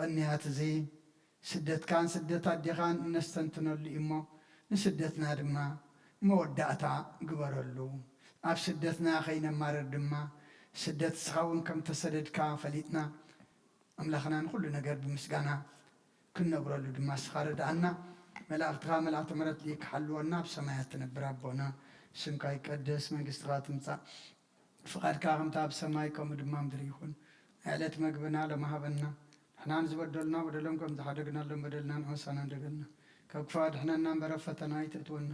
ቅንያት እዚ ስደትካን ስደት ኣዴኻን እነስተንትነሉ እዩ እሞ፣ ንስደትና ድማ መወዳእታ ግበረሉ። ኣብ ስደትና ከይነማርር ድማ፣ ስደት ንስኻ እውን ከም ተሰደድካ ፈሊጥና፣ ኣምላኽና ንኹሉ ነገር ብምስጋና ክንነብረሉ ድማ ንስኻ ርድኣና። መላእኽትኻ መልኣኽቲ ምሕረት ልኢኽ ክሓልወና፣ ኣብ ሰማያት ትነብር ኣቦና፣ ስምካ ይቀደስ፣ መንግስትኻ ትምጻእ፣ ፍቓድካ ከምታ ኣብ ሰማይ ከምኡ ድማ ምድሪ ይኹን። ናይ ዕለት መግብና ሎሚ ሃበና። ንሕና ንዝበደሉና በደሎም ከም ዝሓደግናሎም በደልና ንሕና ንሓድገልና። ካብ ክፉእ ኣድሕነና እምበር ኣብ ፈተና ኣይተእትወና።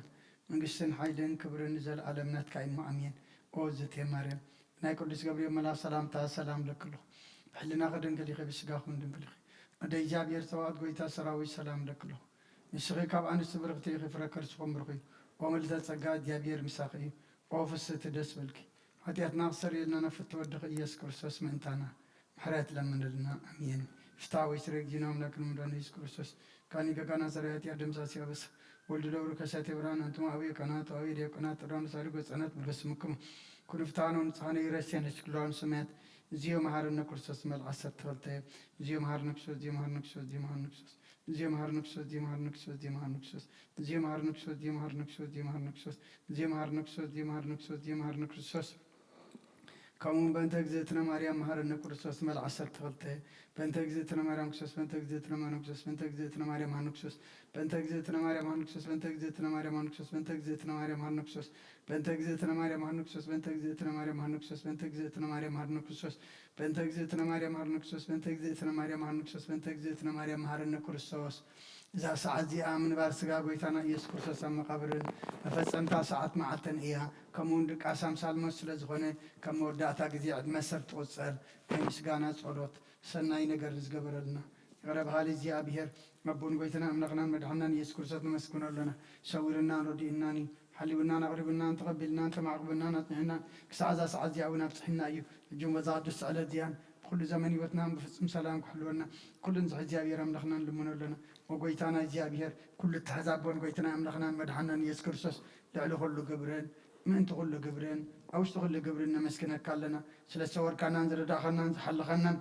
መንግስትን ሓይልን ክብርን ንዘለኣለም ናትካ እዩ እሞ ኣሜን። ኦ እግዝእትየ ማርያም፣ ናይ ቅዱስ ገብርኤል መልኣኽ ሰላምታ ሰላም እለኪ ኣለኹ። ብሕልናኺ ድንግል ኢኺ፣ ብስጋኺ እውን ድንግል ኢኺ። ኣደ እግዚኣብሔር ጸባኦት፣ ጎይታ ሰራዊት፣ ሰላም እለኪ ኣለኹ። ንስኺ ካብ ኣንስቲ ብርኽቲ ኢኺ፣ ፍረ ከርስኹም ብሩኽ እዩ። ኦ ምልዕተ ጸጋ፣ እግዚኣብሔር ምሳኺ እዩ። ኦ ፍስህቲ፣ ደስ በልኪ። ሓጢኣትና ክሰርየልና ናብ ፍትወ ወድኺ ኢየሱስ ክርስቶስ ምእንታና ምሕረት ለምንልና። ኣሜን። ፍትሐ ወይስሬ እግዚእነ አምላክነ መድኃኒነ ኢየሱስ ክርስቶስ፣ ካኒ ገጋና ሰራይ ኃጢአት ደምሳሲ አበሳ፣ ወልድ ለውሩ ከሳቴ ብርሃን፣ አንትሙ አብየ ካህናት ወአብየ ዲያቆናት፣ ጥራን ሳሪ ገጸነት ብለስምክሙ ኩኑ ፍትሐነ ወንጽሐነ ይረሴነ ስክላውን ሰማያት። እግዚኦ መሐረነ ክርስቶስ መልክ ዓሰርተ ክልተ። እግዚኦ መሐረነ ክርስቶስ፣ እግዚኦ መሐረነ ክርስቶስ፣ እግዚኦ መሐረነ ክርስቶስ። ከምኡ እውን በእንተ እግዝእትነ ማርያም መሐረነ ክርስቶስ መልክ ዓሰርተ ክልተ። በእንተ እግዝእትነ ማርያም ክርስቶስ፣ በእንተ እግዝእትነ ማርያም ክርስቶስ፣ በእንተ እግዝእትነ ማርያም መሐረነ ክርስቶስ፣ በእንተ እግዝእትነ ማርያም መሐረነ ክርስቶስ፣ በእንተ እግዝእትነ ማርያም መሐረነ ክርስቶስ፣ በእንተ እግዝእትነ ማርያም መሐረነ ክርስቶስ፣ በእንተ እግዝእትነ ማርያም መሐረነ ክርስቶስ፣ በእንተ እግዝእትነ ማርያም መሐረነ ክርስቶስ፣ በእንተ እግዝእትነ ማርያም መሐረነ ክርስቶስ፣ በእንተ እግዝእትነ ማርያም መሐረነ ክርስቶስ፣ በእንተ እግዝእትነ ማርያም መሐረነ ክርስቶስ። እዛ ሰዓት እዚኣ ምንባር ስጋ ጎይታና ኢየሱስ ክርስቶስ ኣብ መቓብርን መፈጸምታ ሰዓት መዓልትን እያ። ከምኡ እውን ድቃስ ኣምሳል ሞት ስለ ዝኾነ፣ ከም መወዳእታ ግዜ ዕድመ ሰብ ትቑጸር። ናይ ምስጋና ጸሎት፣ ሰናይ ነገር ንዝገበረልና ይቕረ በሃሊ እግዚኣብሔር ኣቦን ጎይታና ኣምላኽናን መድሓናን ኢየሱስ ክርስቶስ ነመስግኖ ኣለና። ሰዊርናን ረዲእናን እዩ። ሓሊውናን ኣቕሪቡናን ተቐቢልናን ተማዕቑብናን ኣጽኒሑናን ክሳዕ እዛ ሰዓት እዚኣ እውን ኣብጽሒና እዩ። ሕጂ እውን በዛ ቅድስቲ ዕለት እዚኣን ብኩሉ ዘመን ህይወትናን ብፍጹም ሰላም ክሕልወና ኩሉ ንዝሒ እግዚኣብሔር ኣምላኽና ንልምኖ ኣለና። ኦ ጎይታና እግዚኣብሔር፣ ኩሉ እትሕዝ ኣቦን ጎይታና ኣምላኽናን መድሓናን ኢየሱስ ክርስቶስ፣ ልዕሊ ኩሉ ግብርን ምእንቲ ኩሉ ግብርን ኣብ ውሽጢ ኩሉ ግብርን ነመስግነካ ኣለና። ስለ ዝሰወርካናን ዝረዳእኻናን ዝሓለኻናን፣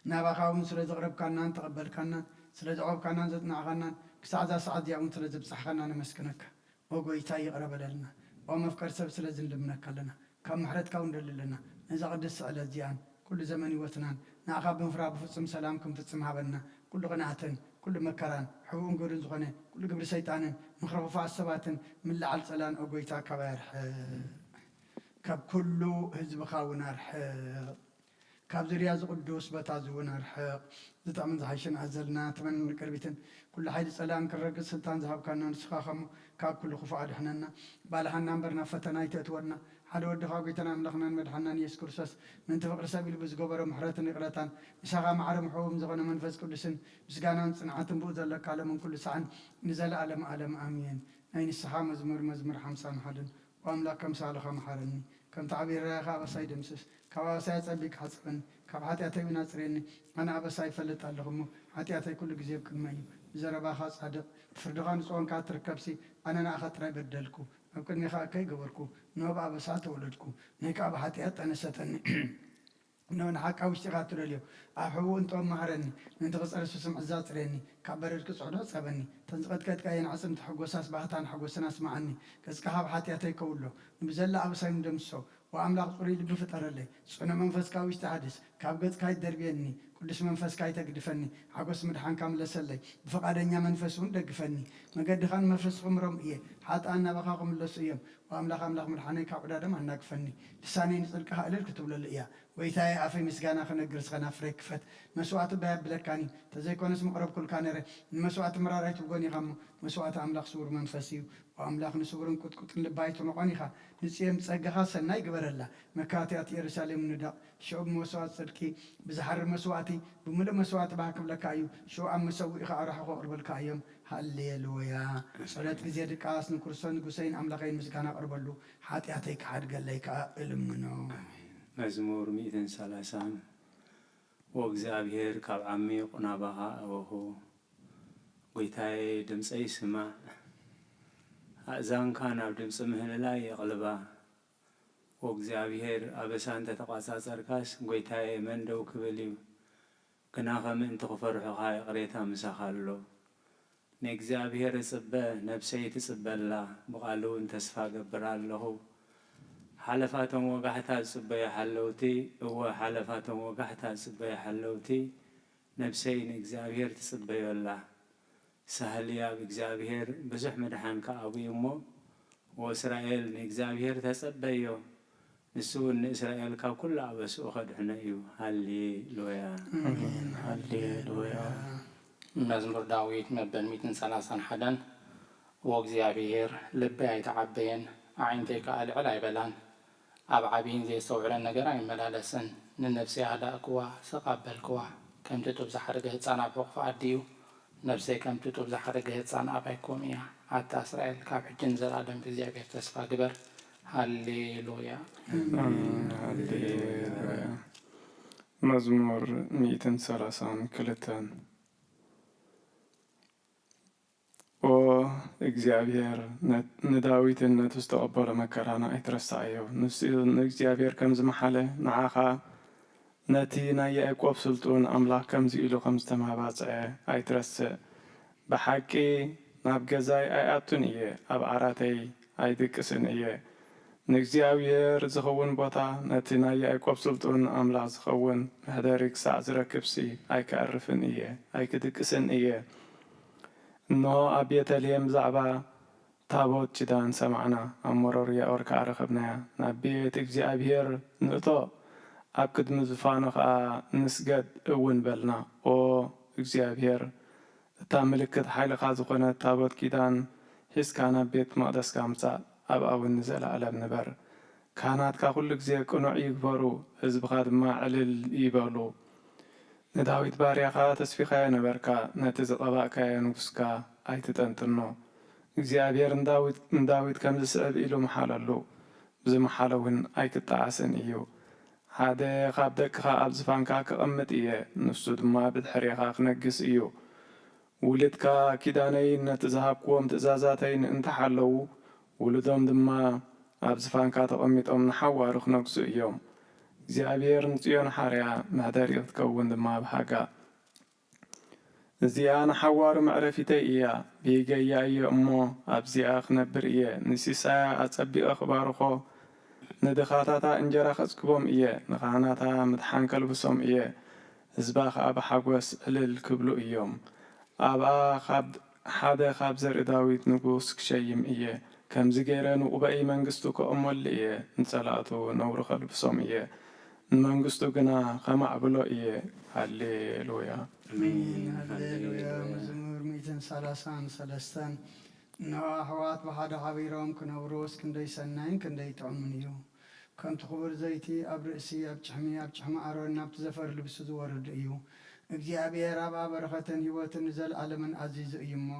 ናባኻ እውን ስለ ዘቕረብካናን ተቐበልካናን፣ ስለ ዘዕቆብካናን ዘጽናዕኻናን፣ ክሳዕ እዛ ሰዓት እዚኣ እውን ስለ ዘብጻሕኻና ነመስግነካ። ኦ ጎይታ፣ ይቕረ በለልና። ኦ መፍቀር ሰብ፣ ስለዚ ንልምነካ ኣለና። ካብ ምሕረትካ እውን ንደሊ ኣለና። ነዛ ቅድስቲ ዕለት እዚኣን ኩሉ ዘመን ህይወትናን ንኣኻ ብምፍራህ ብፍጹም ሰላም ክንፍጽም ሃበና። ኩሉ ቅንኣትን ኩሉ መከራን ሕቡእን ግብርን ዝኾነ ኩሉ ግብሪ ሰይጣንን ምኽሪ ክፉኣት ሰባትን ምልዓል ጸላን፣ ኦ ጎይታ፣ ካባይ ኣርሕቕ። ካብ ኩሉ ህዝብኻ እውን ኣርሕቕ። ካብ ዙርያ እዚ ቅዱስ ቦታ እዚ እውን ኣርሕቕ። ዝጥዕምን ዝሓይሽን ኣዘልና፣ ተመንን ቅርቢትን፣ ኩሉ ሓይሊ ጸላእን ክረግጽ ስልጣን ዝሃብካና ንስኻ ኸሞ፣ ካብ ኩሉ ክፉእ ኣድሕነና። ባልሓና እምበር ናብ ፈተና ኣይተእትወና። ሓደ ወድኻ ጎይታና ኣምላኽናን መድሓናን ኢየሱስ ክርስቶስ፣ ምእንቲ ፍቕሪ ሰብ ኢሉ ብዝገበሮ ምሕረትን ይቕረታን፣ ምሳኻ ማዕረ ምሕቡም ዝኾነ መንፈስ ቅዱስን፣ ምስጋናን ጽንዓትን ብኡ ዘለካ ዓለምን ኩሉ ሳዕን ንዘለኣለም ዓለም ኣሜን። ናይ ንስሓ መዝሙር፣ መዝሙር ሓምሳን ሓደን። ኦ ኣምላክ፣ ከምሳልኻ መሓረኒ፣ ከምቲ ዓብዪ ርህራሄኻ ኣበሳይ ደምስስ። ካብ ኣበሳይ ኣጸቢቕካ ሓጽበኒ፣ ካብ ሓጢኣተይ እውን ኣጽርየኒ። ኣነ ኣበሳ ይፈልጥ ኣለኹ እሞ፣ ሓጢኣተይ ኩሉ ግዜ ኣብ ቅድመይ እዩ። ብዘረባኻ ጻድቕ፣ ብፍርድኻ ንጹህ ኳንካ እትርከብሲ፣ ኣነ ንኣኻ ጥራይ በደልኩ፣ ኣብ ቅድሜኻ እከይ ገበርኩ፣ እንሆ ብኣበሳ ተወለድኩ፣ እነሆ ከኣ ብሓጢኣት ጠነሰተኒ። እነሆ ንሓቂ ኣብ ውሽጢኻ እትደልዮ፣ ኣብ ሕቡእ እንጥበብ መሃረኒ፣ ምእንቲ ክጸርሱ ስምዒት ኣጽርየኒ፣ ካብ በረድኪ ጽሕዶ ጸበኒ። እተን ዝቐጥቀጥካየን ኣዕጽምቲ ሕጎሳስ ባህታን ሓጎስን ኣስምዓኒ። ገጽካ ካብ ሓጢኣተይ ከውሎ፣ ንብዘላ ኣበሳይ ምደምስሶ። ወኣምላኽ ጽሩይ ልቢ ፍጠረለይ፣ ጽኑዕ መንፈስካ ኣብ ውሽጢ ሓድስ። ካብ ገጽካ ኣይትደርብየኒ፣ ቅዱስ መንፈስካ ኣይተግድፈኒ። ሓጎስ ምድሓንካ ምለሰለይ፣ ብፍቓደኛ መንፈስ እውን ደግፈኒ። መገድኻ ንመፍረሲ ክምሮም እየ፣ ሓጥኣን ናባኻ ክምለሱ እዮም። ወኣምላኽ ኣምላኽ ምድሓነይ ካብ ዕዳዶም ኣናግፈኒ። ልሳነይ ንጽድቅኻ እልል ክትብለሉ እያ። ጎይታየ፣ ኣፈይ ምስጋና ክነግር፣ እስኸ ናፍረይ ክፈት። መስዋእቲ እባ የብለካን እዩ፣ እንተዘይኮነስ ምቕረብኩልካ ነይረ። ንመስዋእቲ ምራር ኣይትብጎን ኢኻ እሞ፣ መስዋእቲ ኣምላኽ ስዉር መንፈስ እዩ። ኦ ኣምላኽ፣ ንስዉርን ቁጥቁጥን ልባ ኣይትንቖን ኢኻ። ንጽዮን ብጸጋኻ ሰናይ ግበረላ። መካትኣት ኢየሩሳሌም ንደቕ። ሽዑ ብመስዋእቲ ጽድቂ፣ ብዝሓርር መስዋእቲ፣ ብምሉእ መስዋእቲ ባህ ክብለካ እዩ። ሽዑ ኣብ መሰውኢኻ ኣራሑ ከቕርበልካ እዮም። ሃሌሉያ። ጸሎት ግዜ ድቃስ፣ ንክርስቶስ ንጉሰይን ኣምላኸይን ምስጋና ኣቕርበሉ፣ ሓጢኣተይ ክሓድገለይ ከኣ እልምኖ። መዝሙር ሚእትን ሰላሳን። ወእግዚኣብሔር ካብ ዓሚቕ ናባኻ ኣበኹ፣ ጐይታየ፣ ድምፀይ ስማዕ። ኣእዛንካ ናብ ድምፂ ምህልላይ የቕልባ። ወእግዚኣብሔር፣ ኣበሳ እንተ ተቋጻጸርካስ፣ ጐይታየ፣ መን ደው ክብል እዩ? ግናኸ ምእንቲ ክፈርሑኻ ይቕሬታ ምሳኻ ኣሎ። ንእግዚኣብሔር እጽበ፣ ነፍሰይ ትጽበ ኣላ፣ ብቓሉ እውን ተስፋ እገብር ኣለኹ። ሓለፋቶም ወጋሕታ ዝጽበዩ ሓለውቲ፣ እወ፣ ሓለፋቶም ወጋሕታ ዝጽበዩ ሓለውቲ፣ ነፍሰይ ንእግዚኣብሔር ትጽበዮ ኣላ። ሳህል ኣብ እግዚኣብሔር ብዙሕ ምድሓን ከኣቡ እዩ እሞ፣ ወእስራኤል ንእግዚኣብሔር ተጸበዮ፣ ንሱ እውን ንእስራኤል ካብ ኩሉ ኣበስኡ ኸድሕኖ እዩ። ሃሌሉያ። ኣሜን። ሃሌሉያ። መዝሙር ዳዊት መበል ሚእትን ሰላሳን ሓደን። ወእግዚኣብሔር፣ ልበይ ኣይተዓበየን፣ ኣዒንተይ ከኣ ልዕል ኣይበላን። ኣብ ዓቢይን ዘየስተውዕለን ነገር ኣይመላለስን። ንነፍሰይ ኣህዳእክዋ፣ ስቕ ኣበልክዋ። ከምቲ ጡብ ዝሓደገ ህጻን ኣብ ሕቑፋ ኣዲኡ፣ ነፍሰይ ከምቲ ጡብ ዝሓደገ ህጻን ኣባይ ኮም እያ። ኣታ እስራኤል፣ ካብ ሕጂ ንዘለኣለም ብእግዚኣብሔር ተስፋ ግበር። ሃሌሉያ። ኣሜን። ሃሌሉያ። መዝሙር ሚእትን ሰላሳን ክልተን። ኦ እግዚኣብሔር፣ ነ-፣ ንዳዊትን ነቲ ዝተቐበሎ መከራን ኣይትረስዓዮ። ንሱ ንእግዚኣብሔር ከም ዝመሓለ፣ ንዓኻ ነቲ ናይ ያዕቆብ ስልጡን ኣምላኽ ከምዚ ኢሉ ከም ዝተማባጽዐ ኣይትረስዕ። ብሓቂ ናብ ገዛይ ኣይኣቱን እየ፣ ኣብ ዓራተይ ኣይድቅስን እየ። ንእግዚኣብሔር ዝኸውን ቦታ፣ ነቲ ናይ ያዕቆብ ስልጡን ኣምላኽ ዝኸውን መሕደሪ ክሳዕ ዝረክብሲ ኣይከዕርፍን እየ፣ ኣይክድቅስን እየ። እንሆ ኣብ ቤተልሔም ብዛዕባ ታቦት ኪዳን ሰማዕና፣ ኣብ መሮር ያኦር ከኣ ረኸብናያ። ናብ ቤት እግዚኣብሔር ንእቶ፣ ኣብ ቅድሚ ዝፋኑ ኸኣ ንስገድ እውን በልና። ኦ እግዚኣብሔር፣ እታ ምልክት ሓይልኻ ዝኾነት ታቦት ኪዳን ሒዝካ ናብ ቤት መቕደስካ ምጻእ፣ ኣብኣ እውን ንዘለኣለም ንበር። ካህናትካ ኩሉ ግዜ ቅኑዕ ይግበሩ፣ ህዝብኻ ድማ ዕልል ይበሉ። ንዳዊት ባርያኻ ተስፊኻዮ ነበርካ፣ ነቲ ዝቐባእካዮ ንጉስካ ኣይትጠንጥኖ። እግዚኣብሔር ንዳዊት፣ ንዳዊት ከም ዝስዕብ ኢሉ መሓለሉ፣ ብዝመሓሎ እውን ኣይክጠዓስን እዩ። ሓደ ካብ ደቅኻ ኣብ ዝፋንካ ክቐምጥ እየ፣ ንሱ ድማ ብድሕሬኻ ክነግስ እዩ። ውሉድካ ኪዳነይን ነቲ ዝሃብክዎም ትእዛዛተይን እንተሓለዉ፣ ውሉዶም ድማ ኣብ ዝፋንካ ተቐሚጦም ንሓዋሩ ክነግሱ እዮም። እግዚኣብሔር ንጽዮን ሓርያ፣ መሕደሪ ክትከውን ድማ ኣብሃጋ። እዚኣ ንሓዋሩ መዕረፊተይ እያ፣ ብሂገያ እየ እሞ ኣብዚኣ ክነብር እየ። ንሲሳያ ኣጸቢቐ ክባርኾ፣ ንድኻታታ እንጀራ ከጽግቦም እየ፣ ንኻህናታ ምድሓን ከልብሶም እየ፣ ህዝባ ኸኣ ብሓጎስ ዕልል ክብሉ እዮም። ኣብኣ ካብ ሓደ ካብ ዘርኢ ዳዊት ንጉስ ክሸይም እየ። ከምዚ ገይረ ንቑበኢ መንግስቱ ከእሞሉ እየ፣ ንጸላእቱ ነውሪ ከልብሶም እየ፣ ንመንግስቱ ግና ኸማዕብሎ እየ። ሃሌሉያ። ኣሜን። ኣሜን። ሃሌሉያ። ሃሌሉያ። መዝሙር ሚእትን ሰላሳን ሰለስተን። እንሆ ኣሕዋት ብሓደ ሓቢሮም ክነብሩስ ክንደይ ሰናይን ክንደይ ጥዑምን እዩ። ከምቲ ክቡር ዘይቲ ኣብ ርእሲ፣ ኣብ ጭሕሚ፣ ኣብ ጭሕሚ ኣሮን ናብቲ ዘፈር ልብሱ ዝወርድ እዩ። እግዚኣብሔር ኣብኣ በረኸትን ህይወትን ንዘለኣለምን ኣዚዙ እዩ እሞ፣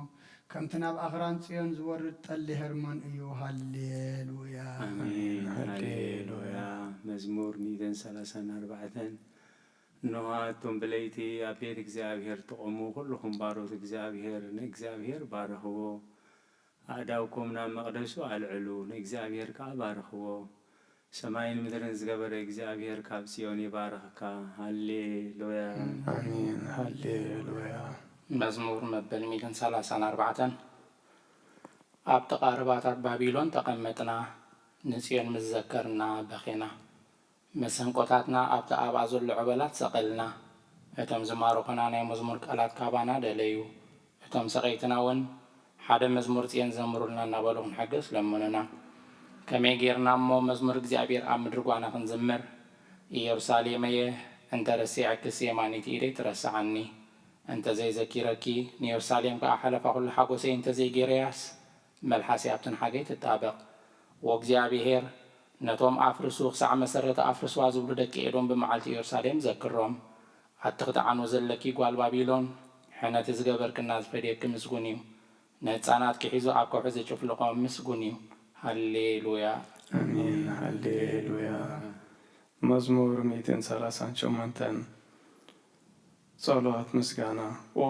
ከምቲ ናብ ኣኽራን ጽዮን ዝወርድ ጠሊ ሄርሞን እዩ። ሃሌሉያ። ኣሜን። ሃሌሉያ። ሃሌሉያ። መዝሙር ሚእትን ሰላሳን ኣርባዕተን። እንሆ ኣቱም ብለይቲ ኣብ ቤት እግዚኣብሔር ትቖሙ፣ ኩልኹም ባሮት እግዚኣብሔር ንእግዚኣብሔር ባርኽዎ። ኣእዳውኩም ናብ መቕደሱ ኣልዕሉ፣ ንእግዚኣብሔር ከኣ ባርኽዎ። ሰማይን ምድርን ዝገበረ እግዚኣብሔር ካብ ጽዮን ይባርኽካ። ሃሌሉያ። ኣሜን። ሃሌሉያ። መዝሙር መበል ሚእትን ሰላሳን ኣርባዕተን። ኣብ ጥቓ ርባታት ባቢሎን ተቐመጥና፣ ንጽዮን ምስ ዘከርና በኼና። መሰንቆታትና ኣብቲ ኣብኣ ዘሎ ዕበላት ሰቐልና። እቶም ዝማርኹና ናይ መዝሙር ቃላት ካባና ደለዩ። እቶም ሰቐይትና እውን ሓደ መዝሙር ጽዮን ዘምሩልና እናበሉ ክንሕገስ ለመኑና። ከመይ ጌርና እሞ መዝሙር እግዚኣብሔር ኣብ ምድሪ ጓና ክንዝምር? ኢየሩሳሌመየ፣ እንተ ረሲዐክስ የማነይቲ ኢደይ ትረስዓኒ። እንተ ዘይዘኪረኪ፣ ንየሩሳሌም ከኣ ሓለፋ ኩሉ ሓጎሰይ እንተ ዘይጌረያስ፣ መልሓሰይ ኣብ ትንሓገይ ትጣበቕ። ወእግዚኣብሔር፣ ነቶም ኣፍርሱ ክሳዕ መሰረታ ኣፍርስዋ ዝብሉ ደቂ ኤዶም ብመዓልቲ ኢየሩሳሌም ዘክሮም። ኣቲ ክትዓኑ ዘለኪ ጓል ባቢሎን፣ ሕነቲ ዝገበርክና ዝፈድየኪ ምስጉን እዩ። ንህጻናትኪ ሒዙ ኣብ ከውሒ ዝጭፍልቖም ምስጉን እዩ። ሃሌሉያ። ኣሜን። ሃሌሉያ። መዝሙር ሚእትን ሰላሳን ሸሞንተን። ጸሎት ምስጋና። ኦ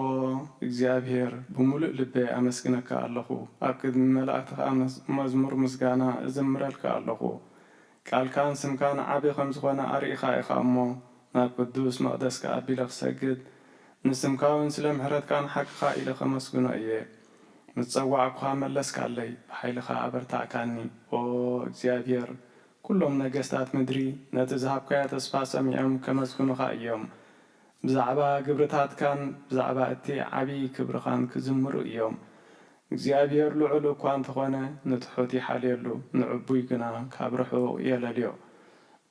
እግዚኣብሔር፣ ብምሉእ ልበይ ኣመስግነካ ኣለኹ፣ ኣብ ቅድሚ መላእክቲ ኸኣ መዝ-፣ መዝሙር ምስጋና እዝምረልካ ኣለኹ። ቃልካን ስምካን ዓቢ ከም ዝኾነ ኣርኢኻ ኢኻ እሞ፣ ናብ ቅዱስ መቕደስካ ኣቢለ ክሰግድ፣ ንስምካ እውን ስለ ምሕረትካን ሓቅኻ ኢለ ኸመስግኖ እየ። ምስ ጸዋዕኩኻ መለስካለይ፣ ብሓይልኻ ኣበርታዕካኒ። ኦ እግዚኣብሔር፣ ኩሎም ነገስታት ምድሪ ነቲ ዝሃብካዮ ተስፋ ሰሚዖም ከመስግኑኻ እዮም። ብዛዕባ ግብርታትካን ብዛዕባ እቲ ዓብዪ ክብርኻን ክዝምሩ እዮም። እግዚኣብሔር ልዑል እኳ እንተኾነ፣ ንትሑት ይሓልየሉ፣ ንዕቡይ ግና ካብ ርሑቕ የለልዮ።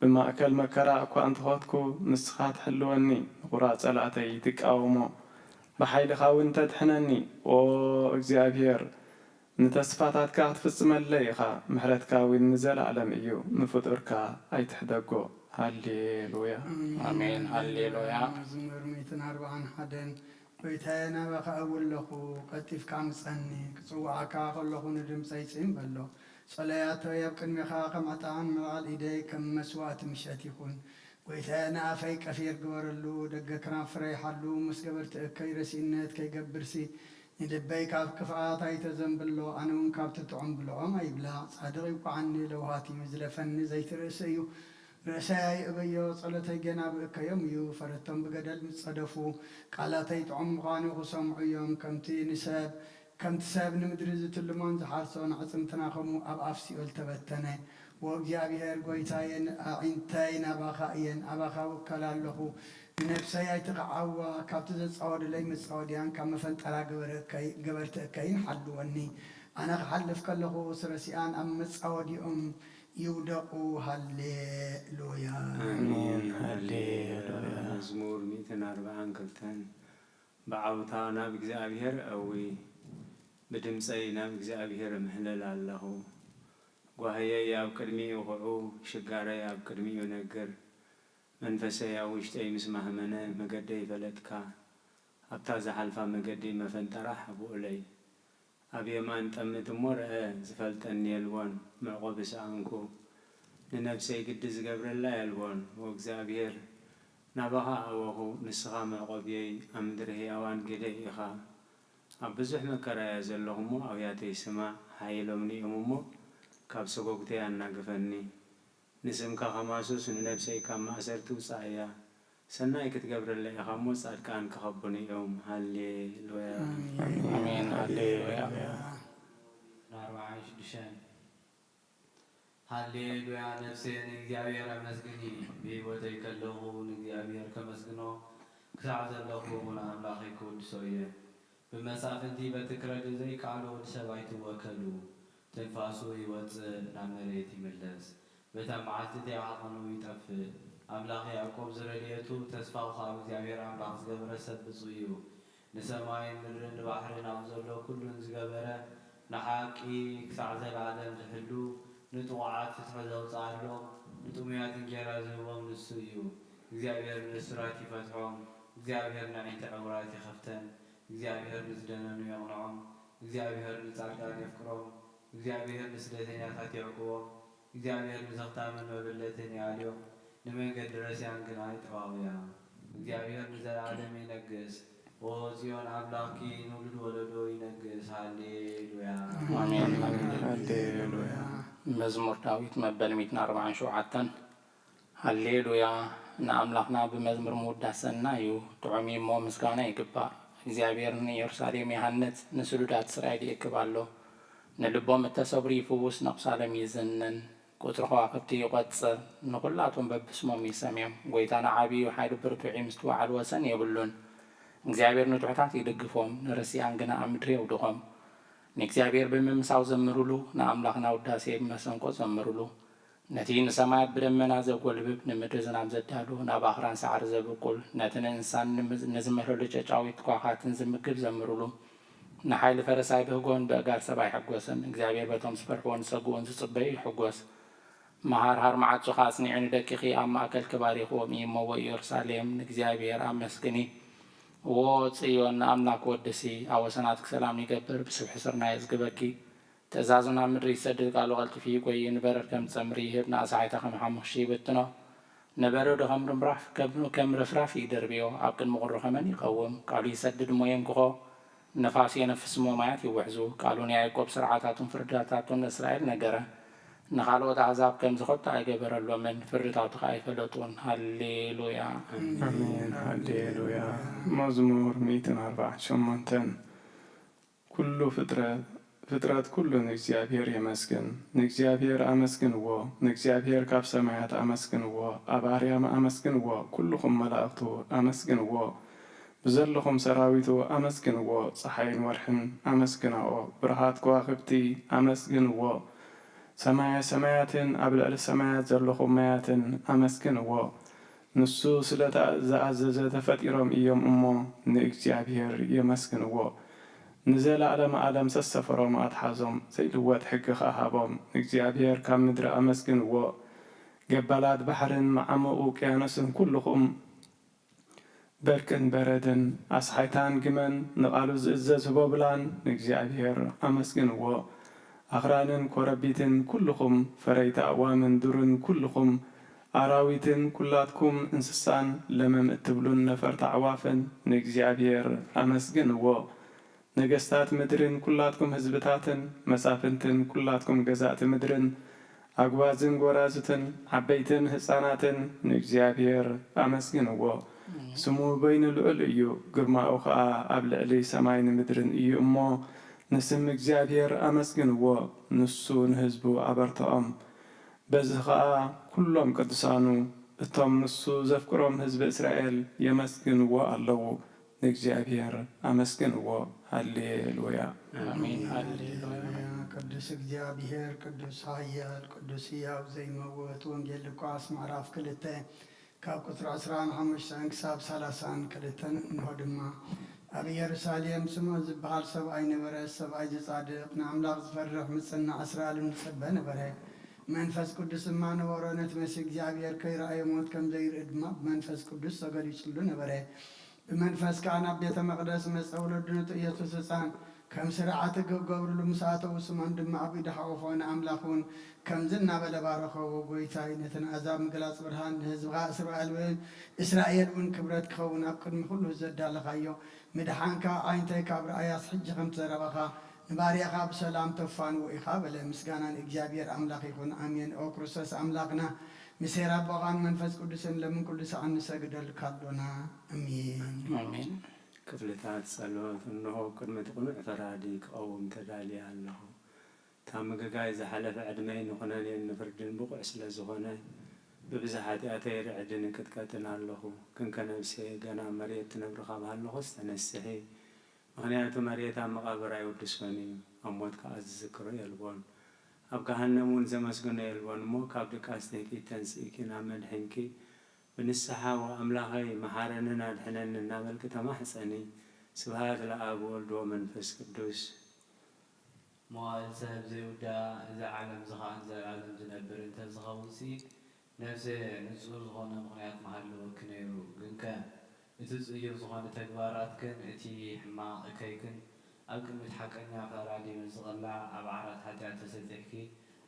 ብማእከል መከራ እኳ እንተኸድኩ፣ ንስኻ ትሕልወኒ፣ ንቑራጽ ጸላእተይ ትቃወሞ፣ ብሓይልኻ እውን ተድሕነኒ። ኦ እግዚኣብሔር፣ ንተስፋታትካ ክትፍጽመለይ ኢኻ፣ ምሕረትካ እውን ንዘለኣለም እዩ፣ ንፍጡርካ ኣይትሕደጎ። ሃሌሉያ። ኣሜን። ሃሌሉያ። መዝሙር ሚእትን ኣርባዓን ሓደን። ጎይታየ፣ ናባኻ እው ኣለኹ፣ ቀልጢፍካ ምጸኒ። ክጽውዓካ ከለኹ ንድምጸይ ጽን በሎ። ጸሎያተይ ኣብ ቅድሜኻ ከም ዕጣን፣ ምልዓል ኢደይ ከም መስዋእቲ ምሸት ይኹን። ጎይታየ፣ ንኣፈይ ቀፊር ግበረሉ፣ ደገ ክራም ፍረይ ሓሉ፣ ምስ ገበርቲ እከይ ረሲእነት ከይገብርሲ፣ ንልበይ ካብ ክፍኣት ኣይተዘንብሎ፣ ኣነ እውን ካብቲ ጥዑም ብልዖም ኣይብላዕ። ጻድቕ ይውቅዓኒ፣ ለውሃት እዩ ዝለፈኒ፣ ዘይቲ ርእሲ እዩ። ርእሰይ ኣይእበዮ፣ ጸሎተይ ጌና ብእከዮም እዩ። ፈረቶም ብገደል ምስ ጸደፉ፣ ቃላተይ ጥዑም ምዃኑ ክሰምዑ እዮም። ከምቲ ንሰብ፣ ከምቲ ሰብ ንምድሪ ዝትልሞን ዝሓርሶን፣ ኣዕጽምትና ኸምኡ ኣብ ኣፍ ሲኦል ተበተነ። ዎ እግዚኣብሔር ጐይታየን ኣዒንተይ ናባኻ እየን፣ ኣባኻ እውከል ኣለኹ። ንነፍሰይ ኣይትቕዓዋ፣ ካብቲ ዘጻወዱለይ መጻወድያን ካብ መፈንጠራ ገበርቲ እከይን ሓልወኒ። ኣነ ክሓልፍ ከለኹ ስረሲኣን ኣብ መጻወዲኦም ይውደቑ። ሃሌሉያ። ኣሜን። ሃሌሉያ። መዝሙር ሚእትን ኣርባዓን ክልተን። ብዓውታ ናብ እግዚኣብሔር እእዊ፣ ብድምፀይ ናብ እግዚኣብሔር እምህልል ኣለኹ። ጓህየይ ኣብ ቅድሚኡ ኹዑ፣ ሽጋረይ ኣብ ቅድሚኡ ነግር። መንፈሰይ ኣብ ውሽጠይ ምስ ማህመነ፣ መገደይ ፈለጥካ። ኣብታ ዝሓልፋ መገዲ መፈንጠራ ሓብኡለይ። ኣብ የማን ጠምት እሞ ረአ፣ ዝፈልጠኒ የልቦን፣ መዕቆቢ ሰኣንኩ። ንነፍሰይ ግዲ ዝገብረላ የልቦን፣ ዎ እግዚኣብሔር፣ ናባኻ ኣወኹ፣ ንስኻ መዕቆብየይ፣ ኣብ ምድሪ ህያዋን ግደይ ኢኻ። ኣብ ብዙሕ መከራ እየ ዘለኹ እሞ፣ ኣውያተይ ስማዕ፣ ሓይሎምኒ እዮም እሞ፣ ካብ ሰጎግተይ ኣናግፈኒ። ንስምካ ከማሱስ ንነብሰይ ካብ ማእሰርቲ ውጻእያ። ሰናይ ክትገብረለይ ኢኻ እሞ ጻድቃን ክኸቡኒ እዮም። ሃሌሉያ። ኣሜን። ሃሌሉያ። ኣርባዓን ሽዱሽተን። ሃሌሉያ፣ ነፍሰየ ንእግዚኣብሔር ኣመስግኒ። ብህይወተይ ከለኹ ንእግዚኣብሔር ከመስግኖ፣ ክሳዕ ዘለኹ ንኣምላኸይ ክውድሶ እየ። ብመሳፍንቲ በቲ ክረድእ ዘይከኣሎ ወዲ ሰብ ኣይትወከሉ። ትንፋሱ ይወጽእ፣ ናብ መሬት ይምለስ። በታ መዓልቲ እቲኣ ዓቐኑ ይጠፍእ። ኣምላኽ ያዕቆብ ዝረድኤቱ፣ ተስፋኡ ኸኣ ኣብ እግዚኣብሔር ኣምላኽ ዝገበረ ሰብ ብፁዕ እዩ። ንሰማይን ምድርን ንባሕርን ኣብ ዘሎ ኩሉን ዝገበረ፣ ንሓቂ ክሳዕ ዘለኣለም ዝሕሉ፣ ንጥቑዓት ፍትሒ ዘውጽኣሎም፣ ንጥሙያት እንጌራ ዝህቦም ንሱ እዩ። እግዚኣብሔር ንእሱራት ይፈትሖም፣ እግዚኣብሔር ነዒንቲ ዕውራት ይኸፍተን። እግዚኣብሔር ንዝደነኑ የቕንዖም፣ እግዚኣብሔር ንጻድቃን የፍቅሮም፣ እግዚኣብሔር ንስደተኛታት የዕቁቦም፣ እግዚኣብሔር ንዘኽታምን መበለትን ይኣልዮም፣ ንመንገዲ ረሲኣን ግና ይጠዋውያ። እግዚኣብሔር ንዘለኣለም ይነግስ። ኦ ጽዮን ኣምላኽኪ ንውሉድ ወለዶ ይነግስ። ሃሌሉያ። ኣሜን። ሃሌሉያ። መዝሙር ዳዊት መበል ሚእትን ኣርባዓን ሸውዓተን። ሃሌሉያ፣ ንኣምላኽና ብመዝሙር ምውዳስ ሰናይ እዩ፣ ጥዑም እዩ እሞ ምስጋና ይግባእ። እግዚኣብሔር ንኢየሩሳሌም ይሃንጽ፣ ንስዱዳት እስራኤል ይእክብ ኣሎ። ንልቦም እተሰብሩ ይፍውስ፣ ነቑሳሎም ይዝንን፣ ቁጽሪ ከዋኽብቲ ይቖጽር፣ ንኹላቶም በብስሞም ይሰምዮም። ጐይታ ንዓቢ እዩ፣ ሓይሉ ብርቱዕ እዩ፣ ምስትውዓል ወሰን የብሉን። እግዚኣብሔር ንትሑታት ይድግፎም፣ ንረሲኣን ግና ኣብ ምድሪ የውድቖም። ንእግዚኣብሔር ብምምሳው ዘምሩሉ፣ ንኣምላኽና ውዳሴ ብመሰንቆ ዘምሩሉ። ነቲ ንሰማያት ብደመና ዘጎልብብ፣ ንምድሪ ዝናም ዘዳሉ፣ ናብ ኣኽራን ሳዕሪ ዘብቁል፣ ነቲ ንእንስሳን ንዝምህረሉ ጨጫዊት ኳዃትን ዝምግብ ዘምሩሉ። ንሓይሊ ፈረስ ኣይብህጎን፣ በእጋር ሰብ ኣይሕጎስን። እግዚኣብሔር በቶም ዝፈርሕዎን ዝሰግኡን ዝጽበዩ ይሕጎስ። መሃርሃር መዓጹኻ ኣጽኒዑ ንደቂኺ ኣብ ማእከልኪ ባሪኽዎም እዩ እሞ፣ ወኢየሩሳሌም ንእግዚኣብሔር ኣመስግኒ። ዎ ጽዮን ንኣምላክ ወድሲ፣ ኣብ ወሰናትኪ ሰላም ይገብር፣ ብስብሒ ስርናይ የጽግበኪ። ትእዛዙ ናብ ምድሪ ይሰድድ፣ ቃሉ ቀልጢፉ ይጎዪ። ንበረድ ከም ጸምሪ ይህብ፣ ንኣሳሒታ ከም ሓሙኽሺ ይብትኖ። ንበረዶ ከም ርምራፍ፣ ከም ከም ርፍራፍ ይድርብዮ፣ ኣብ ቅድሚ ቁሪ ከመን ይቐውም። ቃሉ ይሰድድ እሞ የንክኾ፣ ንፋስ የነፍስ እሞ ማያት ይውሕዙ። ቃሉ ንያዕቆብ ስርዓታቱን ፍርድታቱን ንእስራኤል ነገረ። ንኻልኦት ኣህዛብ ከም ዝኸቱ ኣይገበረሎምን፣ ፍርድታቱ ኸኣ ኣይፈለጡን። ሃሌሉያ። ኣሜን። ሃሌሉያ። መዝሙር ሚእትን ኣርባዓን ሸሞንተን። ኩሉ ፍጥረት፣ ፍጥረት ኩሉ ንእግዚኣብሔር የመስግን። ንእግዚኣብሔር ኣመስግንዎ፣ ንእግዚኣብሔር ካብ ሰማያት ኣመስግንዎ፣ ኣብ ኣርያም ኣመስግንዎ፣ ኩልኹም መላእኽቱ ኣመስግንዎ። ብዘለኹም ሰራዊቱ ኣመስግንዎ፣ ጸሓይን ወርሕን ኣመስግናኦ፣ ብርሃት ከዋኽብቲ ኣመስግንዎ። ሰማየ ሰማያትን ኣብ ልዕሊ ሰማያት ዘለኹም ማያትን ኣመስግንዎ። ንሱ ስለ ዝኣዘዘ ተፈጢሮም እዮም እሞ ንእግዚኣብሔር የመስግንዎ። ንዘለኣለመ ኣለም ሰሰፈሮም ኣትሓዞም፣ ዘይልወጥ ሕጊ ኸኣ ሃቦም። ንእግዚኣብሔር ካብ ምድሪ ኣመስግንዎ። ገባላት ባሕርን መዓሙቕ ውቅያኖስን ኩልኹም በርቅን በረድን ኣስሓይታን ግመን ንቓሉ ዝእዘዝ ህቦብላን ንእግዚኣብሔር ኣመስግንዎ። ኣኽራንን ኮረቢትን ኩልኹም ፈረይቲ ኣእዋምን ዱርን ኩልኹም ኣራዊትን ኩላትኩም እንስሳን ለመም እትብሉን ነፈርቲ ኣዕዋፍን ንእግዚኣብሔር ኣመስግንዎ። ነገስታት ምድርን ኩላትኩም ህዝብታትን መሳፍንትን ኩላትኩም ገዛእቲ ምድርን ኣጉባዝን ጎራዙትን ዓበይትን ህፃናትን ንእግዚኣብሔር ኣመስግንዎ። ስሙ በይኑ ልዑል እዩ፣ ግርማኡ ኸዓ ኣብ ልዕሊ ሰማይን ምድርን እዩ እሞ ንስም እግዚኣብሔር ኣመስግንዎ። ንሱ ንህዝቡ ኣበርትዖም። በዚ ኸኣ ኩሎም ቅዱሳኑ እቶም ንሱ ዘፍቅሮም ህዝቢ እስራኤል የመስግንዎ ኣለዉ። ንእግዚኣብሔር ኣመስግንዎ። ሃሌሉያ። ኣሜን። ሃሌሉያ። ቅዱስ እግዚኣብሔር ቅዱስ ኃያል ቅዱስ ሕያው ዘይመውት። ወንጌል ሉቃስ ምዕራፍ ክልተ ካብ ቁፅሪ ዕስራን ሓሙሽተን ክሳብ ሰላሳን ክልተን። እንሆ ድማ ኣብ ኢየሩሳሌም ስምዖን ዝበሃል ሰብኣይ ነበረ። ሰብኣይ ዝጻድቕ ንኣምላኽ ዝፈርሕ ምጽናዕ እስራኤልን ዝጸበ ነበረ። መንፈስ ቅዱስ ድማ ነበሮ። ነቲ መሲሕ እግዚኣብሔር ከይረኣየ ሞት ከም ዘይርኢ ድማ ብመንፈስ ቅዱስ ተገሊጹሉ ነበረ። ብመንፈስ ከኣ ናብ ቤተ መቕደስ መጸ። ወለዱ ነቲ ኢየሱስ ህጻን ከም ስርዓት ክገብሩሉ ምስ ኣተዉ፣ ስምዖን ድማ ኣብ ኢዱ ሓቑፎ ንኣምላኽ እውን ከምዚ እናበለ ባረኸዎ፣ ጐይታይ፣ ነቲ ንኣሕዛብ ምግላጽ ብርሃን፣ ንህዝብኻ እስራኤል እውን እስራኤል እውን ክብረት ክኸውን ኣብ ቅድሚ ኩሉ ዘዳለኻዮ ምድሓንካ ኣዒንተይ ካብ ረኣያስ ሕጂ ከምቲ ዘረባኻ ንባርያኻ ብሰላም ተፋንዎ ኢኻ በለ። ምስጋና ንእግዚኣብሔር ኣምላኽ ይኹን። ኣሜን። ኦ ክርስቶስ ኣምላኽና፣ ምስ ኄር ኣቦኻን መንፈስ ቅዱስን ለምን ኩሉ ሰዓት ንሰግደልካ ኣሎና። ኣሜን። ኣሜን። ክፍልታት ጸሎት። እንሆ ቅድሚ እቲ ቅኑዕ ፈራዲ ክቐውም ተዳልየ ኣለኹ። እታ ምግጋይ ዝሓለፈ ዕድመይ ንኹነኔን ንፍርድን ብቑዕ ስለ ዝኾነ፣ ብብዝሒ ሓጢኣተይ ርዕድን እንቅጥቀጥን ኣለኹ። ግንከ ነብሰየ፣ ገና ኣብ መሬት ትነብሪ ካብ ሃለኹስ ተነስሒ። ምኽንያቱ መሬት ኣብ መቓብር ኣይውድሶን እዩ፣ ኣብ ሞት ከኣ ዝዝክሮ የልቦን። ኣብ ገሃነም እውን ዘመስግኖ የልቦን እሞ፣ ካብ ድቃስ ትህኪ ተንሲእኪ ናብ መድሕንኪ ብንስሓ፣ "ወኣምላኸይ፣ መሓረንን ኣድሕነኒ" እናበልኪ ተማሕጸኒ። ስብሃት ለኣብ ወወልድ ወመንፈስ ቅዱስ። መዋእል ሰብ ዘይውዳእ፣ እዚ ዓለም እዚ ኸኣ ንዘለኣለም ዝነብር እንተ ዝኸውንሲ፣ ነፍሰየ፣ ንጹር ዝኾነ ምኽንያት ምሃለወኪ ነይሩ። ግንከ፣ እቲ ጽዩፍ ዝኾነ ተግባራትክን እቲ ሕማቕ እከይክን ኣብ ቅድሚ እቲ ሓቀኛ ፈራዲ ምስ ዝቕላዕ፣ ኣብ ዓራት ሓጢኣት ተሰጢሕኪ፣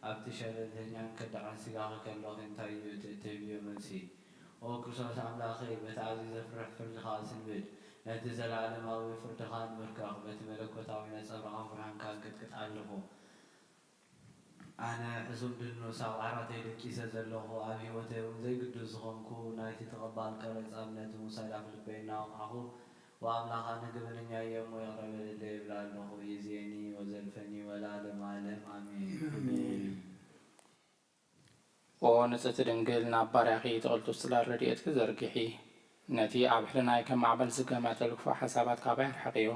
ኣብቲ ሸለልተኛን ከዳዕን ስጋኺ ከለኺ እንታይ እዩ እቲ እትህብዮ መልሲ? ኦ ክርስቶስ ኣምላኸይ፣ በቲ ኣዝዩ ዘፍርሕ ፍርድኻ ስንብድ፣ ነቲ ዘለኣለማዊ ፍርድኻ ንምርካብ፣ በቲ መለኮታዊ ነጸብራቕ ብርሃንካ እንቅጥቅጥ ኣለኹ። ኣነ ሕሱም ድኑስ ኣብ ዓራተይ ደቂሰ ዘለኹ፣ ኣብ ህይወተይ እውን ዘይግዱስ ዝኾንኩ፣ ናይቲ ተቐባል ቀረጽ ኣብነት ምውሳድ ኣፍልበይ እናወቕዕኹ፣ "ወኣምላኻ ንግብንኛ እየ እሞ ይቕረ በልለይ" እብል ኣለኹ። ይእዜኒ ወዘልፈኒ ወለዓለመ ዓለም ኣሜን። ኦ ንጽሕቲ ድንግል፣ ናብ ባርያኺ እቲ ቅልጡፍ ጽላል ረድኤትኪ ዘርግሒ። ነቲ ኣብ ሕልናይ ከም ማዕበል ዝገመጠል ክፉእ ሓሳባት ካባይ ኣርሕቕዮ።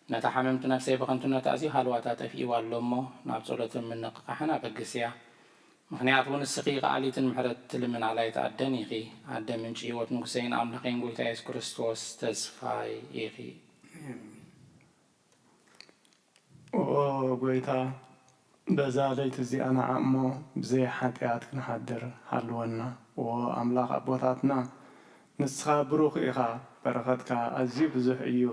ነታ ሓመምቲ ነፍሰይ ብኸንቱነት ኣዝዩ ሃልዋታ ጠፊእዋ ኣሎ እሞ፣ ናብ ጸሎትን ምንቕቓሕን ኣበግስያ። ምኽንያቱ ንስኺ ከኣሊትን ምሕረት ትልምን ኣላይት ኣደን ኢኺ። ኣደ ምንጪ ህይወት ንጉሰይን ኣምላኸይን ጐይታ የሱስ ክርስቶስ ተስፋይ ኢኺ። ኦ ጐይታ፣ በዛ ለይቲ እዚኣ ንዓ እሞ ብዘይ ሓጢኣት ክንሓድር ሃልወና። ኦ ኣምላኽ ኣቦታትና፣ ንስኻ ብሩኽ ኢኻ፣ በረኸትካ ኣዝዩ ብዙሕ እዩ።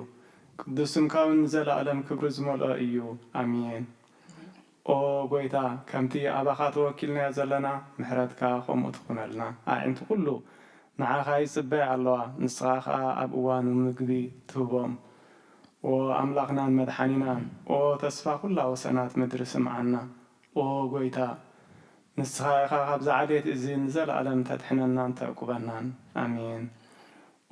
ቅዱስ ስምካ እውን ንዘለኣለም ክብሪ ዝመልኦ እዩ። ኣሜን። ኦ ጐይታ፣ ከምቲ ኣባኻ ተወኪልናዮ ዘለና፣ ምሕረትካ ኸምኡ ትኹነልና። ኣዒንቲ ኵሉ ንዓኻ ይጽበያ ኣለዋ፣ ንስኻ ኸኣ ኣብ እዋኑ ምግቢ ትህቦም። ኦ ኣምላኽናን መድሓኒናን፣ ኦ ተስፋ ኵላ ወሰናት ምድሪ፣ ስምዓና። ኦ ጐይታ፣ ንስኻ ኢኻ ካብዚ ዓሌት እዚ ንዘለኣለም ተድሕነናን ተዕቁበናን። ኣሜን።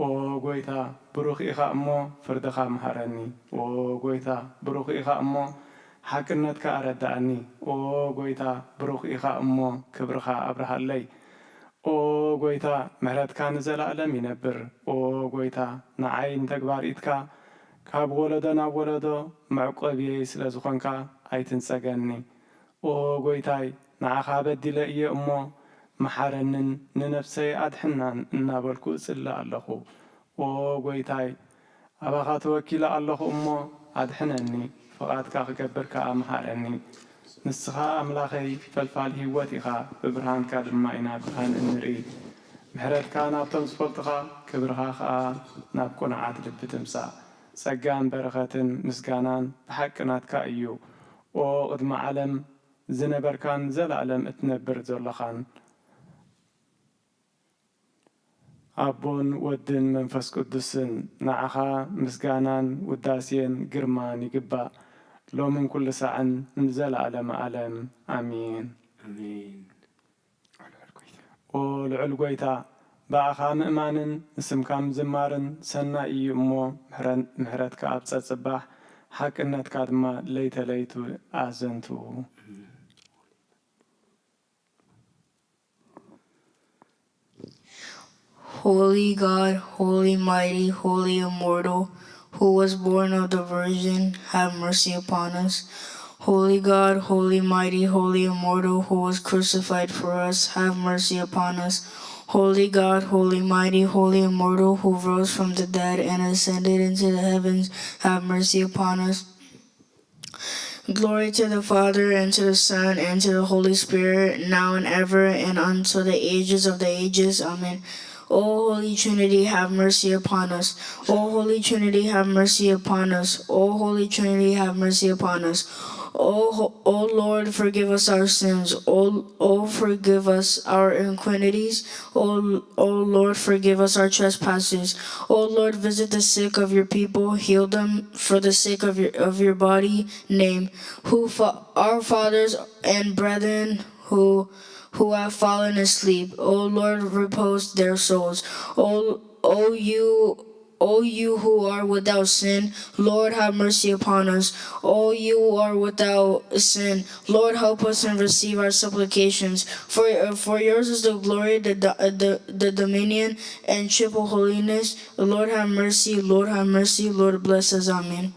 ኦ ጐይታ፣ ብሩኽ ኢኻ እሞ ፍርድኻ ምሃረኒ። ኦ ጐይታ፣ ብሩኽ ኢኻ እሞ ሓቅነትካ ኣረድኣኒ። ኦ ጐይታ፣ ብሩኽ ኢኻ እሞ ክብርኻ ኣብርሃለይ። ኦ ጐይታ፣ ምሕረትካ ንዘለኣለም ይነብር። ኦ ጐይታ፣ ንዓይ ንተግባር ኢድካ ካብ ወለዶ ናብ ወለዶ መዕቆብየይ ስለ ዝኾንካ ኣይትንጸገኒ። ኦ ጐይታይ፣ ንዓኻ በዲለ እየ እሞ፣ መሓረንን ንነፍሰይ ኣድሕናን እናበልኩ እጽሊ ኣለኹ። ኦ ጐይታይ፣ ኣባኻ ተወኪለ ኣለኹ እሞ፣ ኣድሕነኒ፣ ፍቓድካ ክገብር ከኣ መሃረኒ። ንስኻ ኣምላኸይ፣ ፈልፋሊ ህይወት ኢኻ፣ ብብርሃንካ ድማ ኢና ብርሃን እንርኢ። ምሕረትካ ናብቶም ዝፈልጡኻ፣ ክብርኻ ኸኣ ናብ ቅኑዓት ልቢ ትምጻእ። ጸጋን በረኸትን ምስጋናን ብሓቂ ናትካ እዩ። ኦ ቅድሚ ዓለም ዝነበርካን ዘለኣለም እትነብር ዘሎኻን፣ ኣቦን ወድን መንፈስ ቅዱስን፣ ንዓኻ ምስጋናን ውዳሴን ግርማን ይግባእ፣ ሎምን ኩሉ ሳዕን ንዘለኣለመ ኣለም። ኣሜን። ኣሜን። ኦ ልዑል ጐይታ፣ ብኣኻ ምእማንን ንስምካ ምዝማርን ሰናይ እዩ እሞ፣ ምሕረ-፣ ምሕረትካ ኣብ ጸጽባሕ፣ ሓቅነትካ ድማ ለይተ ለይቱ ኣዘንትዉ። Holy God, holy mighty, holy immortal, who was born of the Virgin, have mercy upon us. Holy God, holy mighty, holy immortal, who was crucified for us, have mercy upon us. Holy God, holy mighty, holy immortal, who rose from the dead and ascended into the heavens, have mercy upon us. Glory to the Father, and to the Son, and to the Holy Spirit, now and ever, and unto the ages of the ages. Amen. O Holy Trinity, have mercy upon us. O Holy Trinity, have mercy upon us. O Holy Trinity, have mercy upon us. O, Ho- o Lord, forgive us our sins. O, o forgive us our iniquities. O, o Lord, forgive us our trespasses. O Lord, visit the sick of your people, heal them for the sake of your of your body name, who fa- our fathers and brethren who who have fallen asleep. O Lord, repose their souls. O, o you, O you who are without sin, Lord, have mercy upon us. O you who are without sin, Lord, help us and receive our supplications. For, for yours is the glory, the, the, the dominion, and triple holiness. Lord, have mercy. Lord, have mercy. Lord, bless us. Amen.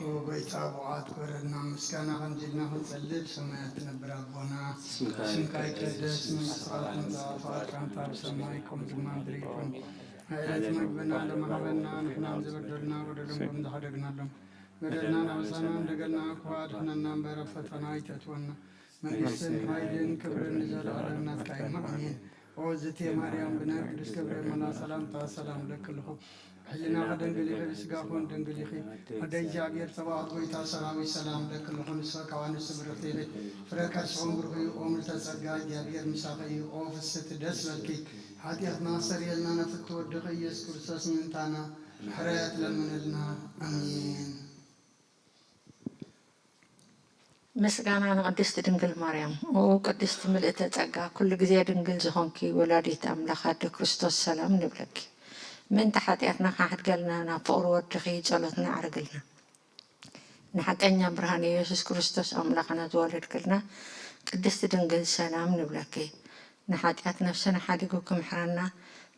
ኦ ጎይታ፣ ብቕዓት ክበረልና ምስጋና ከምዚ ኢልና ክንጸልእ ብሰማያት ትነብር ኣቦና፣ ስምካ ይቀደስ፣ መንግስትኻ ትምጻእ፣ ፍቓድካ እንተ ኣብ ሰማይ ከምኡ ድማ ምድሪ ይኹን። ናይ ዕለት መግብና ለማህበና፣ ንሕናን ዝበደሉና በደሎም ከም ዝሓደግናሎም፣ በደልናን ኣበሳናን ደገልና እኳ ኣድሕነና እምበር፣ ኣብ ፈተና ኣይተእትወና። መንግስትን ሓይልን ክብርን ንዘለኣለም ናትካ እዩ። ኣሜን። ኦ ዝቴ ማርያም፣ ብናይ ቅዱስ ገብርኤል መልኣ ሰላምታ ሰላም እለኪ ኣለኹ። ብሕሊናኺ ድንግል ኢኺ፣ ብስጋኺ እውን ድንግል ኢኺ። ኣደ እግዚኣብሔር፣ ጸባኦት፣ ጎይታ ሰራዊት፣ ሰላም እለኪ ኣለኹ። ንስኺ ካብ ኣንስቲ ብርኽቲ ኢኺ፣ ፍረ ከርስኺ እውን ብሩኽ እዩ። ኦ ምልዕተ ጸጋ፣ እግዚኣብሔር ምሳኺ እዩ። ኦ ፍስሕቲ፣ ደስ በልኪ፣ ሓጢኣትና ኣስተሰርየልና፣ ናብ ፍትወድኺ ኢየሱስ ክርስቶስ ምእንታና ምሕረት ለምንልና። ኣሜን። ምስጋና ንቅድስቲ ድንግል ማርያም። ኦ ቅድስቲ ምልእተ ጸጋ፣ ኩሉ ግዜ ድንግል ዝኾንኪ ወላዲት ኣምላኽ ኣደ ክርስቶስ ሰላም ንብለኪ። ምእንቲ ሓጢኣትና ክሓድገልና ናብ ፍቕሪ ወድኺ ጸሎትና ኣዕርግልና። ንሓቀኛ ብርሃን ኢየሱስ ክርስቶስ ኣምላኽና ዝወለድክልና ቅድስቲ ድንግል ሰላም ንብለኪ። ንሓጢኣት ነፍስና ሓዲጉ ክምሕረና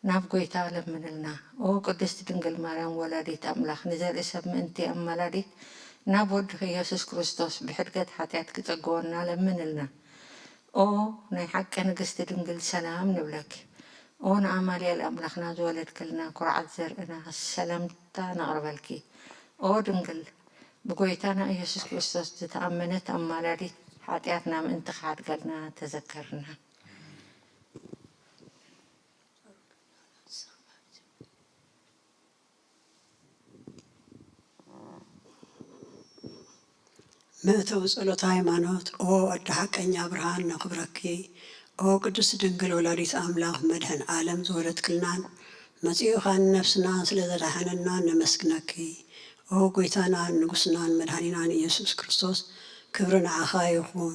ናብ ጐይታ ለምንልና። ኦ ቅድስቲ ድንግል ማርያም ወላዲት ኣምላኽ፣ ንዘርኢ ሰብ ምእንቲ ኣማላዲት ናብ ወድኺ ኢየሱስ ክርስቶስ ብሕድገት ሓጢኣት ክጸግወና ለምንልና። ኦ ናይ ሓቂ ንግስቲ ድንግል ሰላም ንብለኪ። ኦ ንኣማልኤል ኣምላኽና ዝወለድክልና ኩርዓት ዘርእና ሰላምታ ነቕርበልኪ። ኦ ድንግል ብጎይታና ኢየሱስ ክርስቶስ ዝተኣመነት ኣማላዲት ሓጢኣትና ምእንቲ ክሓድገልና ተዘከርና። መእተዊ ጸሎተ ሃይማኖት። ኦ ኣደ ሓቀኛ ብርሃን ነኽብረኪ። ኦ ቅድስት ድንግል ወላዲት ኣምላኽ መድህን ዓለም ዝወለድክልናን መጺኡ ኸኣ ንነፍስና ስለ ዘድሓነናን ነመስግነኪ። ኦ ጐይታናን ንጉስናን መድሓኒናን ኢየሱስ ክርስቶስ ክብሪ ንዓኻ ይኹን።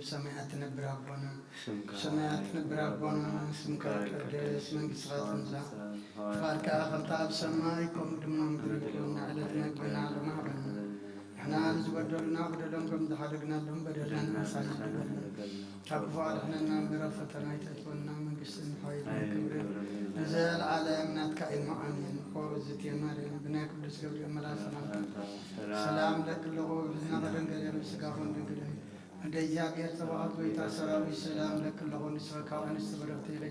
ብሰማያት ትነብር ኣቦና፣ ብሰማያት ትነብር ኣቦና፣ ስምካ ይቀደስ፣ መንግስትኻ ትምጻእ፣ ፍቓድካ ከምታ ኣብ ሰማይ ከምኡ ድማ ምድሪ ትኹን። ንዕለት መግብና ሎሚ ሃበና፣ ንሕና ንዝበደሉና በደሎም ከም ዝሓደግናሎም በደልና ንሓድግ፣ ካብ ክፉእ ኣድሕነና እምበር ኣብ ፈተና ኣይተእትወና፣ መንግስትን ሓይልን ክብርን ንዘለዓለም ናትካ እዩ። ኣሜን። ኦ እግዝእትየ ማርያም፣ ብናይ ቅዱስ ገብርኤል መልኣክ ሰላምታ ሰላም እለኪ ኣለኹ፣ ብሕልናኺ ድንግል ኢኺ፣ ብስጋኺ እውን ድንግል ኢኺ። ኣደ እግዚኣብሔር ጸባኦት፣ ጎይታ ሰራዊት፣ ሰላም እለኪ ኣለኹ፣ ንስኺ ካብ ኣንስቲ ብርኽቲ ኢኺ፣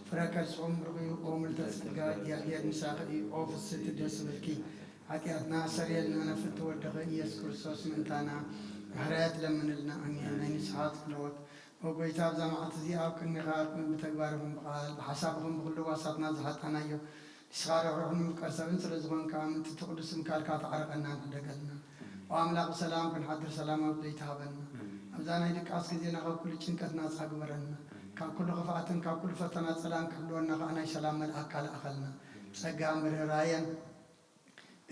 ፍረ ከርስኺ እውን ብሩኽ እዩ። ኦ ምልዕተ ጸጋ፣ እግዚኣብሔር ምሳኺ እዩ። ኦ ፍስሕቲ ደስ ይበልኪ፣ ሓጢኣትና ኣስተሰርየልና፣ ነፍቲ ወድኺ ኢየሱስ ክርስቶስ ምእንታና ምሕረት ለምንልና። ኣሜን። ናይ ንስሓ ጸሎት። ኦ ጎይታ፣ ኣብዛ መዓልቲ እዚኣ ኣብ ቅድሜኻ ብተግባር ይኹን ብቓል፣ ብሓሳብ ይኹን ብኹሉ ዋሳትና ዝሓጣናዮ፣ ንስኻ ርሕሩሕን ምፍቃር ሰብን ስለ ዝኾንካ፣ ምእንቲ እቲ ቅዱስ ስምካ ኢልካ ተዓረቐና፣ ንሕደገልና። ኦ ኣምላኽ፣ ብሰላም ክንሓድር ሰላማዊ ለይቲ ሃበና። ኣብዛ ናይ ድቃስ ግዜና ካብ ኩሉ ጭንቀት ናጻ ግበረና። ካብ ኩሉ ክፍኣትን ካብ ኩሉ ፈተና ጸላእን ክሕልወና ከኣ ናይ ሰላም መልኣክካ ልኣኸልና። ብጸጋን ብርህራየን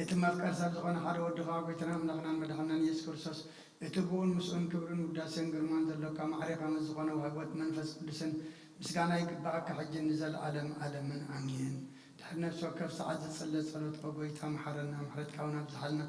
እቲ መፍቀር ሰብ ዝኾነ ሓደ ወድኻ፣ ጎይታና ኣምላኽናን መድሓንናን ኢየሱስ ክርስቶስ፣ እቲ ብኡን ምስኡን ክብርን ውዳሴን ግርማን ዘሎካ፣ ማዕሬኻ ምስ ዝኾነ ዋህቦት መንፈስ ቅዱስን ምስጋና ይግብኣካ፣ ሕጅን ንዘለዓለም ዓለምን። ኣሜን። ድሕሪ ነፍሲ ወከፍ ሰዓት ዝጽለ ጸሎት፣ ኦ ጎይታ፣ መሓረና፣ ምሕረትካ እውን ኣብዝሓልና።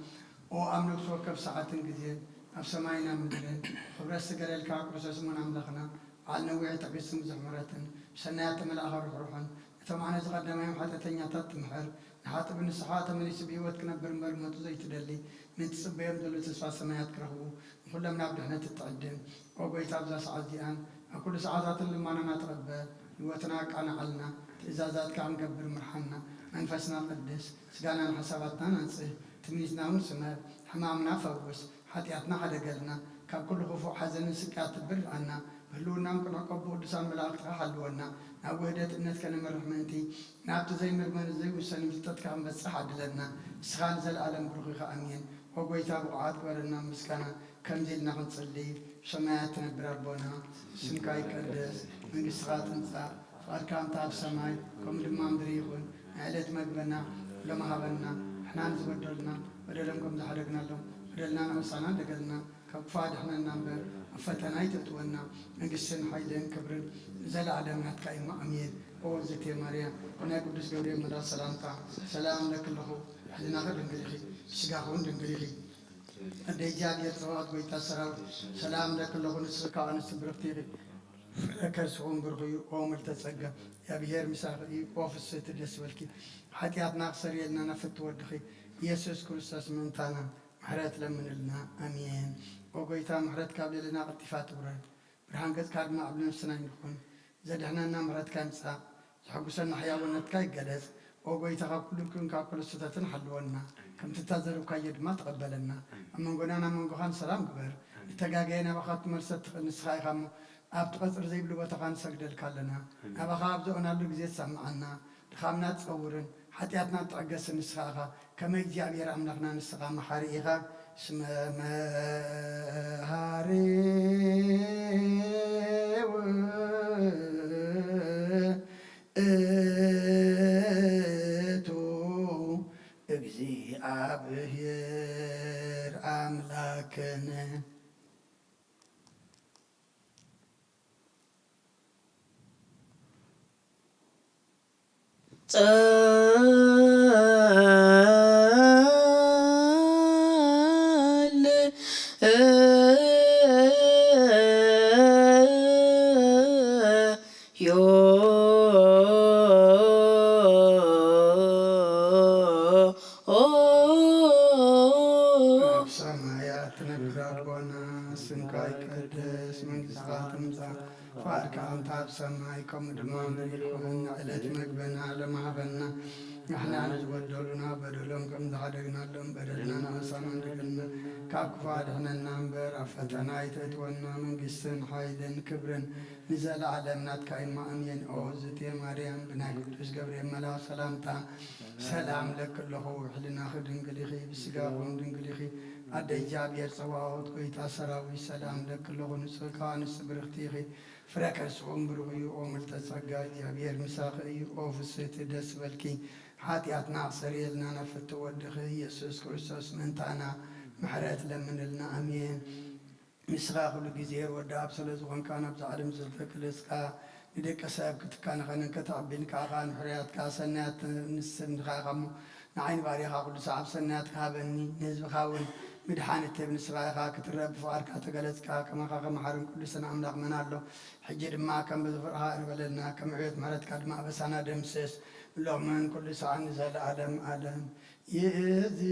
ኦ ኣብ ነፍሲ ወከፍ ሰዓትን ግዜን፣ ኣብ ሰማይን ኣብ ምድርን፣ ክብረት ዝገለልካ ክርስቶስ እሙን ኣምላኽና፣ በዓል ነዊሕ ትዕግስትን ብዙሕ ምሕረትን፣ ብሰናያት ተመላእኻ ርሕሩሕን፣ ነቶም ኣነ ዝቐደማዮም ሓጢኣተኛታት ትምሕር፣ ንሓጥእ ብንስሓ ተመሊሱ ብህይወት ክነብር እምበር ሞቱ ዘይትደሊ፣ ነቲ ጽበዮም ዘሎ ተስፋ ሰማያት ክረኽቡ፣ ንኹሎም ናብ ድሕነት እትዕድም። ኦ ጎይታ፣ ኣብዛ ሰዓት እዚኣን ኣብ ኩሉ ሰዓታትን ልማናና ተቐበል፣ ህይወትና ኣቃንዓልና፣ ትእዛዛትካ ክንገብር ምርሓና፣ መንፈስና ቀድስ፣ ስጋናን ሓሳባትናን ኣንጽህ፣ ትምኒትና እውን ስመር፣ ሕማምና ፈውስ፣ ሓጢኣትና ሓደገልና፣ ካብ ኩሉ ክፉእ ሓዘንን ስቅያት ትብርኣና፣ ብህልውናን ቅኑዕ ቀቡ ቅዱሳን መላእክትኻ ሓልወና፣ ናብ ውህደት እምነት ከነምርሕ ምእንቲ፣ ናብቲ ዘይምርመርን ዘይውሰንን ፍልጠትካ ክንበጽሕ ዓድለና። ንስኻ ንዘለኣለም ብሩኽ ኢኻ። ኣሜን። ኦ ጎይታ፣ ብቑዓት ግበረና ምስጋና፣ ከምዚ ኢልና ክንጽሊ። ብሰማያት ትነብር ኣቦና፣ ስምካ ይቀደስ፣ መንግስትኻ ትምጻእ፣ ፍቓድካ ከምታ ኣብ ሰማይ ከምኡ ድማ ኣብ ምድሪ ይኹን። ናይ ዕለት መግበና ሎሚ ሃበና፣ ንሕና ንዝበደሉና በደሎም ከም ዝሓደግናሎም በደልና ንኣምሳና እንደገልና፣ ካብ ክፉእ ኣድሕነና እምበር፣ ኣብ ፈተና ኣይተእትወና። መንግስትን ሓይልን ክብርን ንዘለኣለም ናትካ እዩ። ኣሜን። ኦ እግዝእትየ ማርያም፣ ብናይ ቅዱስ ገብርኤል መልኣኽ ሰላምታ ሰላም እለኪ ኣለኹ። ሕልናኺ ድንግል ኢኺ፣ ብስጋኺ እውን ድንግል ኢኺ። ኣደ እግዚኣብሔር ጸባኦት፣ ጎይታ ሰራዊት፣ ሰላም እለኪ ኣለኹ። ንስኺ ካብ ኣንስቲ ብርኽቲ ኢኺ፣ ፍረ ከርስኺ እውን ብሩኽ እዩ። ኦ ምልዕተ ጸጋ፣ እግዚኣብሔር ምሳኺ እዩ። ኦ ፍስሕቲ ደስ ይበልኪ፣ ሓጢኣትና ክሰርየልና ናብ ፍትው ወድኺ ኢየሱስ ክርስቶስ ምእንታና ምሕረት ለምንልና። ኣሜን። ኦ ጎይታ፣ ምሕረት ካብ ልዕሌና ቀልጢፋ ትውረድ፣ ብርሃን ገጽካ ድማ ኣብ ነፍስና ይኹን። ዘድሕነና ምሕረትካ ይምጻእ፣ ዘሐጉሰና ሕያውነትካ ይገለጽ። ኦ ጎይታ፣ ካብ ኩሉ እልክን ካብ ኩሉ ስህተትን ሓልወና፣ ከምቲ እተዘርብካዮ ድማ ተቐበለና። ኣብ መንጎናን ኣብ መንጎኻን ሰላም ግበር። ንተጋገየ ናባኻ ትመልሰት ትኽእል ንስኻ ኢኻ እሞ፣ ኣብቲ ቀጽሪ ዘይብሉ ቦታኻ ንሰግደልካ ኣለና። ናባኻ ኣብ ዝኦናሉ ግዜ ትሰምዓና። ድኻምና ትጸውርን ሓጢኣትና ትዕገስን ንስኻ ኢኻ። ከመ እግዚኣብሔር ኣምላኽና ንስኻ መሓሪ ኢኻ። እስመ መሃሪ ውእቱ እግዚኣብሔር ኣምላክነ። ጸልዮ ኣብ ሰማያት ትነብር ኣቦና፣ ስምካ ይቀደስ፣ መንግስትኻ ትምጻእ፣ ፍቓድካ ከምታ ኣብ ሰማይ ከምኡ ድማ ኣብ ምድሪ ይኹን። ዕለት መግበና ሎሚ ሃበና፣ ንሕና ንዝበደሉና በደሎም ከም ዝሓደግናሎም በደልና ንኣምሳና እንደገልና፣ ካብ ክፉእ ኣድሕነና እምበር ኣብ ፈተና ኣይተእትወና። መንግስትን ሓይልን ክብርን ንዘለዓለም ናትካ እዩ። ኣሜን። ኦ እግዝእትየ ማርያም፣ ብናይ ቅዱስ ገብርኤል መልኣኽ ሰላምታ ሰላም እለኪ ኣለኹ። ሕልናኺ ድንግል ኢኺ፣ ብስጋኺ እውን ድንግል ኢኺ። ኣደ እግዚኣብሔር ጸባኦት፣ ጎይታ ሰራዊት፣ ሰላም እለኪ ኣለኹ። ንጽህካ ኣንስቲ ብርኽቲ ኢኺ፣ ፍረ ከርስኺ እውን ብሩኽ እዩ። ኦ ምልዕተ ጸጋ፣ እግዚኣብሔር ምሳኺ እዩ። ኦ ፍስህቲ፣ ደስ ይበልኪ፣ ሓጢኣትና ኣስተሰርየልና፣ ናብ ፍትው ወድኺ ኢየሱስ ክርስቶስ ምእንታና ምሕረት ለምንልና። ኣሜን። ንስኻ ኩሉ ግዜ ወዲ ኣብ ስለ ዝኾንካ፣ ናብዛ ዓለም ዝተገለጽካ፣ ንደቂ ሰብ ክትካንኸንን ከተዕቢን ከኣ ንሕሩያትካ ሰናያት ንስንኻ ኢኻ እሞ፣ ንዓይ ንባርያኻ ኩሉ ሰዓብ ሰናያትካ ሃበኒ፣ ንህዝብኻ እውን ምድሓን እትህብ ንስኻ ኢኻ። ክትረአ ብፍቓድካ ተገለጽካ፣ ከማኻ ከመሓርን ቅዱስን ኣምላኽ መን ኣሎ? ሕጂ ድማ ከም ብፍቕርኻ ይቕረ በለልና፣ ከም ዕቤት ምሕረትካ ድማ ኣበሳና ደምስስ፣ ሎምን ኩሉ ሰዓት ንዘለኣለም ኣለም። ይእዜኒ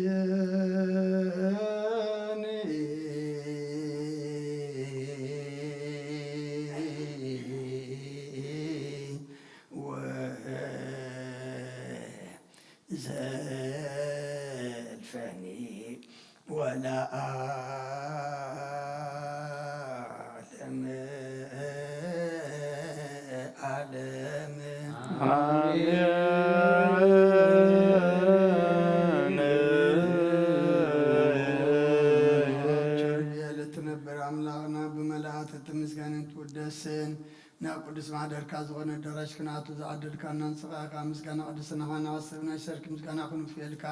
ወዘልፈኒ ወለዓለም ዓለም። ኣሜን። ቸር እትነብር ኣምላኽና፣ ብመላእክቲ እትምስገንን ትውደስን፣ ናብ ቅዱስ ማሕደርካ ዝኾነ ኣዳራሽ ክንኣቱ ዝዓደልካና ንስኻ ኢኻ። ምስጋና ቅድስናኻ ንዓስብ ናይ ሰርክ ምስጋና ክንውፍየልካ።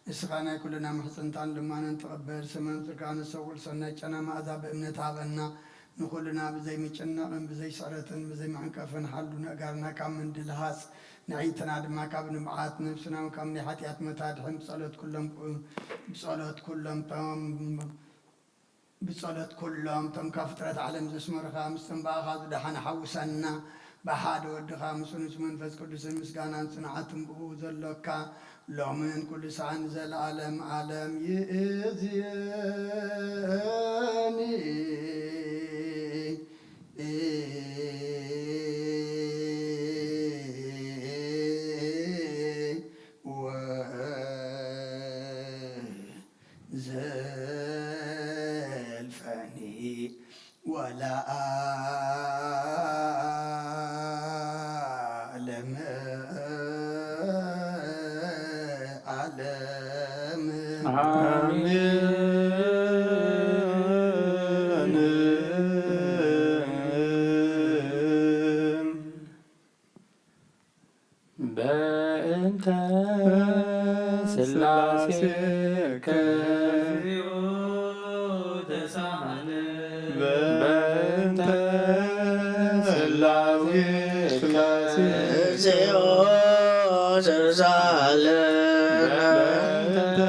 ንስኻ ናይ ኩልና ምሕጽንታን ልማንን ትቕበል። ስመ ምጽእካ ነስተውዕል፣ ሰናይ ጨና መኣዛ ብእምነት ሃበና። ንኹልና ብዘይ ምጭናቕን ብዘይ ስዕረትን ብዘይ መዕንቀፍን ሓሉ ነእጋርና ካብ ምንድልሃጽ፣ ንዕይንትና ድማ ካብ ንብዓት፣ ነብስና እውን ካብ ናይ ሓጢኣት መታድሕን ብጸሎት ኩሎም፣ ብጸሎት ኩሎም ቶም ብጸሎት ኩሎም እቶም ካብ ፍጥረት ዓለም ዘስመሩኻ፣ ምስቶም ብኣኻ ዝደሓነ ሓውሳና። ብሓደ ወድኻ ምስኡ ምስ መንፈስ ቅዱስን ምስጋናን ጽንዓትን ብኡ ዘሎካ፣ ሎምን ኩሉ ሰዓን ንዘለዓለም ዓለም ይእዝየኒ። ወዘልፈኒ ወለዓለም ዓለም። ኣሜን። በእንተ ስላሴከ በእንተ ስላሴከ እግዚኦ ተሳለ በእንተ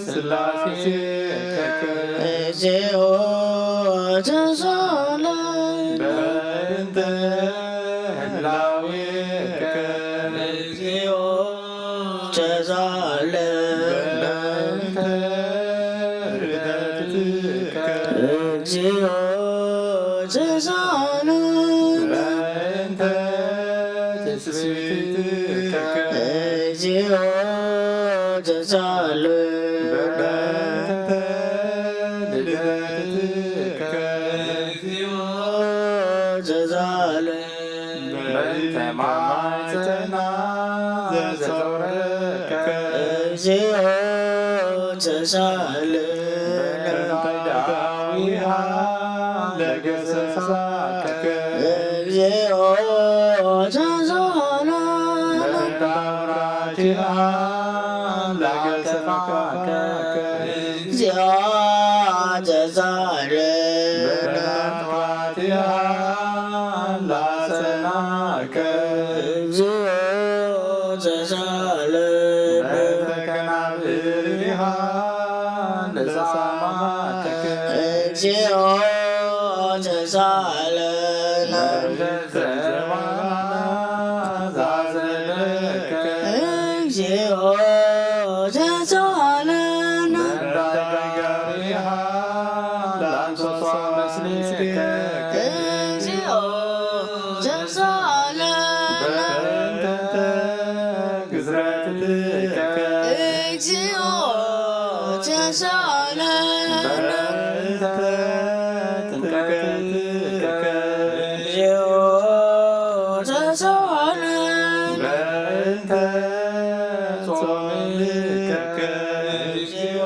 ስላሴከ እግዚኦ ተሳለ በእንተ ህላዌከ እግዚኦ ተሳለ በእንተ ርደትከ እግዚኦ ተሳለ በእንተ ትስብእትከ እግዚኦ ተሳለ በእንተ ልደትከ እግዚኦ ተሳለ በእንተ ማማይ ጽሕና ዘሰውረከ እግዚኦ ተሳለ በእንተ ዳዊሃ ለገሰሳከ እግዚኦ ተሳለ በእንተ አውራኪሃ ለገሰፋከ እግዚኦ ተሳለ በእንተ አውራኪሃ ላጸናከ እግዚኦ ተሳለ በእንተ ከናብሪሃ ለጻማከ እግዚኦ ተሳለ በእንተ ዘባና ዛዘለከ እግዚኦ ተሳለ በእንተ ጋሪሃ ላንሶሶ መስሌከ እግዚኦ ተሳለ በእንተ ግዝረትከ እግዚኦ ተሳለ በእንተ ጥምቀትከ እግዚኦ ተሳለ በእንተ ጾምከ እግዚኦ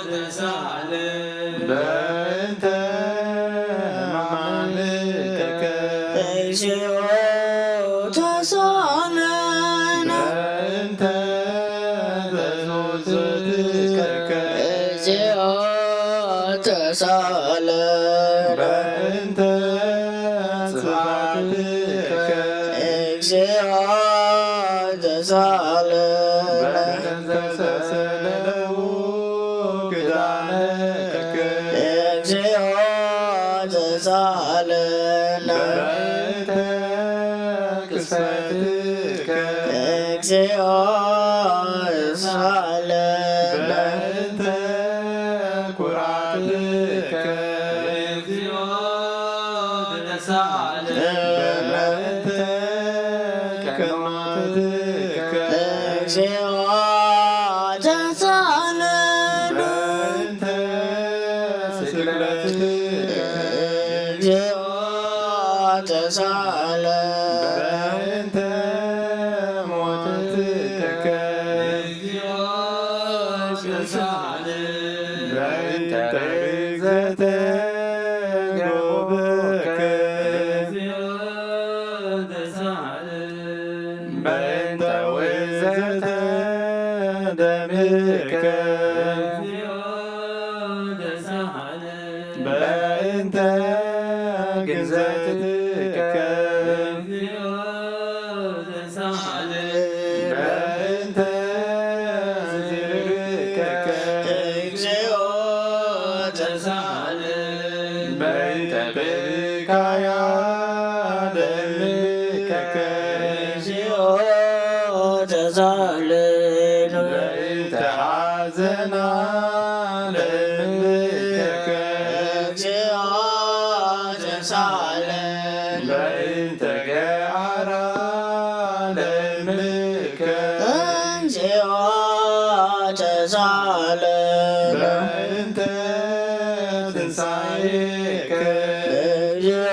ተሳለ በእንተ ሕማምከ እግዚኦ ተሳለ በእንተ ተስውጽትከ እግዚኦ ተሳ ተሳለነ። በእንተ ቅስፈትከ። እግዚኦ ተሳለነ። በእንተ ኩርዓትከ። እግዚኦ ተሳለነ። በእንተ ቀናትከ። እግዚኦ ተሳለነ። በእንተ ስቅለትከ። እግዚኦ ተሳለነ። በእንተ ሞትከ። እግዚኦ ተሳለነ። በእንተ ርግዘተ ገብከ። እግዚኦ ተሳለነ። በእንተ ውእዘተ ደምከ። በእንተ ግንዘትከ። በእንተ ዝርግከ። እግዚኦ ተሳለ። በእንተ ብካያ ደምከ። እግዚኦ ተሳለ። በእንተ ሐዘና ደምከ። እግዚኦ ተሳለ። በእንተ ገአራ ደምከ። እግዚኦ ተሳለ። በእንተ ትንሳኤከ። እግዚኦ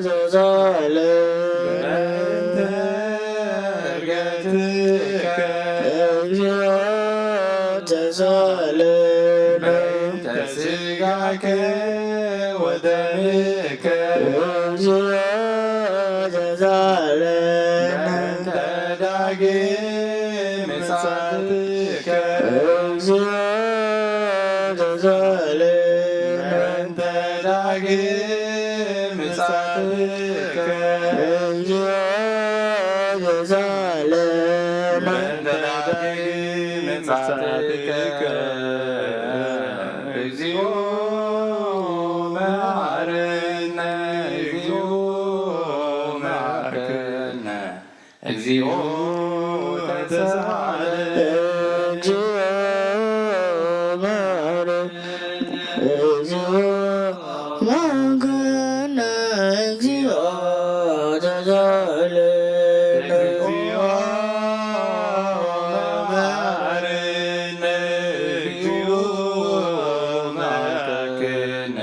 ተሳለ። በእንተ ዕርገትከ። እግዚኦ ተሳለ። በእንተ ስጋከ ወደምከ። እግዚኦ ተሳለ። በእንተ ዳግም ምጽአትከ። እግዚኦ ተሳለ። በእንተ ዳግም ምጽአትከ። እግዚኦ ተሳለ። በእንተ ዳግም ምጽአትከ። እግዚኦ መሐረነ። እግዚኦ መሐረነ። እግዚኦ ተሳለ። እግዚኦ መሐረነ። እግዚኦ መሐረነ። እግዚኦ ተሳለ። እግዚኦ መሐረነ። እግዚኦ መሐረነ።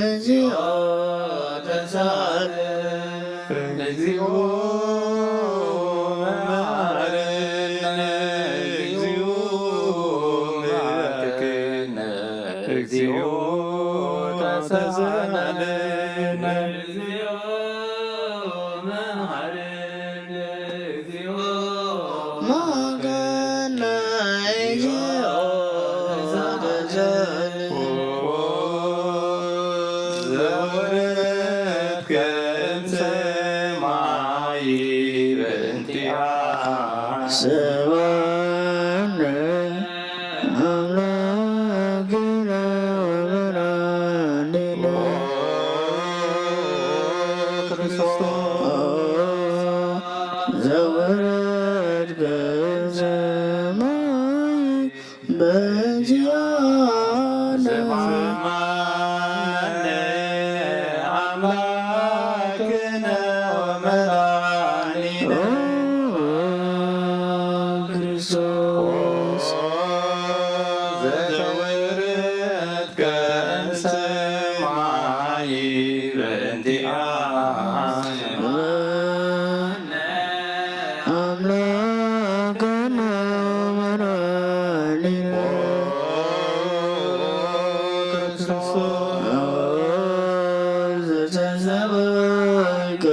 እግዚኦ ተሳለ። እግዚኦ መሐረነ። እግዚኦ መሐረነ። እግዚኦ ተሳለ። እግዚኦ መሐረነ። እግዚኦ መሐረነ። እግዚኦ ተሳለነ። ዘወረድከ እምሰማይ በእንቲአ ሰማነ አምላክነ ወመድኃኒነ ክርስቶስ ዘወረድከ እምሰማይ በእንቲአነ። ሰማነ አምላክነ ወመድኃኒነ ክርስቶስ ዘተወረድከ እምሰማይ በእንቲአነ። አምላክነ ወመድኃኒነ ክርስቶስ ዘተሰወርከ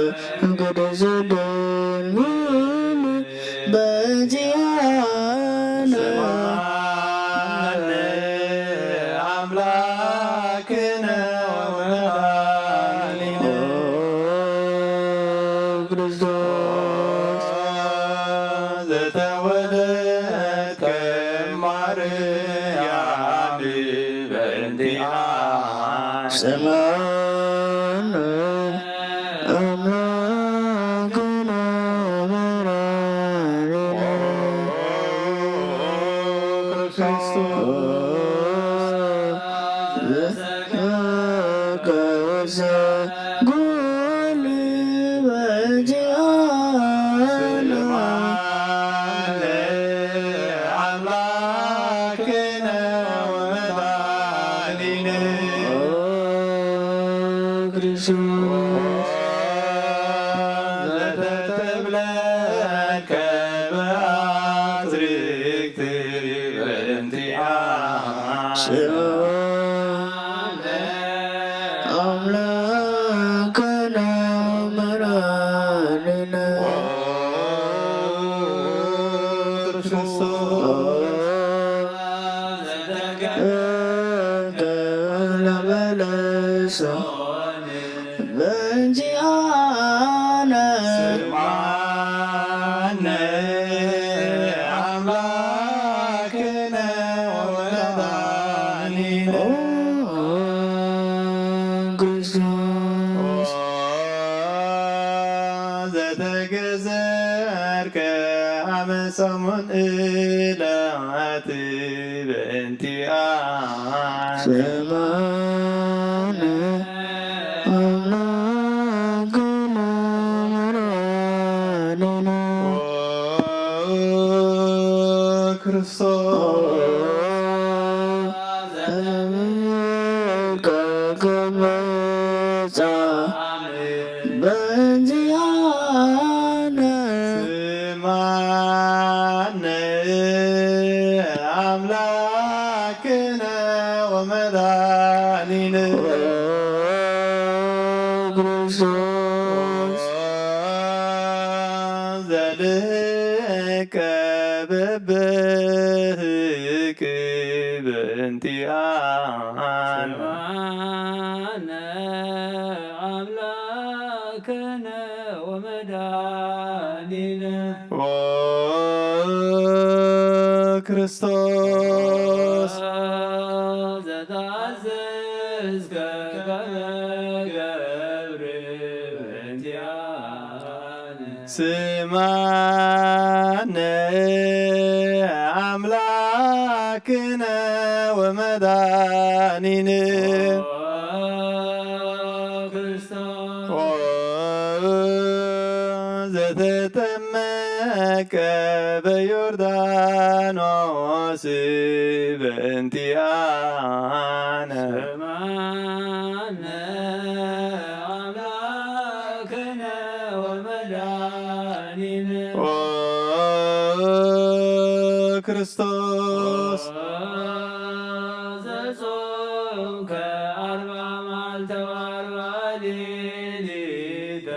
እምቅድስት ድንግል በእንቲአነ። ሰማነ አምላክነ ወመድኃኒነ ክርስቶስ ዘተወለድከ ማርያም በእንቲኣ ሰማዕነ ኣምላክነ መድኃኒነ ክርስቶስ ዘተወለድከ ወሰ ጎል በእንቲኣነ ስማነ ኣምላክነ ወመድኃኒነ ክርስቶስ ዘተተብለከ በአትርክት በእንቲኣነ ስማነ ኣምላክነ መድኃኒነ ክርስቶስ ለበለሶ በእንቲኣነ ስማነ ኣምላክነ ወመድኃኒነ ክርስቶስ ዘተገዘርከ ኣመ ሰሙን እለት በእንቲኣነ ስማነ ኣምላክነ መድኃኒነ ክርስቶስ ዘተብከ ከመጻ በእንቲኣነ ስማነ ኣምላክነ ወመድኃኒነ ክርስቶስ ዘልከ በብህክ በእንቲኣነ ስማነ ኣምላክነ ወመድኃኒነ ኦ ክርስቶስ ዘተኣዘዝከ ከመ ገብር በእንቲኣነ ስማነ ኣምላክነ ወመድኃኒነ ኦ ክርስቶስ ኦ ዘተጠመቀ በዮርዳኖስ በእንቲኣነ ስማነ ኣምላክነ ወመድኃኒነ ኦ ክርስቶስ ዘጾምከ ኣርባ መዓልተ ወኣርባ ሌሊተ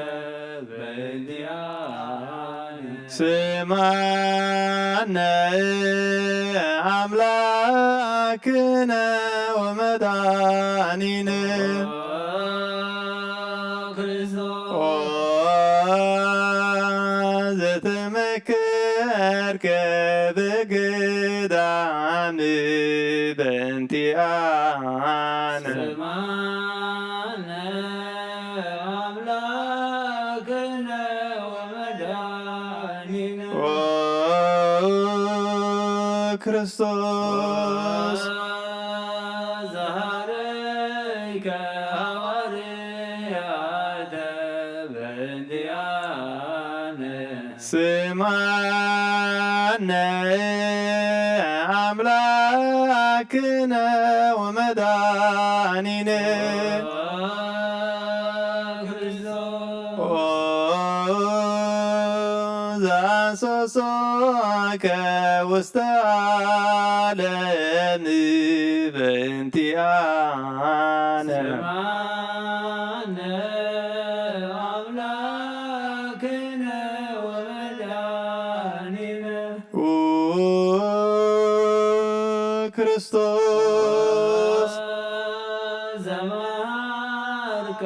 በእንቲኣነ ስማነ ኣምላክነ ወመድኃኒነ ኦ ዘተመከርከ በገዳም በእንቲኣነ ስማነ ኣምላክነ ወመድኃኒነ ኦ ክርስቶስ ዘሃረይከ ሃዋርያተ በእንቲኣነ ስማነ ኣምላክነ ወመድኃኒነ ኦ ዘአንሶሶከ ውስተ ዓለም በእንቲኣነ ስማነ ኣምላክነ ወመድኃኒነ ኦ ክርስቶስ ዘመሃርከ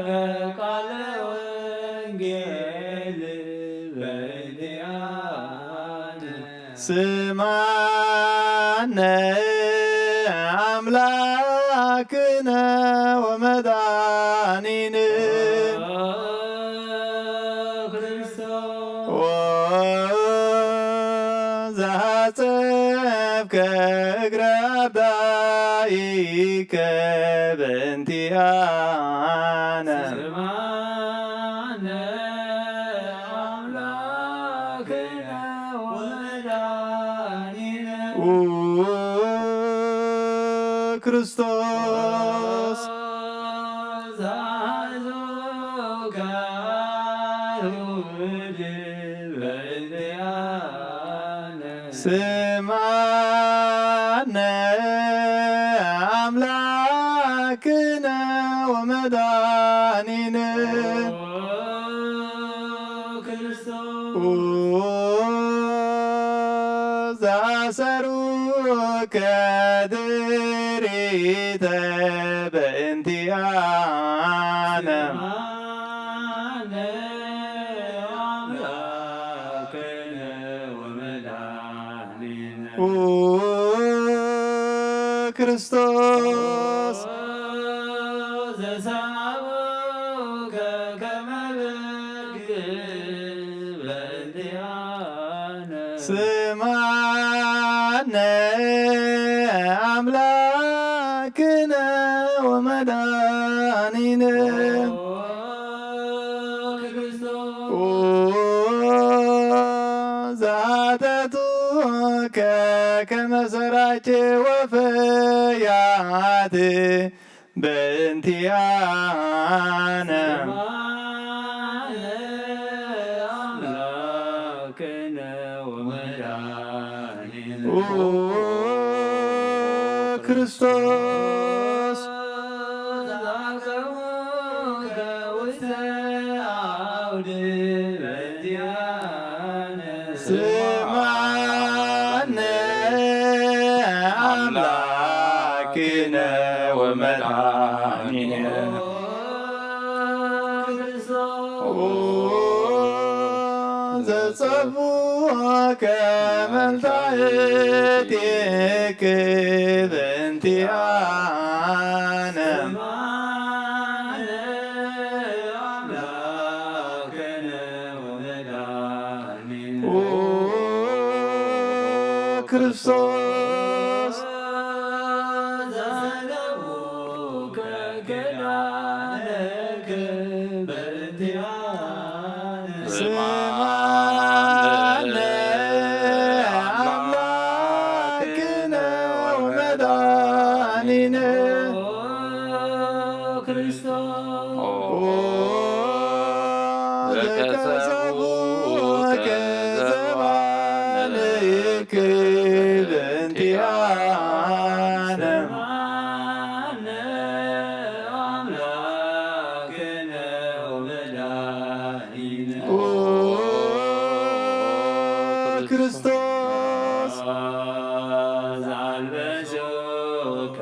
ቃለ ወንጌል ስማነ ኣምላክነ ወመድኃኒነ ወዘሐጸብከ እግረ አርዳኢከ በእንቲአነ። ስማነ አምላክነ ወመድኃኒነ ኡ ክርስቶስ። ዛዙከ አይሁድ በእንቲአነ። ስማነ አምላክነ ወመድኃኒነ ኦ ክርስቶስ። ኦ ዘአሰሩከ ድሪተ በእንቲአነ። ስማነ አምላክነ ወመድኃኒነ ኦ ክርስቶስ። ዘሰአሉከ ከመ በግ በእንቲአነ። ስማነ አምላክነ ወመድኃኒነ። ኦ ክርስቶስ። ኦ ዘአተቱከ ከመ ሰራጨ ወፈያት በእንቲአነ። ስማነ አምላክነ ወመድኃኒነ ኦ ክርስቶስ። ዘአቅረቡከ ውስተ አውድ በእንቲአነ። ስማነ አምላክነ ወመድኃኒነ ኦ ዘጸብኡከ መልታእቴክ በእንቲአነ። ስማነ አምላክነ ወመድኃኒነ ኦ ክርስቶስ። ዘሰአሉከ ኪዳነከ በእንቲአነ። ስማነ አምላክነ ወመድኃኒነ ኦ ክርስቶስ። ኦ ዘከሰቡከ ዘባንክ በእንቲአነ። ስማነ አምላክነ ወመድኃኒነ ኦ ክርስቶስ። ዘአልበሱከ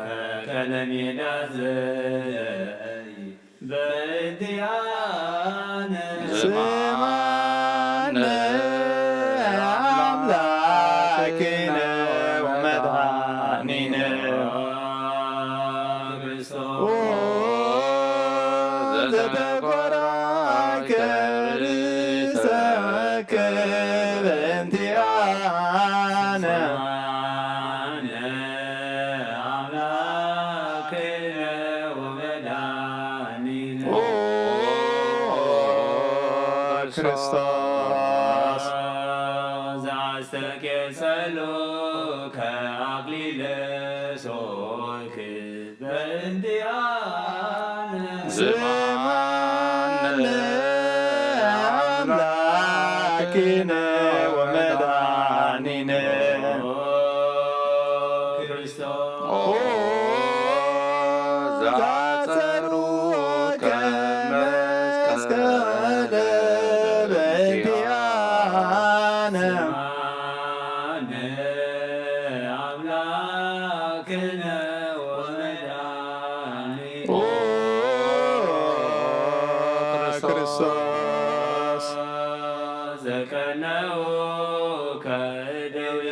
ከለሜዳ ዘይ በእንቲአነ። ስማነ አምላክነ ወመድኃኒነ ክርስቶስ። ኦ ዘተኮራከ ርእሰከ በእንቲአነ። ስማነ አምላክነ ወመድኃኒነ ኦ ክርስቶስ። ዘአስተኬሰሉከ አክሊለ ሶክ በእንቲአነ። ስማነ አምላክነ ወመድኃኒነ ኦ ክርስቶስ። ኦ ዘአጸሩከ መስቀለ በእንቲአነ። ስማነ አምላክነ ወመድኃኒነ ኦ ክርስቶስ። ዘቀነውከ ደዌ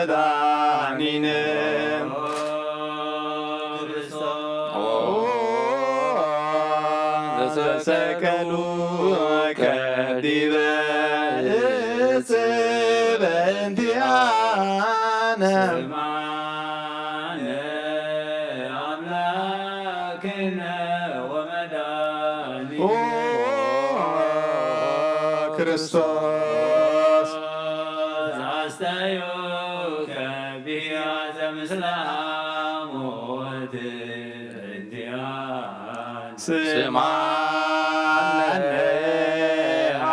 መድኃኒነ። ዘተሰቀሉ ከዲበ እጽ በእንቲአነ። አምላክነ ወመድኃኒነ ኦ ክርስቶስ። አስተዩ ከቢያተ ምስለ ሐሞት እንዲያን። ስማነ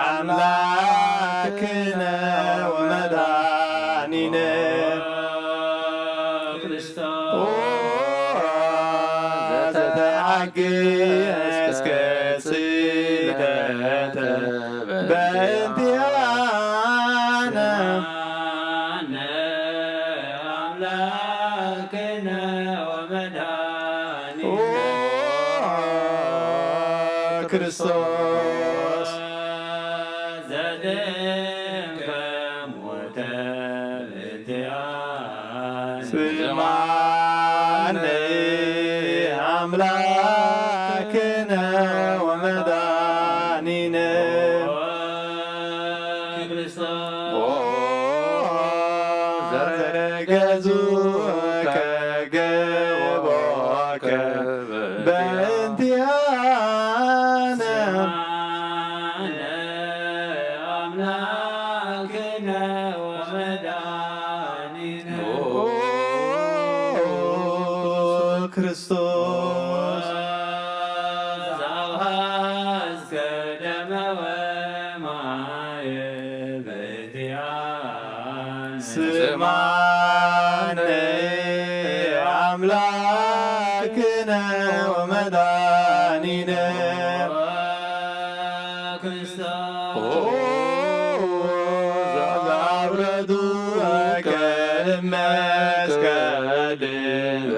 አምላክነ ወመድኃኒነ። ክርስቶስ። ኦ ዘተአግስከ ስደተ በእንቲአነ። አምላክነ ወመድኃኒነ ኦ ክርስቶስ። ዘድንከ ሞተ በእንቲአነ። ስማነ አምላክነ ወመድኃኒነ። ኦ ክርስቶስ። ኦ ዘረገዙከ ገቦከ በእንቲአነ። አምላክነ ወመድኃኒነ። ኦ ክርስቶስ። ዘአውሐዝከ ደመ ወማየ በእንቲአነ። ስማነ አምላክነ ወመድኃኒነ። ክርስቶስ። ኦ ዘአውረዱከ እመ እስከ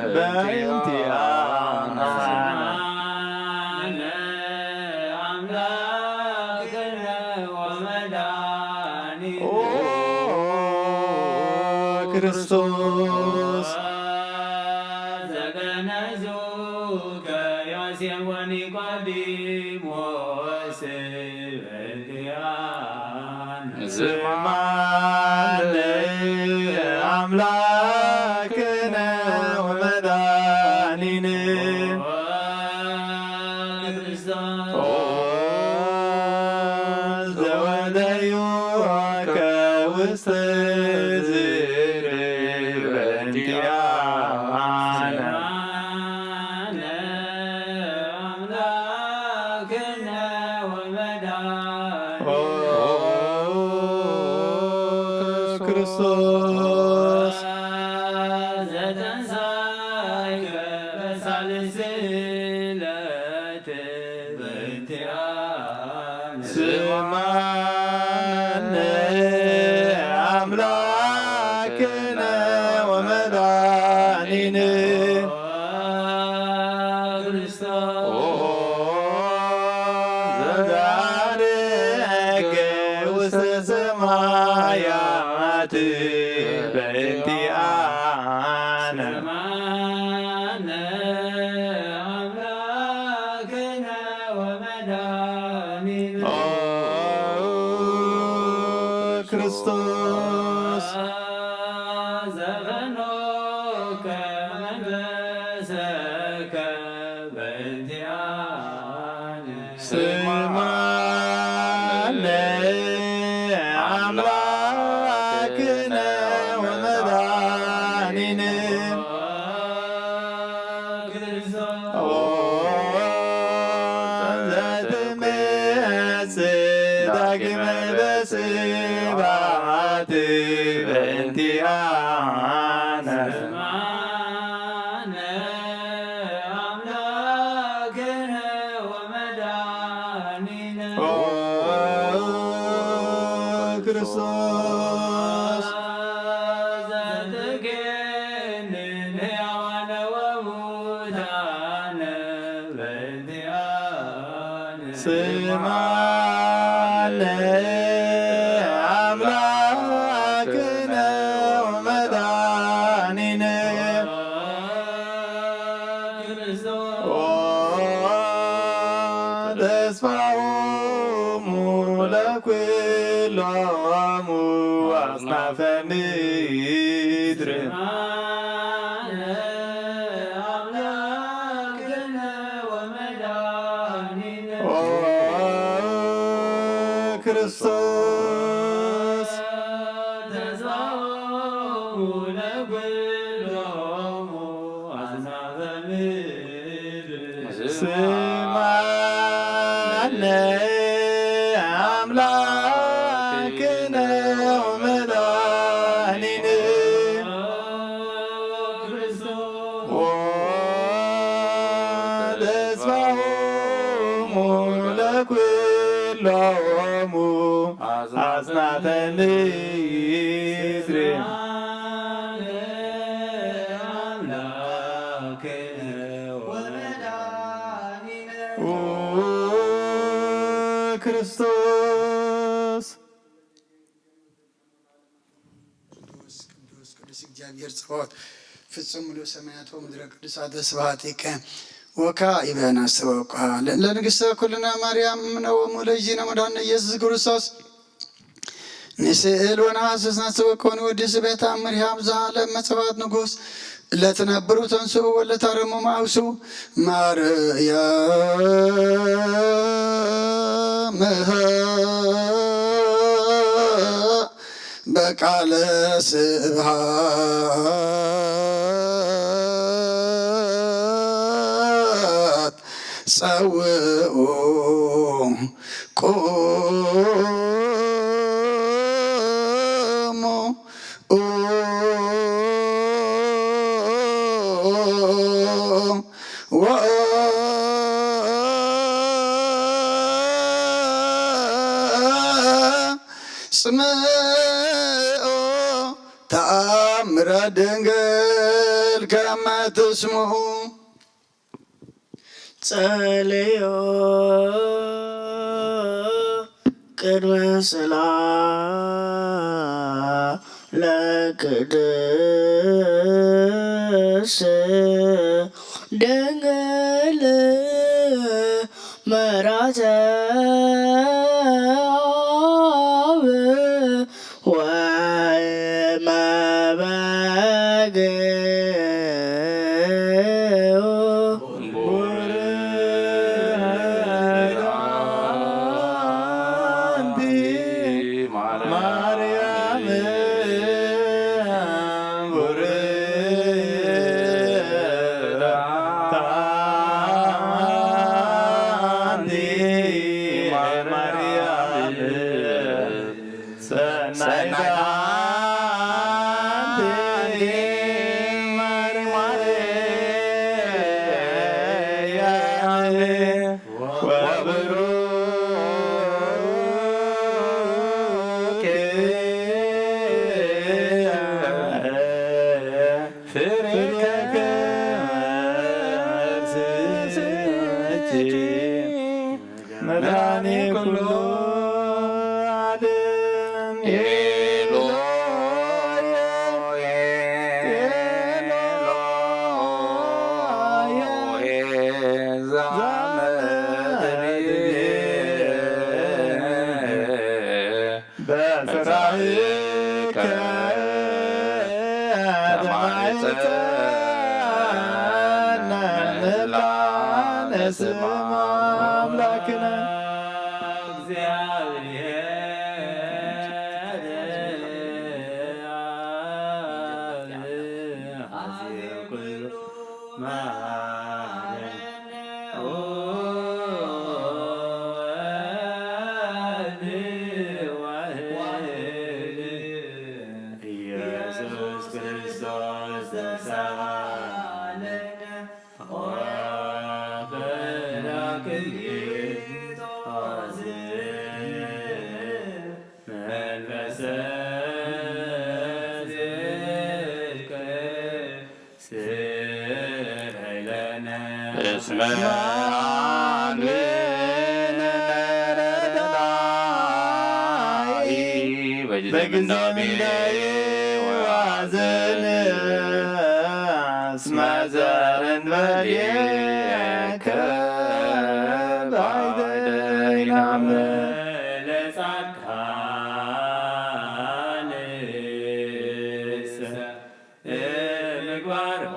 በእንቲአነ። አምላክነ ወመድኃኒነ። ኦ ክርስቶስ። ዘገነዙከ ዮሴፍ ወኒቆዲሞስ በእንቲአነ። ስማነ አምላክነ ወመድኃኒነ። ኦ ዘወደዩከ ውስተ ዝክር በእንቲአነ። አምላክነ ወመድኃኒነ። ኦ ክርስቶስ። ዘተንሳእከ በሳልስ ዕለት በእንቲአነ። ስማነ አምላክነ ወመድኃኒነ። ኦ ዘአርገ ውስተ ሰማያት በእንቲአነ። ስማነ አምላክነ ወመድኃኒነ። ኦ ክርስቶስ። ዘፈኖከ መንፈሰከ በእንቲአነ። ስማነ አምላክነ ወመድኃኒነ። ኦ ዘትመጽእ ዳግመ በስብሐት በእንቲአነ። ስማነ አምላክነ ወመድኃኒነ። ኦ ክርስቶስ። ዘትገንን ሕያዋነ ወሙታነ በእንቲአነ። ስማነ አምላክነ ወመድኃኒነ። ምድር። ስምዓነ ኣምላክነ ወመድኃኒነ። ኦ ክርስቶስ። ተስፋሆሙ ለኩሎሙ ኣጽናፈ ምድር። ስምዓነ ኣምላክነ ወመድኃኒነ። ኦ ተስፋሆሙ ለኩሎሙ ኣጽናፈ ምድር። ኦ ክርስቶስ። ቅዱስ ቅዱስ ቅዱስ እግዚኣብሔር ጸባኦት፣ ፍጹም ምሉእ ሰማያት ወምድረ ቅዱሳተ ስብሐቲከ ወካዕበ ናስተበቅዓ ለንግሥተ ኩልና ማርያም እምነ ወሙ ለእግዚእነ መድኃኒነ ኢየሱስ ክርስቶስ። ንስእል ወነሐስስ ናስተበቅዖ ንወድስ ቤታ እምሪሃ ብዝሃ ለመጸባት ንጉስ ለትነብሩ ተንስኡ ወለታረሙ ማውሱ ማርያም በቃለ ስብሐት ጸውኡ ቁሙ። ወጽምኦ ተኣምረ ድንግል ከመ ትስምዑ። ጸልዮ ቅድመ ስላ ለቅድስት ድንግል መራተ አብ ወመበግኡ። ሰናይት አንቲ ማርያም ወብሩክ ፍሬ ከርሥኪ መድኃኔ ኩሉ ዓለም። ኤሎሄ፣ ኤሎሄ፣ ዛመ በስራይከ ተማይጸነ ምላነ ስማ አምላክነ። ኢየሱስ ክርስቶስ ተሳለነ ወበራክሊጦስ መንፈሰ ጽድቅ ስረይ ለነ እስመ አልብነ ረዳኢ በጊዜ ምንዳቤ ወሐዘን እስመ ዘእንበሌከ ባዕደ ይናምን። ለጻድቃን ምግባሮሙ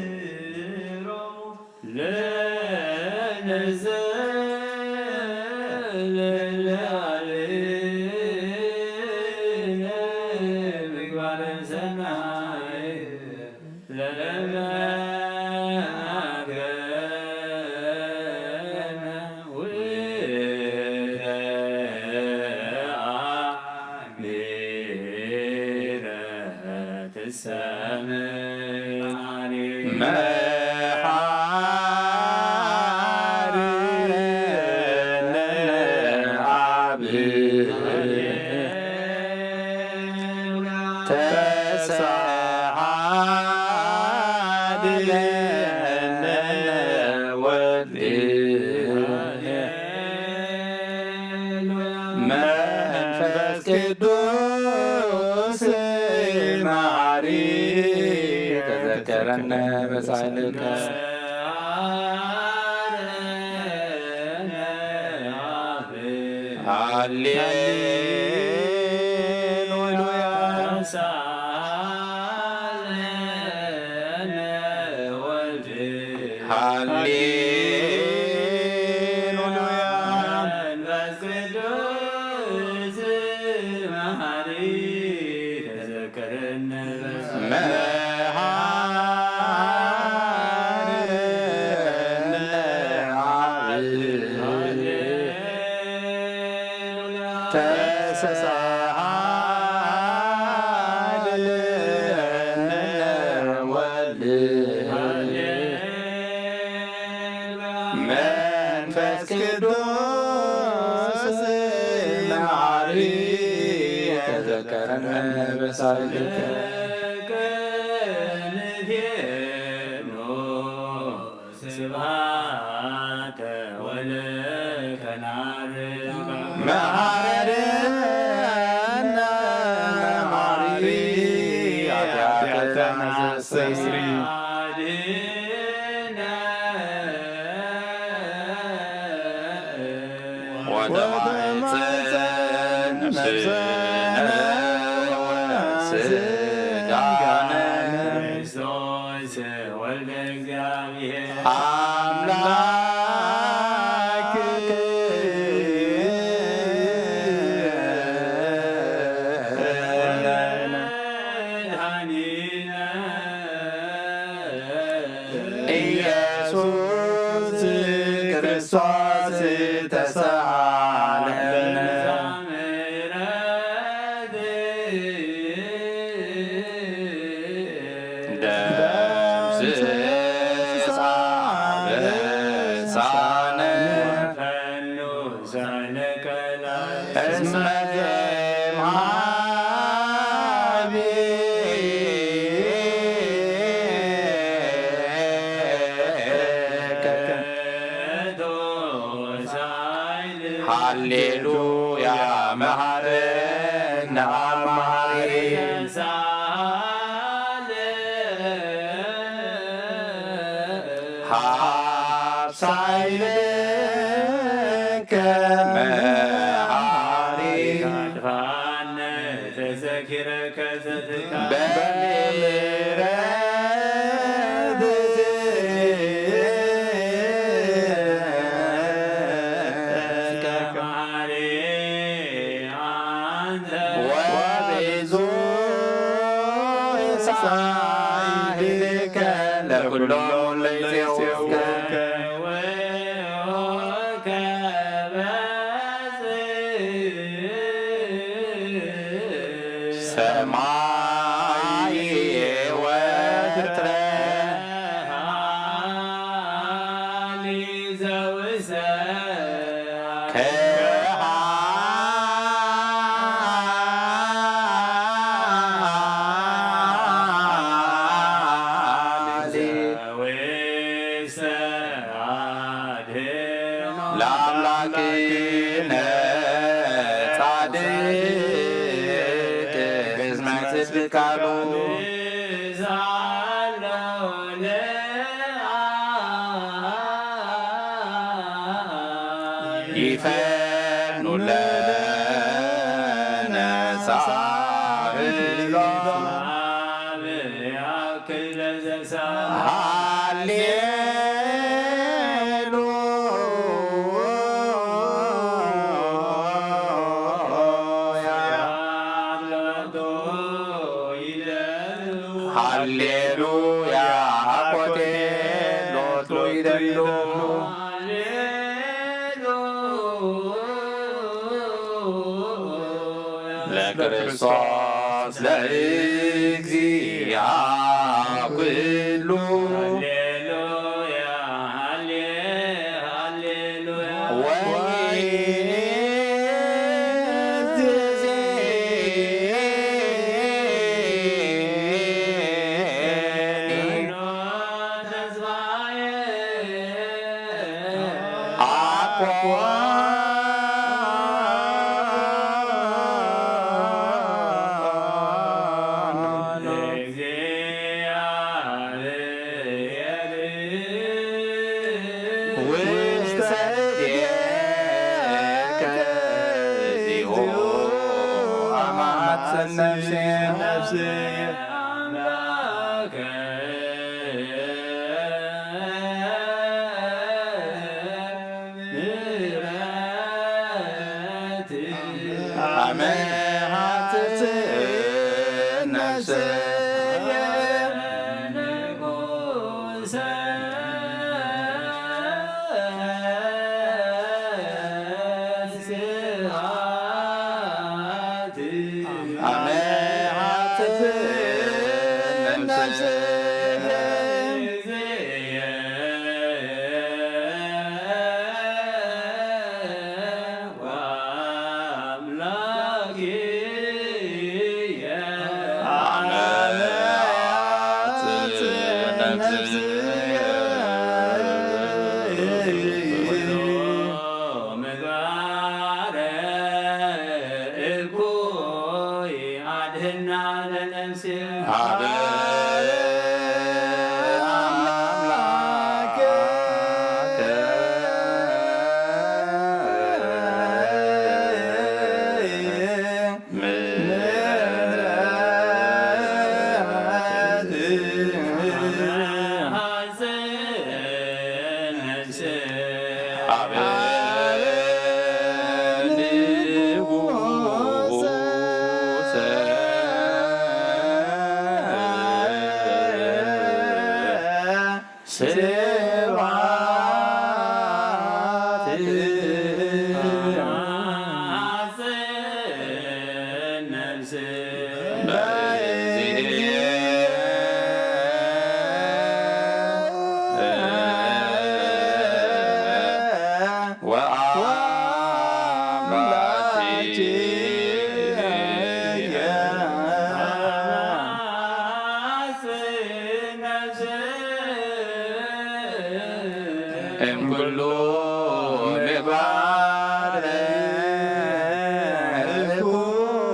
ተምህሮሙ ለነዘለዓልነ ምግባረ ሰናይ ለለመሃገነ ውእተ አሚረ ትሰምዓኒ። መሓርነ አብ ተሰሃድነ ወልድ መንፈስ ቅዱስ መሓሪ ተዘከረነ በሳይልከ። ሃሌሉያ። ሃሌሉያ። መንፈስ ቅዱስ መሐሪ ተዘከረነ። መሐረነ አብ ተሰሃለነ ወልድ መንፈስ ቅዱስ መሐሪ ተዘከረነ በሳልከ። ስብሐተ ወልከናር መሐረነ መሐሪ ኃጢአተነ ዘስተስሪ። ወተማሕፀን ነፍስነ ወስጋነ ክርስቶስ ወልደ እግዚአብሔር አምላክ ኢየሱስ ክርስቶስ ተሳለነ። ደምስስ አበሳነ እስመ ዘይምሃብ ሃሌሉያ መሐረነ አብ መሐሪ። ሀብ ሳይልከ መሐሪ። ተዘኪረከ ዘትካ በምሕረትከ መሐሪ አንተ ወቤዞ ሳይልከ ለኩሎም ለይጼውከ ሰማይ ወትትረ ለአምላክነ ጻድቅ እስመ ጽድቅ ቃሉ ይፈኑ ለነ ሃሌሉያ። ሃሌሉያ። ኣኮቴ ሎቱ ይደሉ። ለክርስቶስ ለእግዚአ ኩሉ። ሃሌሉያ፣ ሃሌ-፣ ሃሌሉያ። ወይዜኒ ተስፋዬ ውስተ እዴከ እግዚኦ አማጽን ነፍሴ ነፍሴ። አመ ሀትት ነፍስየ አመ ሀትት ነፍስየ አድህና ለነፍሴ። ሀበ አምላከ ምሕረት። እምኩሉ ምግባር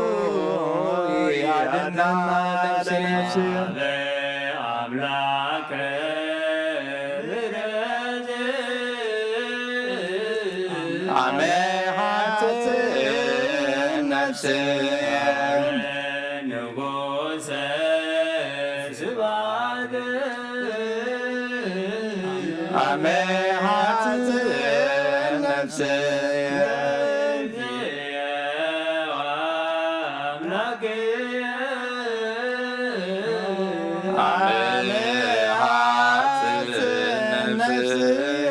እኩይ አድህና ለነፍስየ። አምላክ አመ ሀትት ነፍስየ። ንጉሰ ስብሐት። አመ ሀትት ነፍስየ። አመ ሀትት ነፍስየ።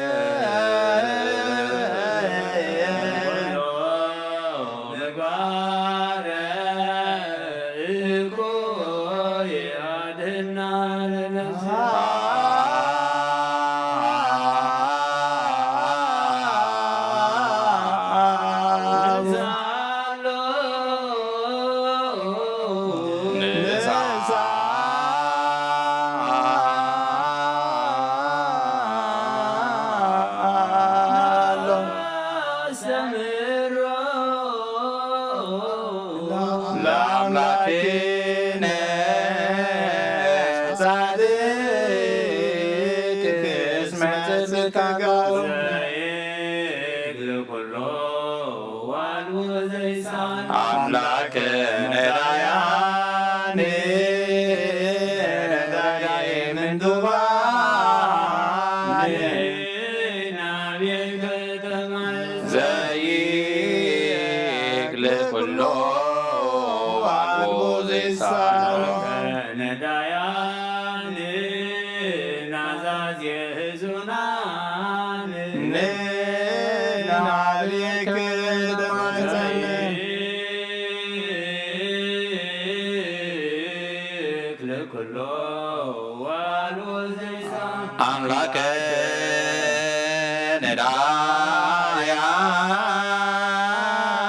ለአምላክነ ጻድቅ እስመ ጽድቅከ። አምላክ ነዳያን ነዳይ ምንዱባን ዘይክል ኩሎ ኣልቦ ዘይሳኖ ነዳያን ናዛዝ የህዙናን ንናብየክ ተማጸን ክልኩሎ ዋሉ ዘይሳ ኣምላከ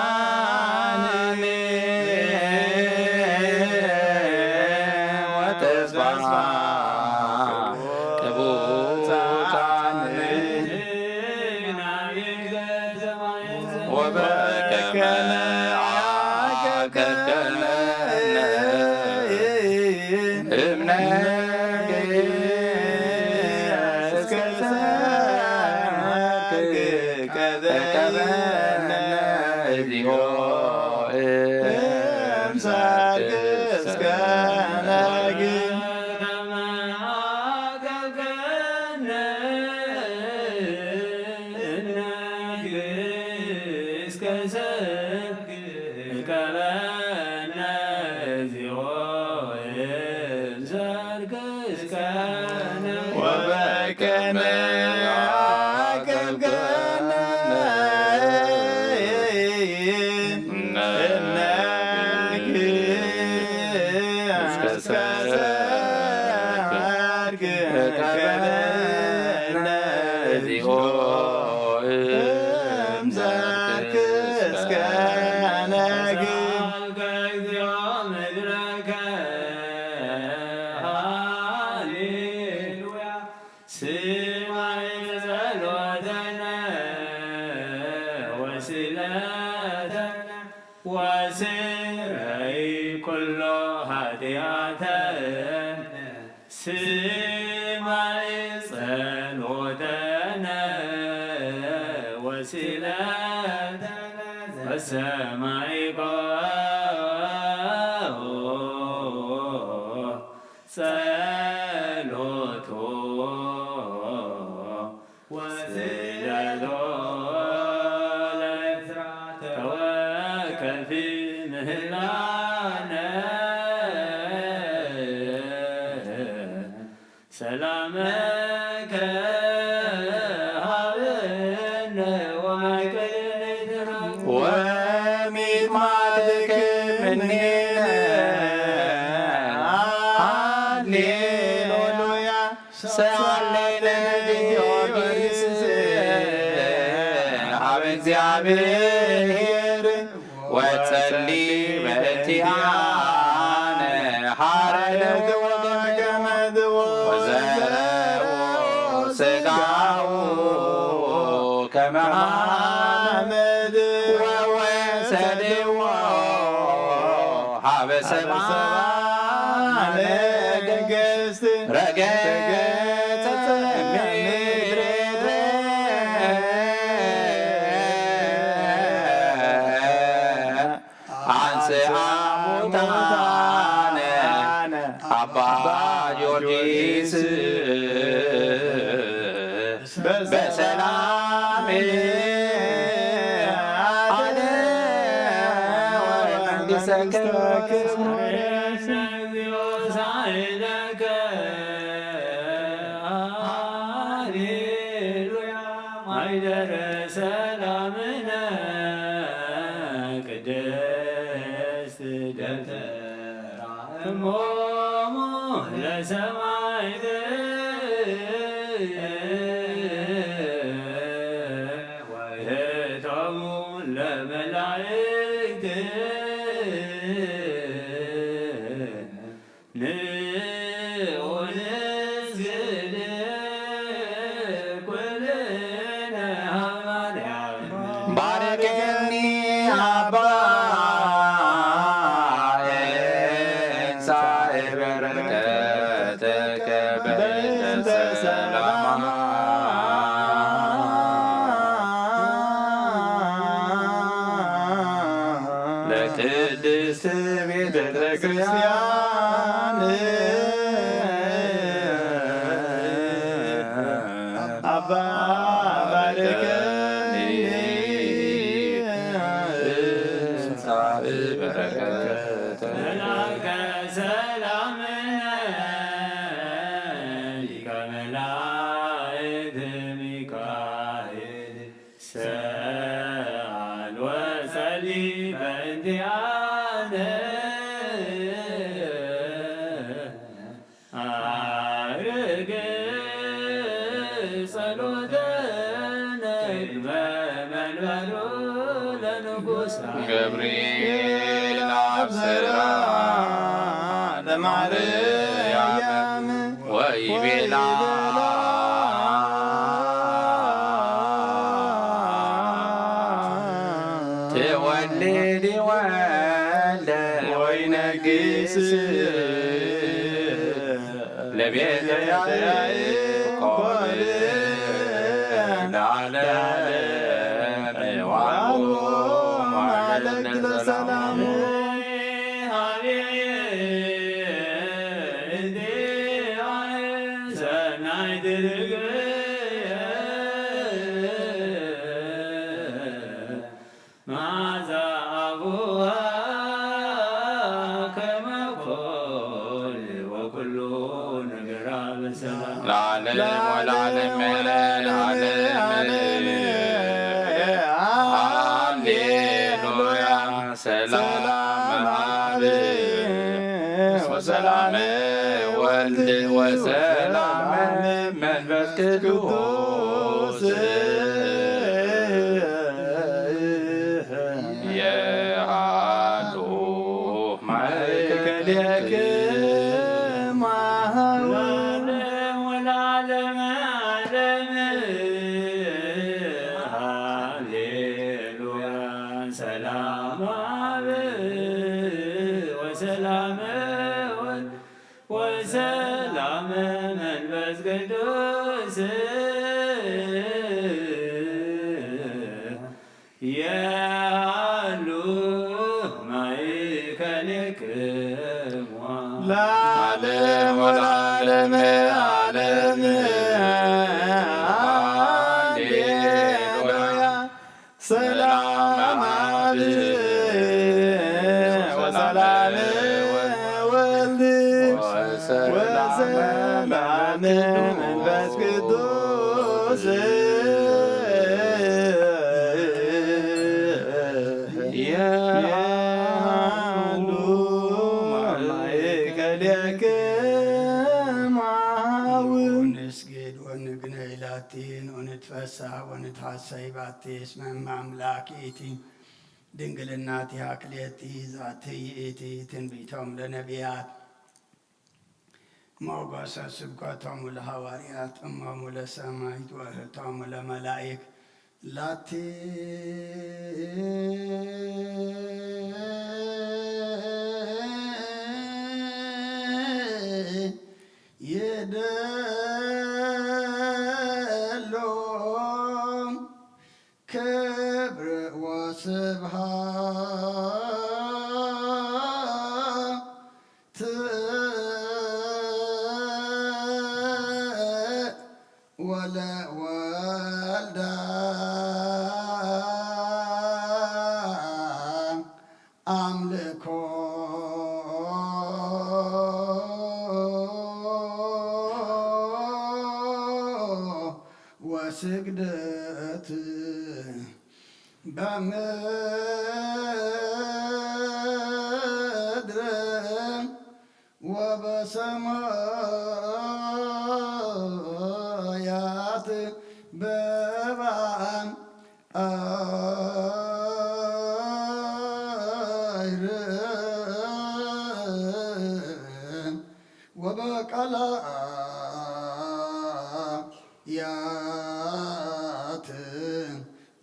ነዳያን ወተስፋ ቅቡጻን ወበከመ አከከነ እምነ እስከ ተቀበነ እግዚኦ እምሳክ እስከ ነግ ወበከመ አቀብከነ እምነክ እስከ ሰርክ እቀበነ እግዚኦ እምሰርክ እስከ ነግ ሃሌሉያ ስማይ ጸሎተነ ወስለተነ ወስረይ ኩሎ ኃጢአተነ ስማይ ጸሎተነ ወስለተነ ወሰማይኮ ጸሎቶ ወስደዶ ለእስራ ተወከፊ ምህላነ ሰላመከ ሃበነ ወማይከለነ ወሚጥማትክ ምኔነ ሃሌሉያ ሰአለነ ጊዮርጊስ ሀበ እግዚአብሔር ወጸሊ በእንቲአነ ሐረነ ወገመድዎ ወዘርኡ ስጋሁ ከመ ሐመድ ወወሰድዎ ሀበ ሰማነ ገስት ረገጸ ምድር አንስአ ሙታነ አባ ጊዮርጊስ በሰላም አደረ ወመንግሥተ ክብር ሃሌሉያ ማይደረ ሰላምነ ቅድስት ደብተራ እሞሙ ለሰማዕት ወይእቶሙ ለመላእክት ንዑ ንስግድ ኩልነ ሀበ ማርያም። ባርከኒ አባ እንሳኤ በረከተከ በእንተ ሰላማ ቤተ ክርስቲያን አባ ባርከኒ። ሳብ በረከት መልአከ ሰላምነ ሊቀ መላእክት ሚካኤል ሰአል ወጸሊ በእንቲአነ። አርግ ጸሎተነ ቅድመ መንበሩ ለንጉሥ ገብርኤል አብሰራ ለማርያም ወይቤላ ትወልድ ወልደ ወይነግስ ለቤተ ያዕቆብ ለዓለመ ዓለም። ሰላም ሰናይ ድርግም መዓዛ ኣፉሃ ከመ ኮል ወኩሉ ነገራ በሰላም። ለዓለም ወለዓለም ዓለም። ሃሌሉያ። ሰላም አብ ወሰላም ወልድ ወሰላም መንፈስ ቅዱስ የሃሉ ማእከሌክሙ። ለዓለም ወለዓለም ዓለም። ሃሌሉያ። ሰላም አብ ወሰላም ወልድ ወሰላም መንፈስ ቅዱስ የሃሉ ማእከሌክሙ። ለዓለም ወለዓለም ዓለም። ሃሌሉያ። ሰላም አብ ወሰላም ወልድ ወሰላም መንፈስ ቅዱስ የሃሉ ማእከሌክሙ። ንስግድ ወንግነይ ላቲ ወንትፈሳህ ወንትሐሰይ ባቲ እስመ እመ አምላክ ይእቲ ድንግልናቲሃ ክልኤቲ ዛቲ ይእቲ ትንቢቶም ለነቢያት ሞገሰ ስብከቶሙ ለሐዋርያት እሞሙ ለሰማይት ወእህቶሙ ለመላኢክ ላቲ ይደሎ ክብር ወስብሐት ወለወልዳ አምልኮ ወስግደት በምድር ወበሰማያት በባን አይር ወበቃላ ያት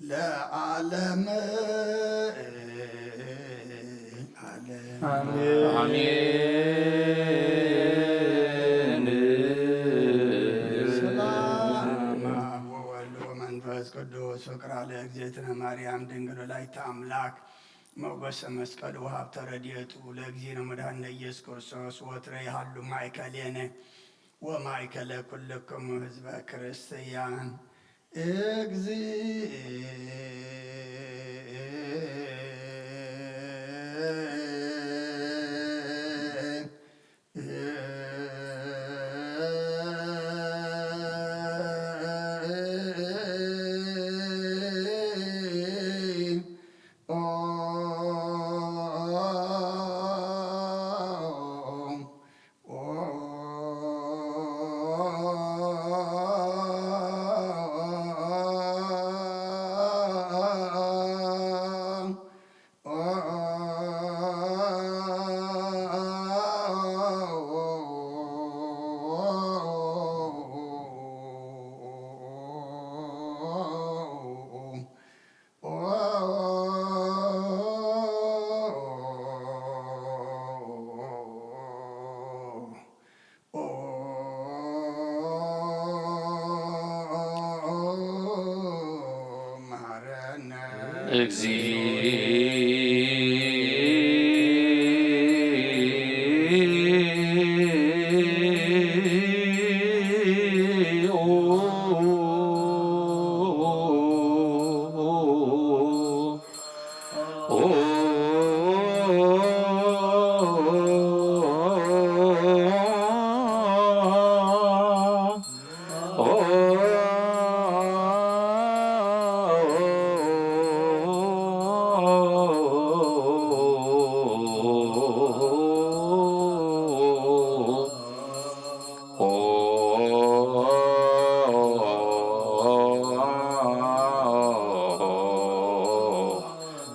ለዓለም ዓለም። አሜን። ስብሐት ለአብ ወወልድ ወመንፈስ ቅዱስ። ፍቅራ ለእግዝእትነ ማርያም ድንግል ወላዲተ አምላክ ሞገሰ መስቀሉ ወሃብተ ረድኤቱ ለእግዚእነ መድኃኒነ ኢየሱስ ክርስቶስ ወትረ ይሃሉ ማእከሌነ ወማእከለ ኩልክሙ ህዝበ ክርስቲያን።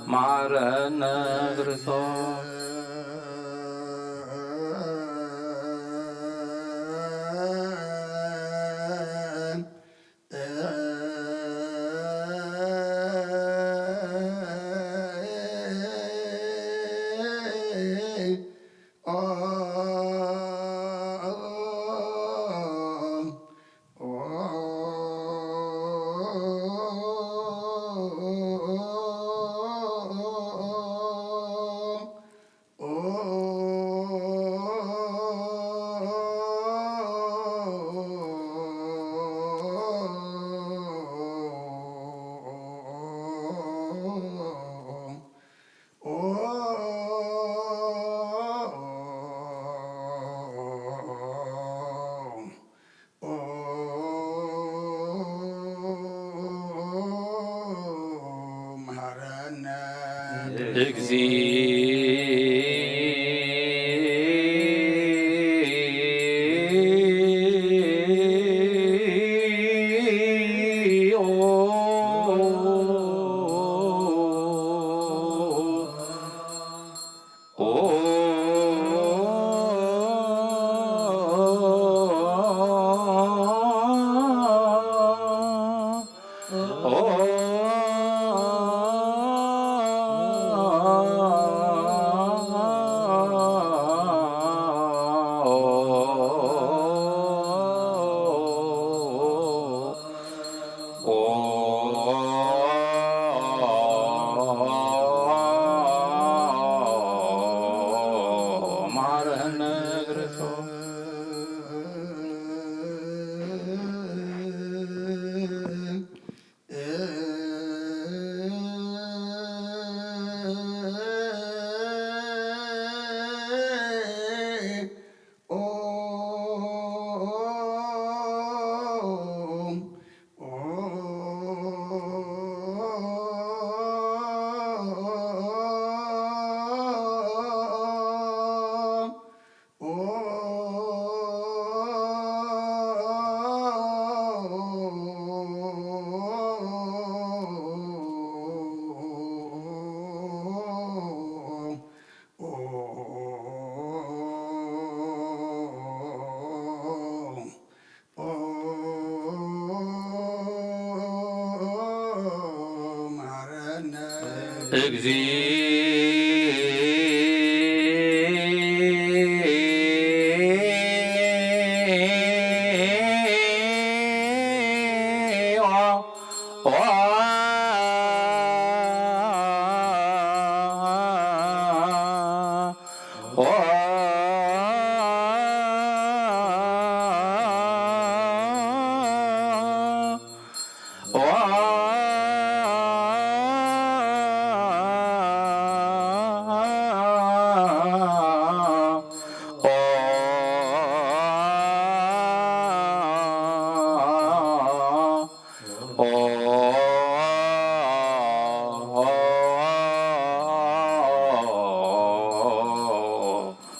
ማረነ ክርስቶስ።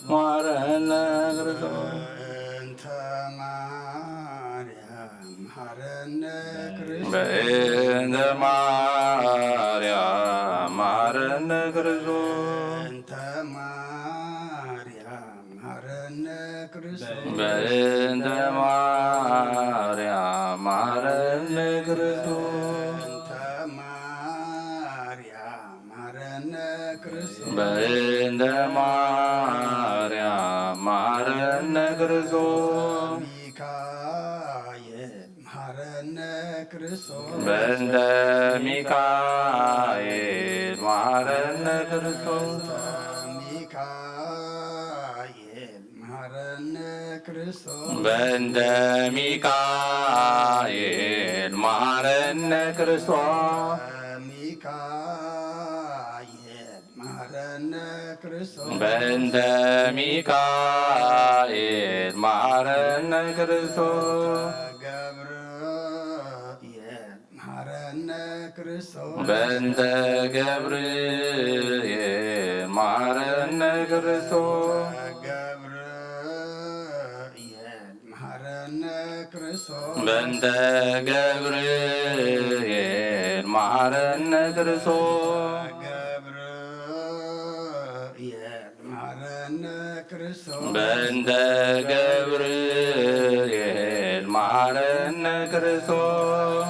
ማረነ ክርስቶስ። በእንተ ማርያም መሐረነ ክርስቶስ። በእንተ ማርያም መሐረነ ክርስቶስ። በእንተ ማርያም መሐረነ ክርስቶስ። በእንተ ማርያም መሐረነ ክርስቶስ። በእንተ ማርያም መሐረነ ክርስቶስ። በእንተ ማርያም መሐረነ ክርስቶስ። ሚካኤል መሐረነ ክርስቶስ። በእንተ ሚካኤል መሐረነ ክርስቶስ። ሚካኤል መሐረነ ክርስቶስ። በእንተ ሚካኤል መሐረነ ክርስቶስ። ሚካኤል መሐረነ ክርስቶስ። በእንተ ሚካኤል መሐረነ ክርስቶስ። ገብርኤል መሐረነ ክርስቶስ። በእንተ ገብርኤል መሐረነ ክርስቶስ። ገብርኤል መሐረነ ክርስቶስ። በእንተ ገብርኤል መሐረነ ክርስቶስ። ገብርኤል መሐረነ ክርስቶስ። በእንተ ገብርኤል መሐረነ ክርስቶስ።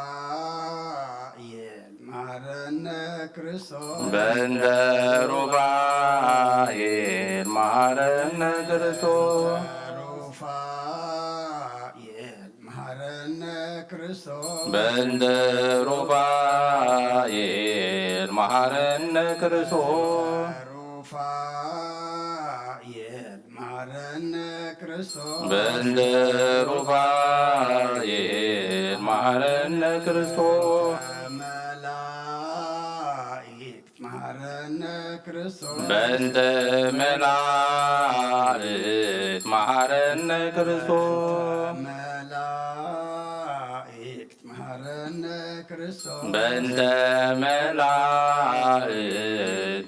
ሩፋኤል መሐረነ ክርስቶስ። በእንተ ሩፋኤል መሐረነ ክርስቶስ። ሩፋኤል መሐረነ ክርስቶስ። በእንተ ሩፋኤል መሐረነ ክርስቶስ። ሩፋኤል መሐረነ ክርስቶስ። በእንተ ሩፋኤል መሐረነ ክርስቶስ። መላእክት መሐረነ ክርስቶስ። በእንተ መላእክት መሐረነ ክርስቶስ። መላእክት መሐረነ ክርስቶስ። በእንተ መላእክት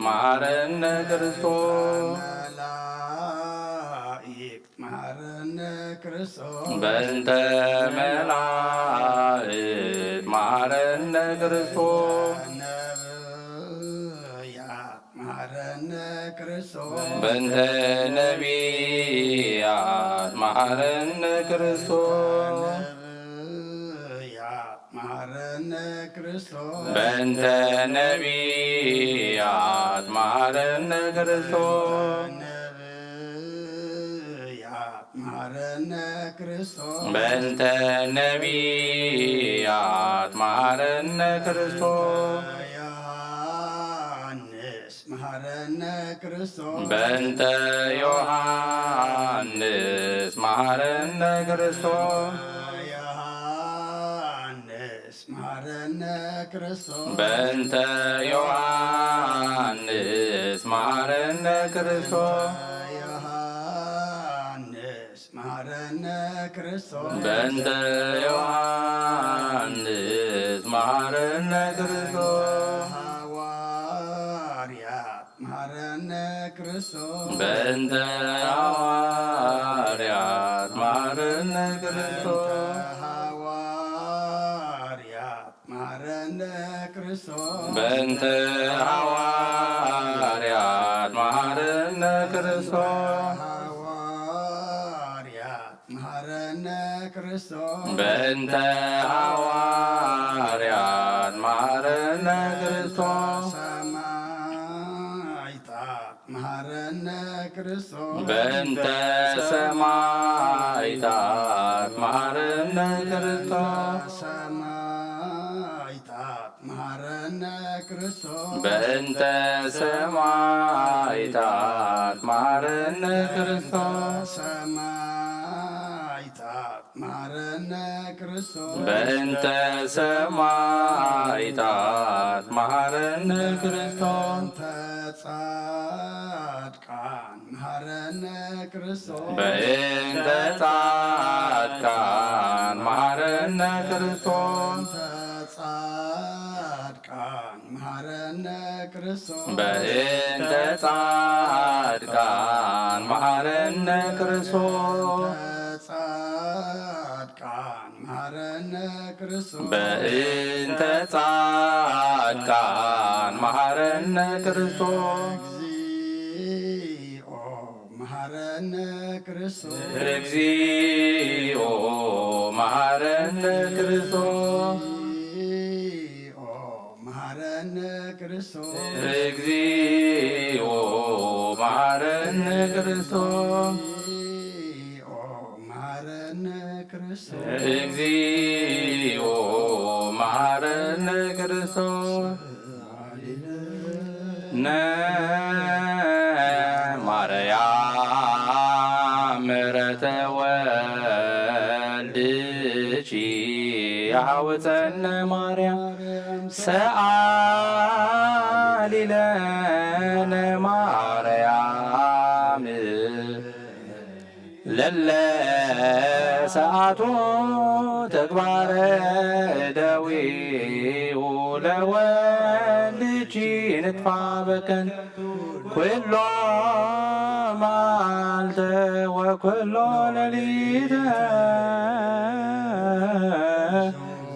መሐረነ ክርስቶስ። መላእክት መሐረነ ክርስቶስ። በእንተ መላእክት መሐረነ ክርስቶስ። ነብያት መሐረነ ክርስቶስ። በእንተ ነቢያት መሐረነ ክርስቶስ። ነብያት መሐረነ ክርስቶስ። በእንተ ነቢያት መሐረነ ክርስቶስ። ነብያት መሐረነ ክርስቶስ። በእንተ ነቢያት መሐረነ ክርስቶስ። ዮሐንስ መሐረነ ክርስቶስ። በእንተ ዮሐንስ መሐረነ ክርስቶስ። ዮሐንስ መሐረነ ክርስቶስ። በእንተ ዮሐንስ መሐረነ ክርስቶስ። ዮሐንስ መሐረነ ክርስቶስ። በእንተ ዮሐንስ መሐረነ ክርስቶስ። ሐዋርያት መሐረነ ክርስቶስ። በእንተ ሐዋርያት መሐረነ ክርስቶስ። ሐዋርያት መሐረነ ክርስቶስ። በእንተ ሐዋርያት መሐረነ ክርስቶስ። ሐዋርያት መሐረነ ክርስቶስ። በእንተ ሐዋርያት መሐረነ ክርስቶስ። ሰማዕታት መሐረነ ክርስቶስ። በእንተ ሰማዕታት መሐረነ ክርስቶስ። ሰማዕታት መሐረነ በእንተ ሰማዕታት መሃረነ ክርስቶስ። ሰማዕታት መሃረነ ክርስቶስ። በእንተ ሰማዕታት መሃረነ ክርስቶስ። በእንተ ጻድቃን መሃረነ ክርስቶስ። በእንተ ጻድቃን መሃረነ ክርስቶስ። በእንተ ጻድቃን መሃረነ ክርስቶስ። በእንተ ጻድቃን መሃረነ ክርስቶስ። በእንተ ጻድቃን መሃረነ ክርስቶስ። በእንተ ጻድቃን መሃረነ ክርስቶስ። እግዚኦ መሃረነ ክርስቶስ። እግዚኦ መሃረነ ክርስቶስ። እግዚኦ መሃረነ ክርስቶስ። እግዚኦ መሃረነ ክርስቶስ። እግዚኦ መሃረነ ክርስቶስ። እግዚኦ መሃረነ ክርስቶስ። ነማርያም ምሕረተ ወልድኪ ያውፀነ ማርያም ሰአሊ ለነ ማርያም ለለ ሰአቶ ተግባረ ደዊሁ ለወልድኪ ንጥፋ በከን ኩሎ መዓልተ ወኩሎ ሌሊተ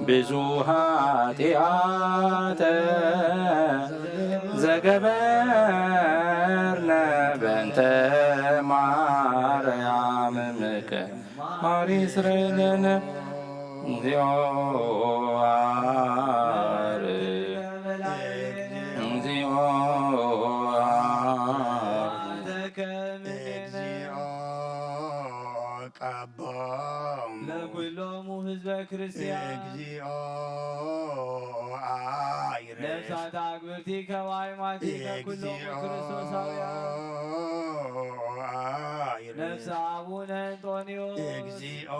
ብዙ ኃጢአተ ዘገበርነ በእንተ ማርያም ምከ ማሪ ስረይለነ እግዚኦ አር እግዚኦ እግዚኦ ቀቦም ለኩሎሙ ህዝበ ክርስቲያን እግዚኦ አይረ ነፍሳት አግብርቲ ከባይ ማቲ ለኩሎሙ እግዚኦ ክርስቶሳውያን አይረ ነፍሰ አቡነ እንጦንዮስ እግዚኦ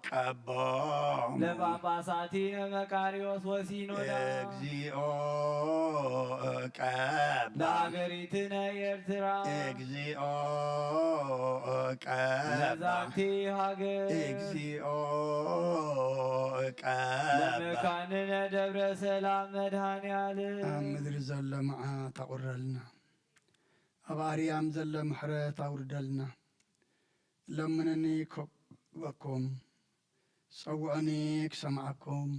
ቀቦም ለጳጳሳቲነ መቃርዮስ ወሲኖዳ እግዚኦ ቀባ ለሀገሪትነ ኤርትራ እግዚኦ ቀባ ለዛቲ ሀገር እግዚኦ ቀባ ለመካንነ ደብረ ሰላም መድኃኔ ዓለም ኣብ ምድሪ ዘሎ መዓት ኣቑረልና፣ ኣብ ኣርያም ዘሎ ምሕረት ኣውርደልና። ለምኑኒ ክህበኩም፣ ጸውዑኒ ክሰምዓኩም፣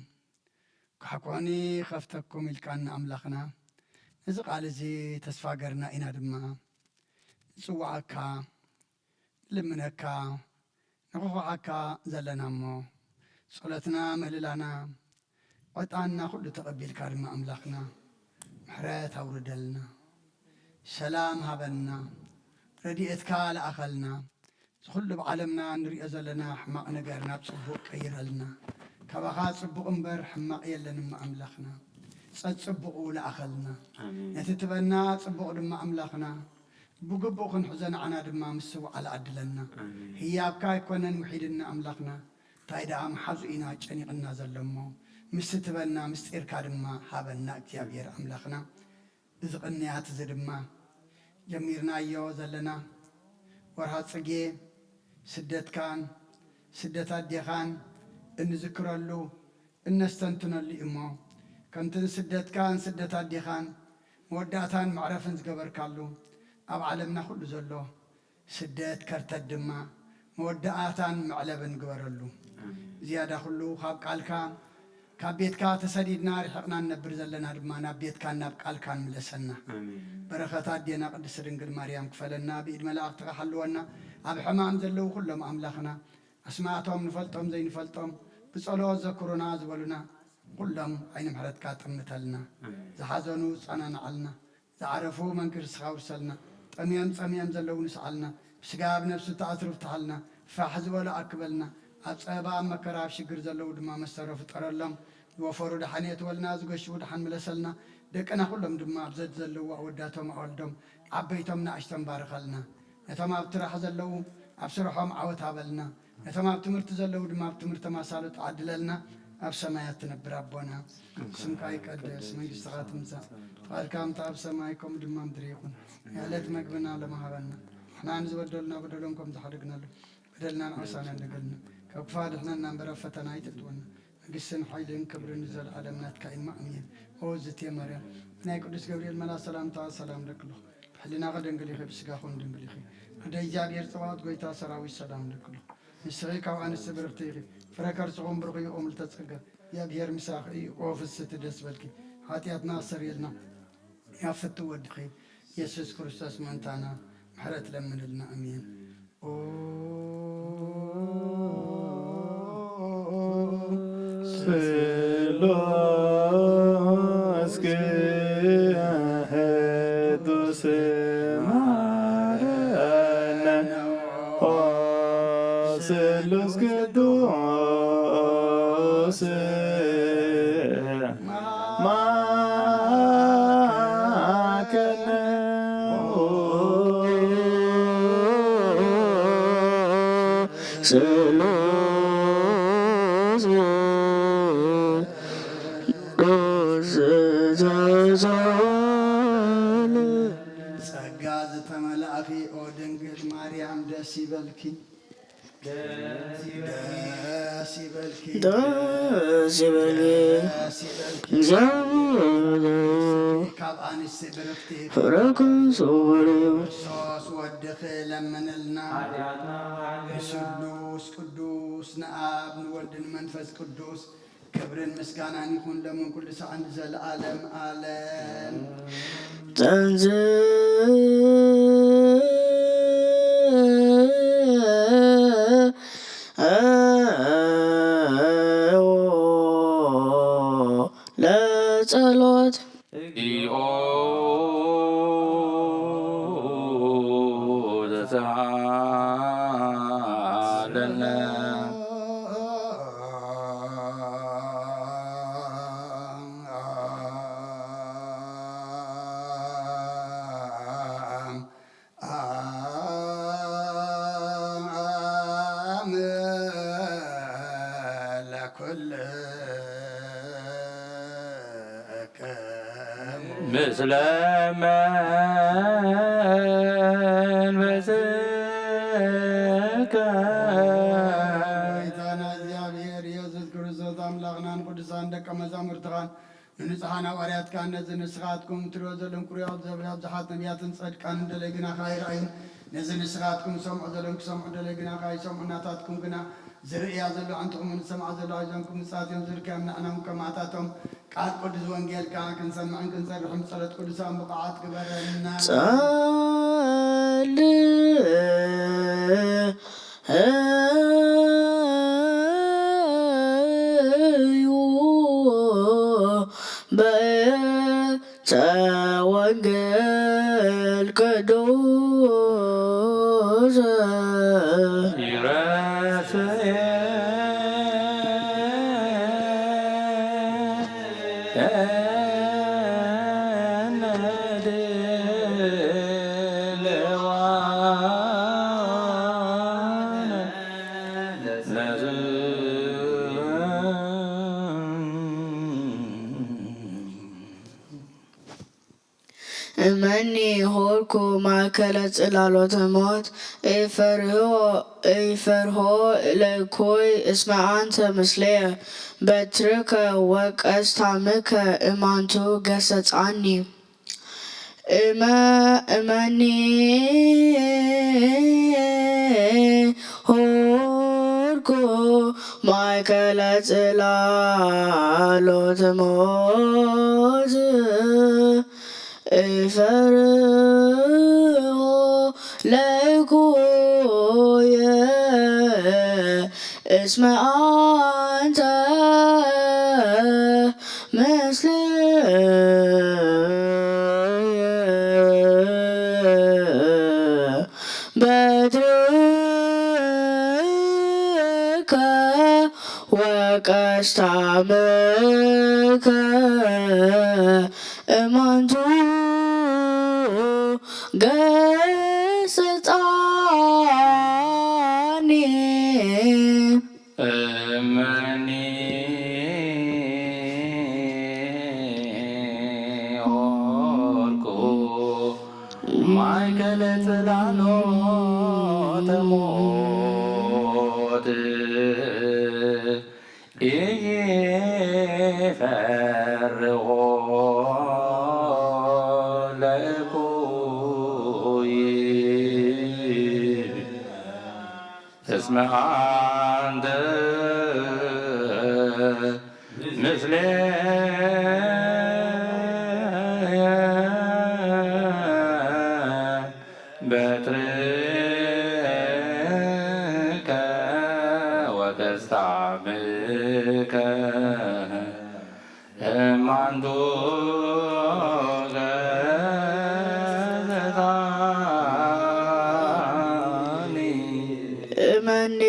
ኳሕኩሑኒ ክኸፍተኩም ኢልካና ኣምላኽና፣ ነዚ ቃል እዚ ተስፋ ገርና ኢና ድማ ንጽውዓካ፣ ንልምነካ፣ ንኹኹዓካ ዘለና እሞ፣ ጸሎትና ምህልላና፣ ዕጣንና ኩሉ ተቐቢልካ ድማ ኣምላኽና፣ ምሕረት ኣውርደልና፣ ሰላም ሃበና፣ ረድኤትካ ለኣኸልና፣ እዚ ኩሉ ኣብ ዓለምና እንሪኦ ዘለና ሕማቕ ነገር ናብ ጽቡቕ ቀይረልና። ካባኻ ጽቡቕ እምበር ሕማቕ የለን እሞ ኣምላኽና። ጸጽቡቑ ለኣኸልና። ኣሜን። ነቲ ትበና ጽቡቕ ድማ ኣምላኽና ብግቡእ ክንሕዞ ንዓና ድማ ምስትውዓል ዓድለና። ኣሜን። ህያብካ ኣይኮነን ውሒድና ኣምላኽና። እንታይ ደኣ ምሓዙ ኢና ጨኒቕና ዘሎ እሞ፣ ምስ ትበና ምስጢርካ ድማ ሃበና እግዚኣብሔር ኣምላኽና። እዚ ቅንያት እዚ ድማ ጀሚርናዮ ዘለና ወርሃ ጽጌ ስደትካን ስደት ኣዴኻን እንዝክረሉ እነስተንትነሉ እዩ እሞ፣ ከምቲ ንስደትካን ስደት ኣዴኻን መወዳእታን መዕረፍን ዝገበርካሉ፣ ኣብ ዓለምና ኩሉ ዘሎ ስደት ከርተት ድማ መወዳእታን መዕለብን ግበረሉ። ኣሜን። ዝያዳ ኩሉ ካብ ቃልካ፣ ካብ ቤትካ ተሰዲድና ርሒቕና እንነብር ዘለና ድማ ናብ ቤትካን ናብ ቃልካን ምለሰና። ኣሜን። በረኸት ኣዴና ቅድስት ድንግል ማርያም ክፈለና፣ ብኢድ መላእኽትኻ ሓልወና። ኣብ ሕማም ዘለዉ ኩሎም ኣምላኽና፣ ኣስማቶም ንፈልጦም ዘይንፈልጦም፣ ብጸሎት ዘክሩና ዝበሉና ኩሎም ዓይኒ ምሕረትካ ጠምተልና። ኣሜን። ዝሓዘኑ ጸናንዓልና። ዝዓረፉ መንግስትኻ ውርሰልና። ጠምዮም ጸሚኦም ዘለዉ ንስዓልና። ብስጋ ብነብሲ ተኣስሩ ፍትሓልና። ፋሕ ዝበሉ ኣክበልና። ኣብ ጸበባ ኣብ መከራ ኣብ ሽግር ዘለዉ ድማ መሰረ ፍጠረሎም። ዝወፈሩ ደሓን የእትወልና፣ ዝገሽዉ ደሓን ምለሰልና። ደቅና ኩሎም ድማ ኣብ ዘድ ዘለዉ ኣወዳቶም ኣወልዶም ዓበይቶም ንኣሽቶም ባርኸልና። ነቶም ኣብ ትራሕ ዘለዉ ኣብ ስርሖም ዓወት ሃበልና። ነቶም ኣብ ትምህርቲ ዘለዉ ድማ ኣብ ትምህርቶም ኣሳልጦ ዓድለልና። ኣብ ሰማያት ትነብር ኣቦና፣ ስምካ ይቀደስ፣ መንግስትኻ ትምጻእ፣ ፍቓድካ ከምቲ ኣብ ሰማይ ከምኡ ድማ ምድሪ ይኹን። የዕለት መግብና ሎሚ ሃበና። ንሕና ንዝበደሉና በደሎም ከም ዝሓደግናሉ በደልና ንዓሳና እንደገልና። ካብ ክፋ ድሕነና እምበር ኣብ ፈተና ኣይተእትወና። መንግስትን ሓይልን ክብርን ንዘለዓለም ናትካ እዩ። ኣሜን። ኦ ዝቴ ማርያም፣ ናይ ቅዱስ ገብርኤል መልኣኽ ሰላምታ ሰላም እለኪ ኣለኹ። ብሕልናኺ ድንግል ኢኺ፣ ብስጋኺ እውን ድንግል ኢኺ። ወደ እግዚኣብሔር ጸባኦት ጎይታ ሰራዊት ሰላም እለኪ ኣለኹ። ንስኺ ካብ ኣንስቲ ብርኽቲ ኢኺ፣ ፍረ ከርስኹም ብሩኽ እዩ። ኦ ምልዕተ ጸጋ፣ እግዚኣብሔር ምሳኺ እዩ። ኦ ፍስሕቲ ደስ በልኪ፣ ሓጢኣትና ኣስተሰርየልና፣ ያፍቲ ወድኺ ኢየሱስ ክርስቶስ ምእንታና ምሕረት ለምንልና። ኣሜን። ኦ ስሉስ ቅዱስ ማረነ። ኦ ስሉስ ቅዱስ ማከነ። ስሉስ ቅዱስ ዘዘዋል። ጸጋ ዝተመላእኪ ኦ ድንግል ማርያም ደስ ይበልኪ። ደስ ይበልኪ። ደስ ይበልኪ። ደስ ይበልኪ። እግዚኣብሔር ካብ ኣንስቲ ብርክቲ ፍረክን ስውር እዩ። ክርስቶስ ወድኺ ለምንልና። ስሉስ ቅዱስ ንኣብ ንወልድ ንመንፈስ ቅዱስ ክብርን ምስጋናን ይኹን ሎምን ኩሉ ሰዓን ንዘለዓለም ዓለም። ተንሥእ ለጸሎት። እግዚኦ ዘተሃለለ። ምስለ መንፈስከ። ጌታና እግዚኣብሔር ኢየሱስ ክርስቶስ ኣምላኽናን ቅዱሳን ደቀ መዛሙርትኻን ንንጹሓን ሃዋርያትካን ነዚ ንስኻትኩም ትሪኦ ዘለኹም ቅሩብ ዘበለ ብዙሓት ነቢያትን ጸድቃንን ደለይ ግናኻ ኣይረኣዩን። ነዚ ንስኻትኩም ሰምዖ ዘለኹም ክሰምዑ ደለይ ግናኻ ኣይሰምዑን። ናታትኩም ግና ዝርእያ ዘሎ ኣዕንትኹምን ዝሰምዓ ዘሎ ኣእዛንኩም ንጻት እዮም። ዝልክዮም ንሕና እውን ከማታቶም ቃል ቅዱስ ወንጌልካ ክንሰምዕን ክንሰርሕን ብጸሎት ቅዱሳን ብቑዓት ግበረና። ጸልዩ በእንተ ወንጌል ቅዱስ ይረስኤ እመኒ ሆርኩ ማእከለ ጽላሎተ ሞት፣ ኢፈርሆ ኢፈርሆ ለእኩይ እስመ አንተ ምስሌየ፣ በትርከ ወቀስታምከ እማንቱ ገሰጻኒ። እመ እመኒ ሆርኩ ማእከለ ጽላሎተ ሞት፣ ኢፈርሆ ለእኩየ እስመ አንተ ምስሌየ፣ በትርከ ወቀ ወቀስታምከ እማንቱ ገሰጻኒ። እመኒ ሆርኩ ማእከለ ጽላሎተ ሞት ኢይፈርሆ ለእኩይ እስመ አንተ ምስሌየ በትርከ ወቀስታምከ እማንቱ ገሰጻኒ። እመኒ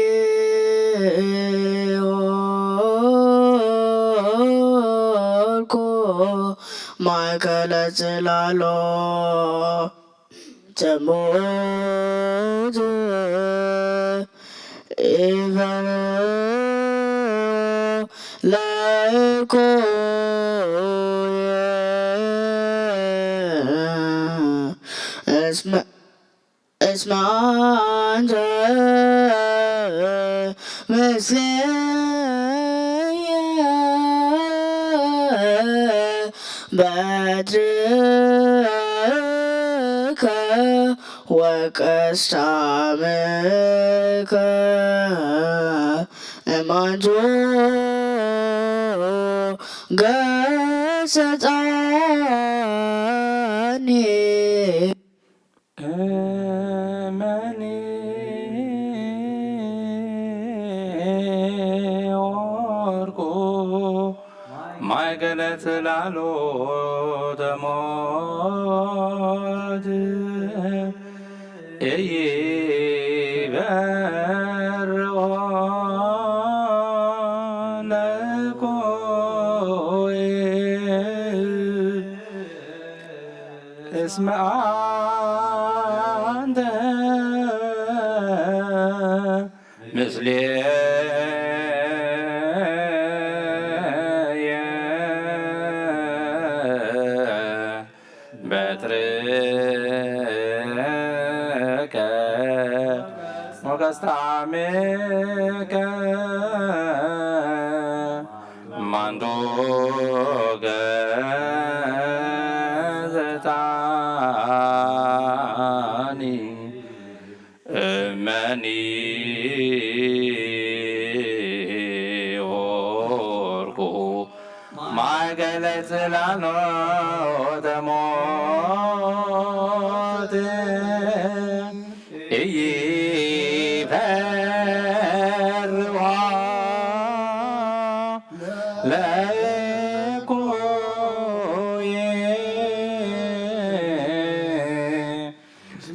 ሆርኩ ማእከለ ጽላሎተ ሞት ኢይፈርሆ ለእኩይ እስመ እስመ አንተ ምስሌየ በትርከ ወቀስታምከ እማንቱ ገሰጻኒ። እመኒ ሆርኩ ማእከለ ጽላሎተ ሞት ኢይፈርሆ ለእኩይ እስመ አንተ ምስሌየ በትርከ ወቀስታምከ እማንቱ ገሰጻኒ። እመኒ ሆርኩ ማእከለ ጽላሎተ ሞት ኢይፈርሆ ለእኩይ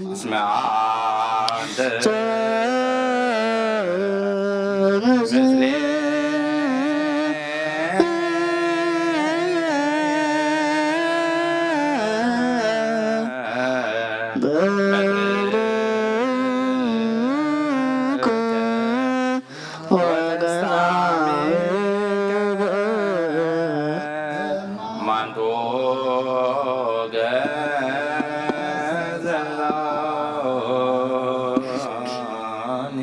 እስመ አንተ ምስሌየ በትርከ ወቀስታምከ እማንቱ ገሰጻኒ።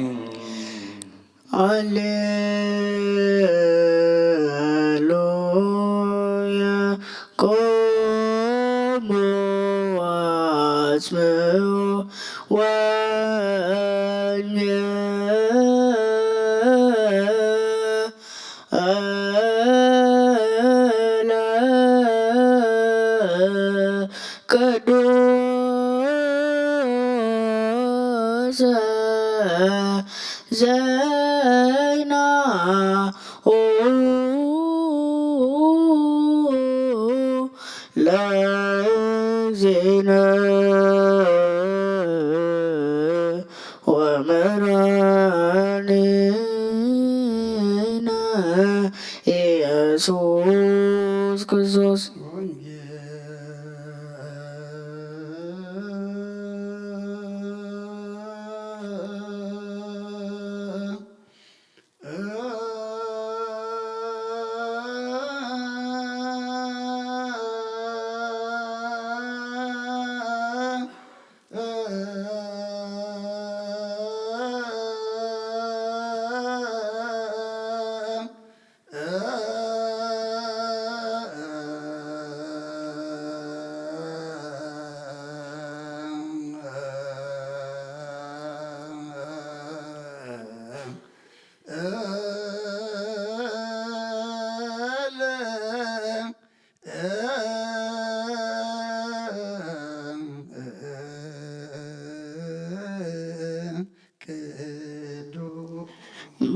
ሃሌሉያ። ቆሙ ወአጽምዑ ወእንየ እለ ቅዱሰ ዜናሁ ለእግዚእነ ወመድኃኒነ ኢየሱስ ክርስቶስ።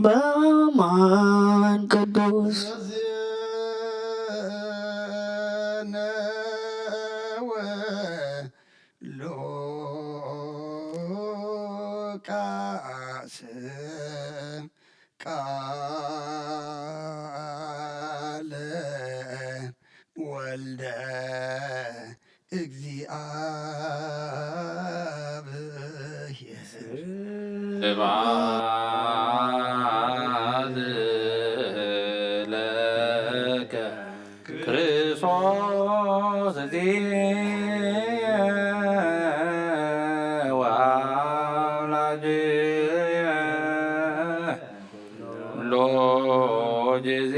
በአማን ቅዱስ። ሉቃስ ቃለ ወልደ እግዚኣብሔር። ስብሐት ለከ ክርስቶስ እግዚእ ወአምላክየ ኩሉ ጊዜ።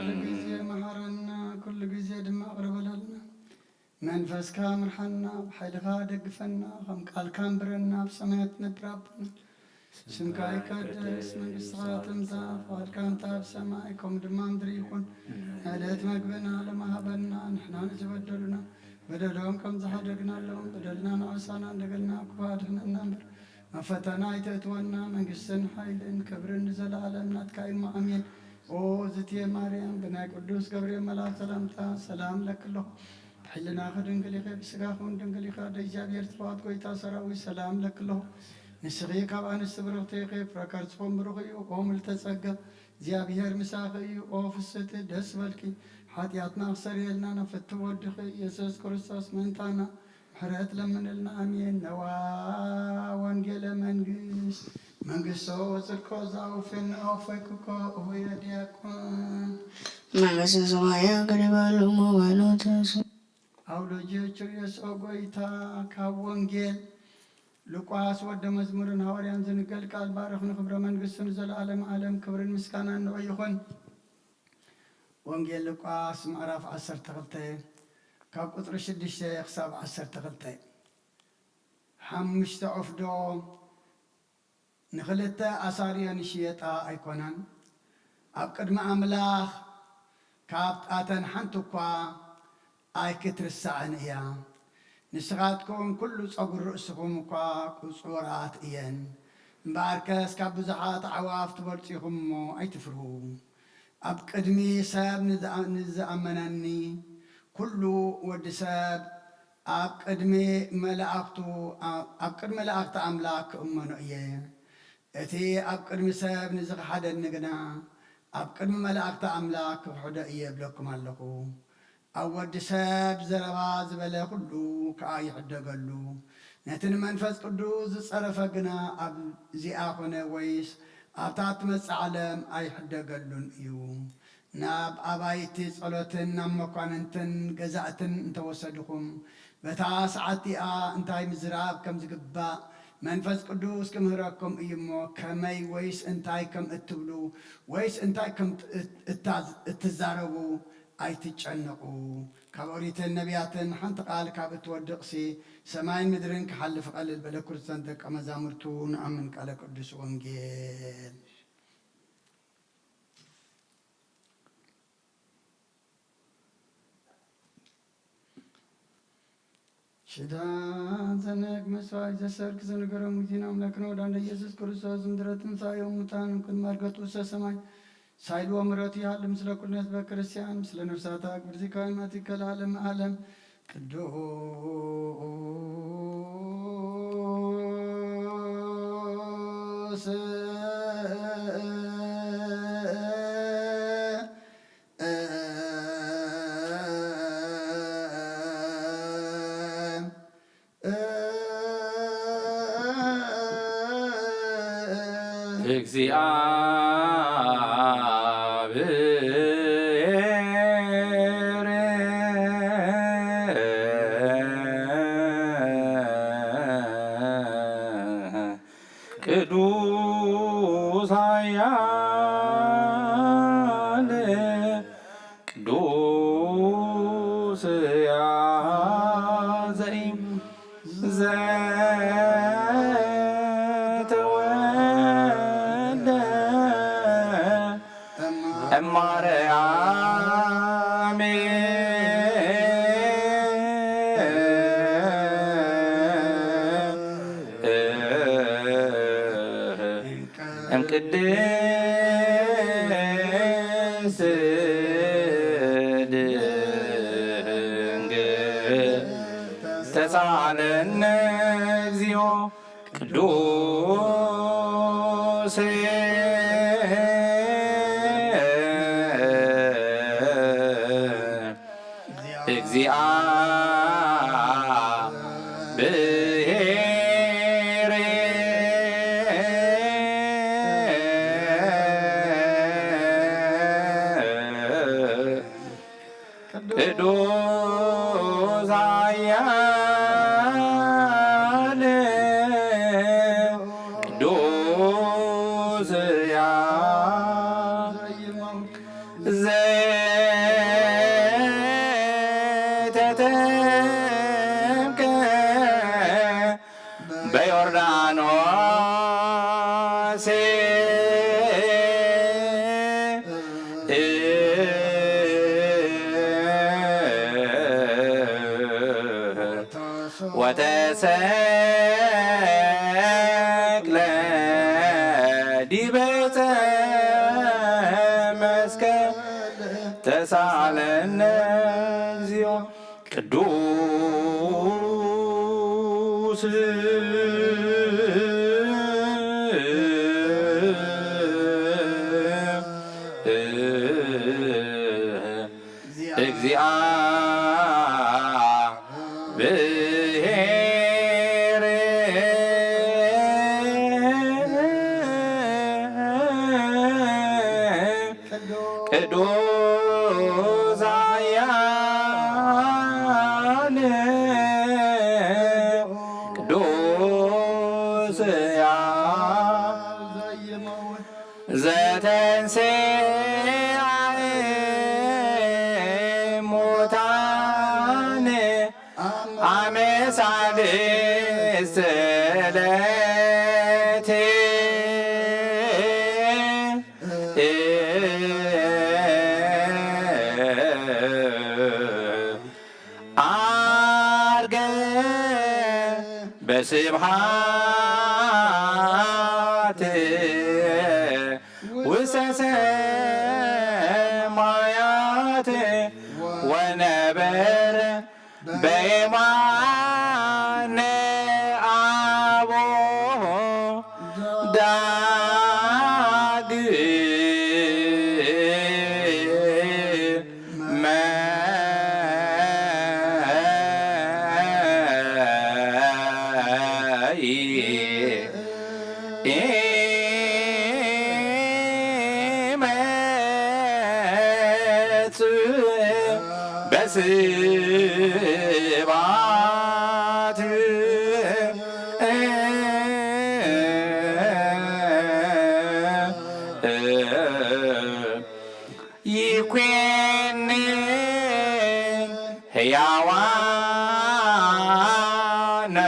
ኩሉ ጊዜ መሐረና፣ ኩሉ ጊዜ ድማ ይቕረ በለልና። መንፈስካ ምርሓና፣ ብሓይልኻ ደግፈና፣ ከም ቃልካ ኣንብረና፣ ኣብ ሰማያት ትነብር ኣቦና። ስምካ ይቀደስ፣ መንግስትኻ ትምጻእ፣ ፍቓድካ እንተ ኣብ ሰማይ ከምኡ ድማ ምድሪ ይኹን። ዕለት መግብና ሎሚ ሃበና፣ ንሕና ንዝበደሉና በደሎም ከም ዝሓደግናሎም፣ በደልና ንዓሳና እንደገልና ክፉእ ኣድሕነና እምበር፣ ኣብ ፈተና ኣይተእትወና። መንግስትን ሓይልን ክብርን ንዘለኣለም ናትካ እዩ፣ ኣሜን። ኦ ዝትየ ማርያም፣ ብናይ ቅዱስ ገብርኤል መልኣክ ሰላምታ ሰላም እለኪ ኣለኹ። ብሕልናኺ ድንግል ኢኺ፣ ብስጋኺ እውን ድንግል ኢኺ። ኣደ እግዚኣብሔር፣ ጽባኦት ጎይታ ሰራዊት፣ ሰላም እለኪ ኣለኹ። ንስኺ ካብ ኣንስቲ ብርኽቲ ኢኺ፣ ፍረ ከርስኺ እውን ብሩኽ እዩ። ኦ ምልዕተ ጸጋ፣ እግዚኣብሔር ምሳኺ እዩ። ኦ ፍስሕቲ፣ ደስ በልኪ፣ ሓጢኣትና ክሰርየልና ናብ ፍትው ወድኺ ኢየሱስ ክርስቶስ ምእንታና ምሕረት ለምንልና። ኣሜን። ነዋ ወንጌለ መንግስት፣ መንግስቶ ወጽድቆ ዛውፌን ኦፈይኩኮ እሁየ ዲያቆን። መንግስተ ሰማይ ቅሪባ ሎሙ በሉ ተንሱ። ኣውሎጅዮ ችርዮስ ኦ ጎይታ፣ ካብ ወንጌል ሉቃስ ወደ መዝሙርን ሃዋርያን ዝንገል ቃል ባርኽ፣ ንክብረ መንግስቱ ንዘለዓለም ዓለም ክብርን ምስጋናን ንዑ ይኹን። ወንጌል ሉቃስ ምዕራፍ ዓሰርተ ክልተ ካብ ቁጽሪ ሽዱሽተ ክሳብ ዓሰርተ ክልተ። ሓሙሽተ ዑፍ ዶ ንኽልተ ኣሳርዮን ይሽየጣ ኣይኮናን? ኣብ ቅድሚ ኣምላኽ ካብኣተን ሓንቲ እኳ ኣይክትርሳዕን እያ። ንስኻትኩም ኩሉ ጸጉሪ ርእስኹም እኳ ቁጹራት እየን። እምበኣርከስ ካብ ብዙሓት ኣዕዋፍ ትበልጹ ኢኹም እሞ ኣይትፍርሁ። ኣብ ቅድሚ ሰብ ንዝኣ-፣ ንዝኣመነኒ ኩሉ ወዲ ሰብ ኣብ ቅድሚ መላእኽቱ፣ ኣብ ቅድሚ መላእኽቲ ኣምላኽ ክእመኖ እየ። እቲ ኣብ ቅድሚ ሰብ ንዝኽሓደኒ ግና ኣብ ቅድሚ መላእኽቲ ኣምላኽ ክኽሕዶ እየ እብለኩም ኣለኹ። ኣብ ወዲ ሰብ ዘረባ ዝበለ ኩሉ ከኣ ይሕደገሉ። ነቲ ንመንፈስ ቅዱስ ዝጸረፈ ግና ኣብዚኣ ኾነ ወይስ ኣብታ እትመጽእ ዓለም ኣይሕደገሉን እዩ። ናብ ኣባይቲ ጸሎትን ናብ መኳንንትን ገዛእትን እንተወሰድኹም፣ በታ ሰዓት እቲኣ እንታይ ምዝራብ ከም ዝግባእ መንፈስ ቅዱስ ክምህረኩም እዩ እሞ፣ ከመይ ወይስ እንታይ ከም እትብሉ ወይስ እንታይ ከም እት-፣ እታ-፣ እትዛረቡ ኣይትጨነቑ። ካብ ኦሪትን ነቢያትን ሓንቲ ቃል ካብ እትወድቕሲ፣ ሰማይን ምድርን ክሓልፍ ቀልል በለ። ክርስቶስ ደቀ መዛሙርቱ ንኣምን ቃለ ቅዱስ ወንጌል። ሽዳ ዘነግ መስዋዕት ዘሰርክ ዝነገሮም ጊዜን ኣምላክን ወዳንደ ኢየሱስ ክርስቶስ ምድረ ትንሳኤ ሙታን ቅድሚ ዕርገቱ ውሰ ሰማይ ሳይልዎ ምሕረቱ ይሃሉ ምስለ ኩልነ ህዝበ ክርስቲያን ምስለ ነፍሳታ ክብርቲ ካይማቲከ ለዓለም ዓለም። ቅዱስ እግዚአብሔር ቅዱስ ኃያል ቅዱስ ያዘይም ዘተወልደ እማርያም እምቅድስት ድንግል ተሳለነ እግዚኦ ቅዱስ እግዚአብሔር ቅዱስ ኃያል ቅዱስ ያ ዘተጠምቀ በዮርዳኖስ ወተሰቅለ ዲበ ዕፀ መስቀል ተሳለነ እግዚኦ ቅዱስ እግዚአብሔር ቅዱስ ኃያል ቅዱስ ያ ዘተንሥአ እሙታን አመ ሳልስት ዕለት ዐርገ በስብሐት ውስተ ሰማያት ወነበረ በየማነ አቡሁ ዳግመ ይመጽእ በስብሐት ይኮንን ሕያዋነ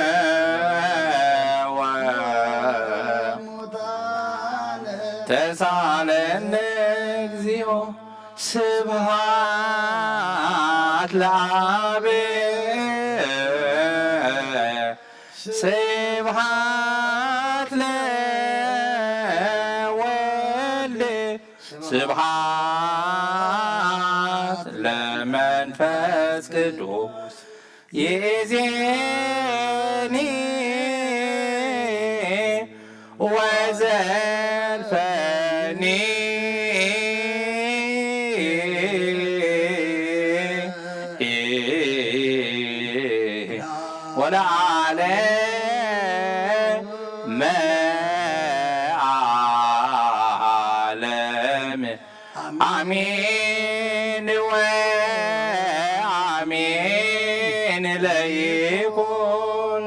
ወሙታነ ተሳለነ እግዚኦ ስብሐት ለአብ ስብሐት ለወልድ ስብሐት ለመንፈስ ቅዱስ ይእዜኒ ወዘልፈኒ ወለዓለመ አሜን ወአሜን ለይኩን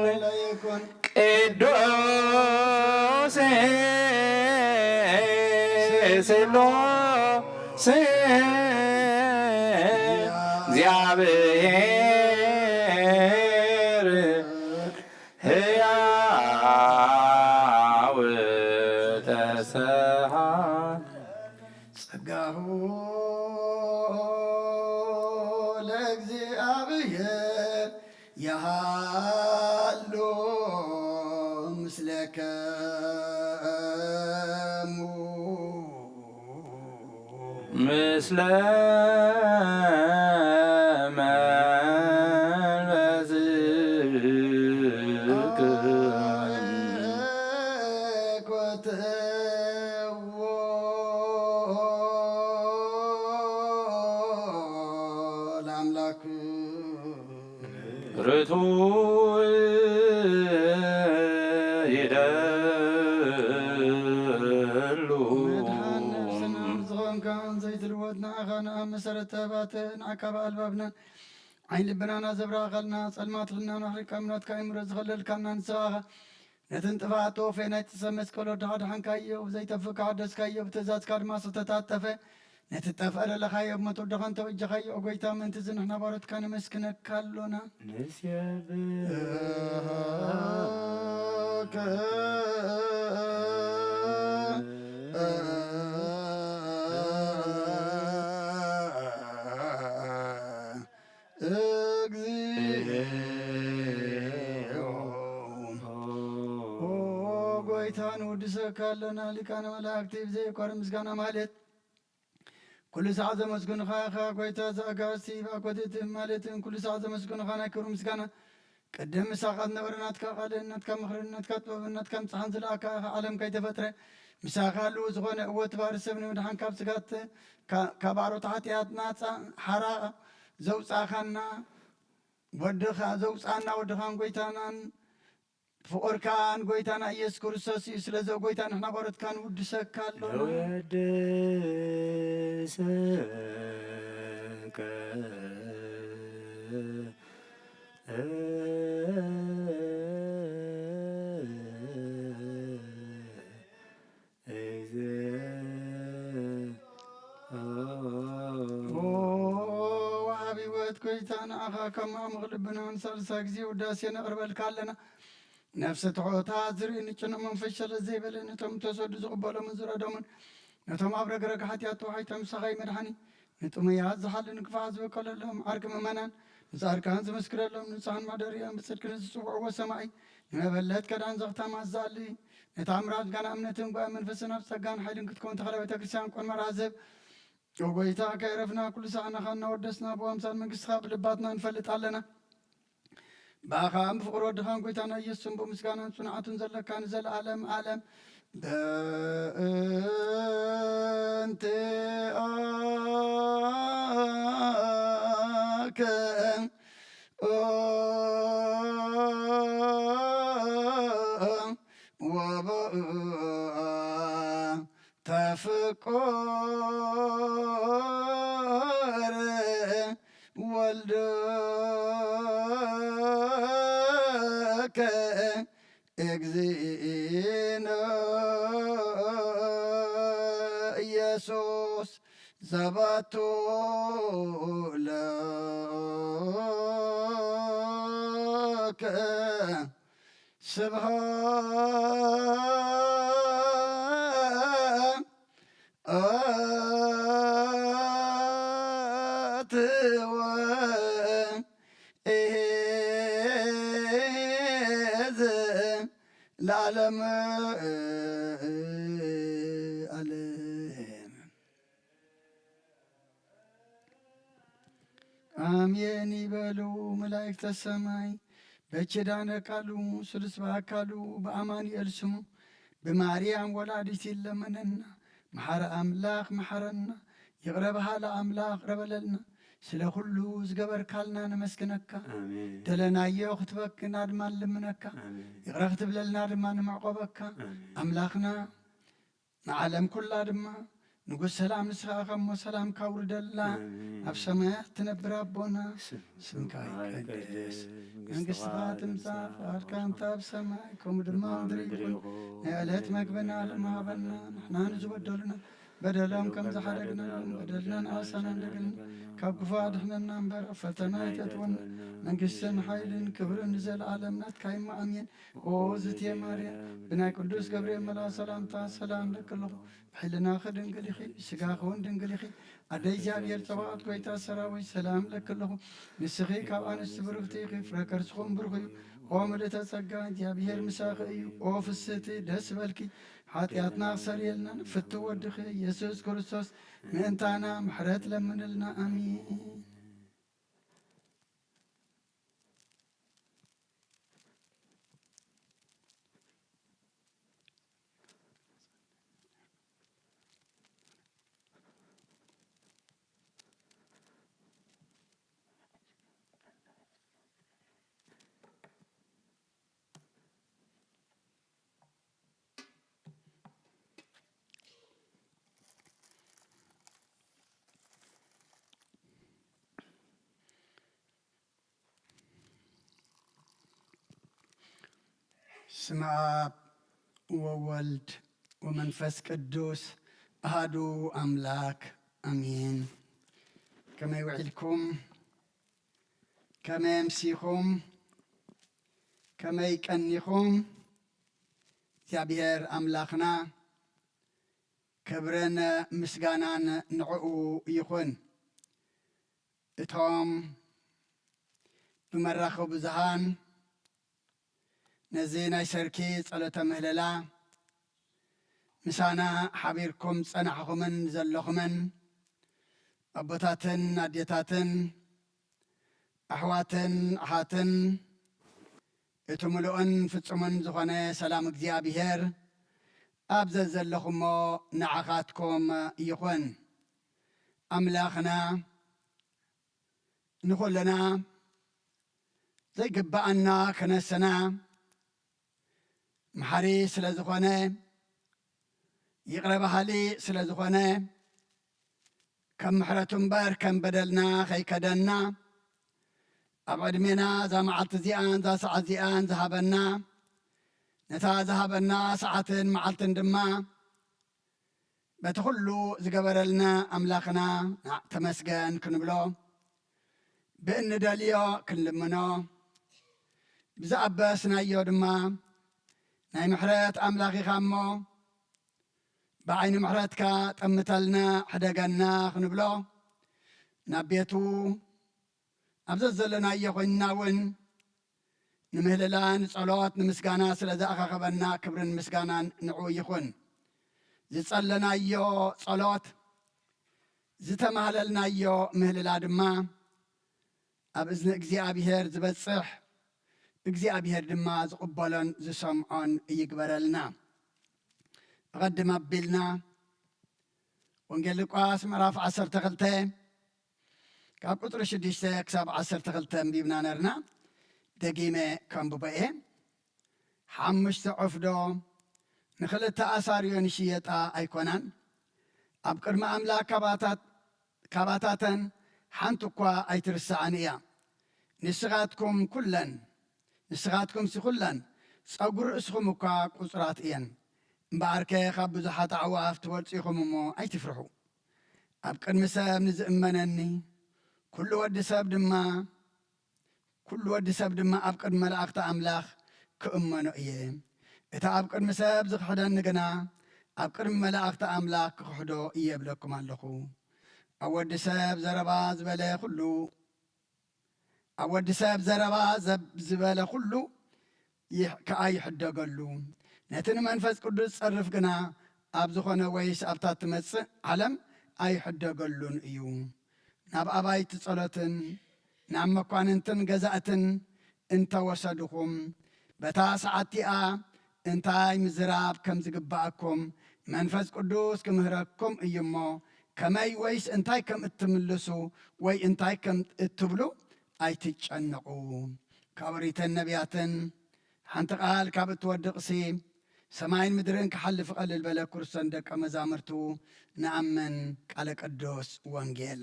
ቅዱስ ስሉስ እግዚአብሔር ሕያው ተሰሃ ጸጋሁ ለእግዚአብሔር የሃሉ ምስለከሙ። ምስለ መንፈስከ። ኮትዎ ለአምላክ። ርቱዕ ይደሉ። መድኃን ነፍስና ዝኾንካ ዘይትልወጥ ንዓኻ ንኣብ መሰረት ተባተ ንዓካ ብኣልባብናን ዓይን ልብናና ዘብራኸልና ጸልማት ሕልናና ኣሕሪቃ ምናትካ እምሮ ዝኸለልካና ንስኻ ነትን ጥፋት ተወፌ ናይ ጥሰ መስቀል ወድኻ ድሓንካዮ፣ ብዘይጠፍእ ከሓደስካዮ፣ ብትእዛዝካ ድማ ዝተታጠፈ፣ ነቲ ጠፍአ ለለኻዮ ብሞት ወድኻ እንተበጀኻዮ፣ ኦ ጎይታ፣ ምእንቲ እዚ ንሕና ባሮትካ ነመስግነካ ኣሎና። ንስየብከ። እግዚኦ። ኦ ጎይታ፣ ንውድሰካ ኣለና፣ ሊቃነ መላእክቲ ብዘይቋርጽ ምስጋና ማለት ኩሉ ሳዕ ዘመስግኑኻ ኢኻ። ጎይታ ዘኣጋእዝቲ፣ ብኣኮቴት ማለትን ኩሉ ሳዕ ዘመስግኑኻ ናይ ክብሪ ምስጋና ቅድም ምሳኻ ዝነበረ ናትካ ቃልን ናትካ ምኽርን ናትካ ጥበብን ናትካ ምጽሓን ዝለኣካ ኢኻ። ዓለም ከይተፈጥረ ምሳኻ ህልው ዝኾነ እወ እቲ ባሪ ሰብ ንምድሓን ካብ ስጋት ካ-፣ ካብ ኣሮት ሓጢኣት ናጻ ሓራ ዘውጻእኻና ወድኻ ዘውጻእና ወድኻን ጎይታናን ፍቑርካን ጎይታና ኢየሱስ ክርስቶስ እዩ። ስለዚ ኦ ጎይታ ንሕና ባሮትካ ንውድሰካ ኣሎና። ንወድሰከ። እግዚኦ። ኦ ወሃቢ ህይወት ጎይታ ንዓኻ ካብ ማዕሙቕ ልብና ንሳልሳይ ግዜ ውዳሴ ነቕርበልካ ኣለና። ነፍሲ ትሑታት ዝርኢ ንጭኖ መንፈስ ሸለል ዘይበለ ነቶም ተሰዱ ዝቕበሎምን ዝረዶምን ነቶም ኣብ ረግረግ ሓጢኣት ተዋሒጦም ንስኻ መድሓኒ ንጥሙያት ዝሓሊ ንክፋት ዝበቀለሎም ዓርኪ ምእመናን ንጻድቃን ዝምስክረሎም ንጹሓን ማደሪኦም ብጽድቂ ንዝጽውዕዎ ሰማዒ ንመበለት ከዳን ዘኽታማት ዝኣሊ ነታ ምራት ጋና እምነትን ጓ መንፈስን ኣብ ጸጋን ሓይልን ክትከውን ተኸለ ቤተ ክርስቲያን ቆን መርሃ ዘብ ኦ ጎይታ ከይረፍና ኩሉ ሳዕ ናኻ እናወደስና ብኣምሳል መንግስትኻ ብልባትና ንፈልጥ ኣለና። ብኣኻን ብፍቕሪ ወድኻን ጎይታና ኢየሱስን ብምስጋናን ጽንዓቱን ዘለካ ንዘለኣለም ኣለም። በእንቲአከ ኦ ወበእንተ ፍቁር ወልድከ እግዚእነ ኢየሱስ ዘባቱ ለከ ስብሐት ወእሄዝ ለዓለመ ዓለም። ኣሜን ይበሉ መላእክተ ሰማይ። በኪዳነ ቃሉ ስሉስ በአካሉ በአማኑኤል ስሙ በማርያም ወላዲት ይለመነና። መሓረ ኣምላኽ መሓረና፣ ይቕረ በሃሊ ኣምላኽ ይቕረ በለልና። ስለ ኩሉ ዝገበርካልና ነመስግነካ። ኣሜን። ደለናዮ ክትበክና ድማ ንልምነካ። ኣሜን። ይቕረ ክትብለልና ድማ ንምዕቆበካ። ኣሜን። ኣምላኽና ንዓለም ኩላ ድማ ንጉስ ሰላም ንስኻ ኢኻ እሞ ሰላምካ ኣውርደልና። ኣሜን። ኣብ ሰማያት ትነብር ኣቦና፣ ስምካ ይቀደስ፣ መንግስትኻ ትምጻእ፣ ፍቓድካ ከምታ ኣብ ሰማይ ከምኡ ድማ ኣብ ምድሪ ይኹን። ናይ ዕለት መግብና ሎሚ ሃበና፣ ንሕና ንዝበደሉና በደሎም ከም ዝሓደግናሎም በደልና ንኣሳና እንደገና፣ ካብ ክፉእ ኣድሕነና እምበር፣ ኣብ ፈተና ኣይተእትወና። መንግስትን ሓይልን ክብርን ንዘለኣለም ናትካ እዩ። ኣሜን። ኦ ዝቴ ማርያም፣ ብናይ ቅዱስ ገብርኤል መልኣኽ ሰላምታ ሰላም እብለኪ ኣለኹ። ብሕልናኺ ድንግል ኢኺ፣ ብስጋኺ እውን ድንግል ኢኺ። ኣደ እግዚኣብሔር ጸባኦት፣ ጎይታ ሰራዊት፣ ሰላም እብለኪ ኣለኹ። ንስኺ ካብ ኣንስቲ ብርኽቲ ኢኺ፣ ፍረ ከርስኹም ብሩኽ እዩ። ኦ ምልእተ ጸጋ፣ እግዚኣብሔር ምሳኺ እዩ። ኦ ፍስህቲ፣ ደስ ይበልኪ፣ ሓጢኣትና ክሰርየልና ንፍትው ወድኺ ኢየሱስ ክርስቶስ ምእንታና ምሕረት ለምንልና። ኣሜን። ስመ ኣብ ወወልድ ወመንፈስ ቅዱስ ኣሃዱ ኣምላክ ኣሜን። ከመይ ውዒልኩም? ከመይ ኣምሲኹም? ከመይ ቀኒኹም? እግዚኣብሔር ኣምላኽና ክብርን ምስጋናን ንዕኡ ይኹን። እቶም ብመራኸቢ ብዙሃን ነዚ ናይ ሰርኪ ጸሎተ ምህለላ ምሳና ሓቢርኩም ጸናሕኹምን ዘለኹምን ኣቦታትን ኣዴታትን ኣሕዋትን ኣሓትን እቲ ምሉእን ፍጹምን ዝኾነ ሰላም እግዚኣብሔር ኣብ ዘዘለኹሞ ንዓኻትኩም ይኹን። ኣምላኽና ንኹልና ዘይግብኣና ክነሰና መሓሪ ስለ ዝኾነ፣ ይቕረ በሃሊ ስለ ዝኾነ፣ ከም ምሕረቱ እምበር ከም በደልና ከይከደና፣ ኣብ ዕድሜና እዛ መዓልቲ እዚኣን እዛ ሰዓት እዚኣን ዝሃበና፣ ነታ ዝሃበና ሰዓትን መዓልትን ድማ በቲ ኩሉ ዝገበረልና ኣምላኽና ተመስገን ክንብሎ፣ ብእንደልዮ ክንልምኖ፣ ብዝኣበስናዮ ድማ ናይ ምሕረት ኣምላኽ ኢኻ እሞ ብዓይኒ ምሕረትካ ጠምተልና፣ ሕደገና ክንብሎ፣ ናብ ቤቱ ኣብ ዘዘለናዮ ኮይንና እውን ንምህልላ፣ ንጸሎት፣ ንምስጋና ስለ ዝኣኻኸበና ክብርን ምስጋናን ንዕኡ ይኹን። ዝጸለናዮ ጸሎት፣ ዝተማህለልናዮ ምህልላ ድማ ኣብ እዝኒ እግዚኣብሔር ዝበጽሕ፣ እግዚኣብሔር ድማ ዝቕበሎን ዝሰምዖን ይግበረልና። ኣቐድም ኣቢልና ወንጌል ሉቃስ ምዕራፍ ዓሰርተ ክልተ ካብ ቁጽሪ ሽዱሽተ ክሳብ ዓሰርተ ክልተ ኣንቢብና ነርና። ደጊመ ከንብቦ እየ። ሓሙሽተ ዑፍ ዶ ንኽልተ ኣሳርዮን ይሽየጣ ኣይኮናን? ኣብ ቅድሚ ኣምላኽ ካባታት-፣ ካባታተን ሓንቲ እኳ ኣይትርሳዕን እያ። ንስኻትኩም ኩለን፣ ንስኻትኩምሲ ኩለን ጸጉሪ ርእስኹም እኳ ቁጽራት እየን። እምበኣርከ ካብ ብዙሓት ኣዕዋፍ ትበልጹ ኢኹም እሞ ኣይትፍርሑ። ኣብ ቅድሚ ሰብ ንዝእመነኒ፣ ኩሉ ወዲ ሰብ ድማ፣ ኩሉ ወዲ ሰብ ድማ ኣብ ቅድሚ መላእኽቲ ኣምላኽ ክእመኖ እየ። እቲ ኣብ ቅድሚ ሰብ ዝኽሕደኒ ግና፣ ኣብ ቅድሚ መላእኽቲ ኣምላኽ ክኽሕዶ እየ እብለኩም ኣለኹ። ኣብ ወዲ ሰብ ዘረባ ዝበለ ኩሉ፣ ኣብ ወዲ ሰብ ዘረባ ዘብ-፣ ዝበለ ኩሉ ይሕ-፣ ከኣ ይሕደገሉ። ነቲ ንመንፈስ ቅዱስ ዝጸርፍ ግና ኣብ ዝኾነ ወይስ ኣብታ ትመጽእ ዓለም ኣይሕደገሉን እዩ። ናብ ኣባይቲ ጸሎትን ናብ መኳንንትን ገዛእትን እንተ ወሰድኹም፣ በታ ሰዓት እቲኣ እንታይ ምዝራብ ከም ዝግባኣኩም መንፈስ ቅዱስ ክምህረኩም እዩ እሞ፣ ከመይ ወይስ እንታይ ከም እትምልሱ ወይ እንታይ ከም እትብሉ ኣይትጨነቑ። ካብ ኦሪትን ነቢያትን ሓንቲ ቃል ካብ እትወድቕሲ፣ ሰማይን ምድርን ክሓልፍ ቀልል በለ፣ ክርስቶን ደቀ መዛሙርቱ ንኣምን። ቃለ ቅዱስ ወንጌል።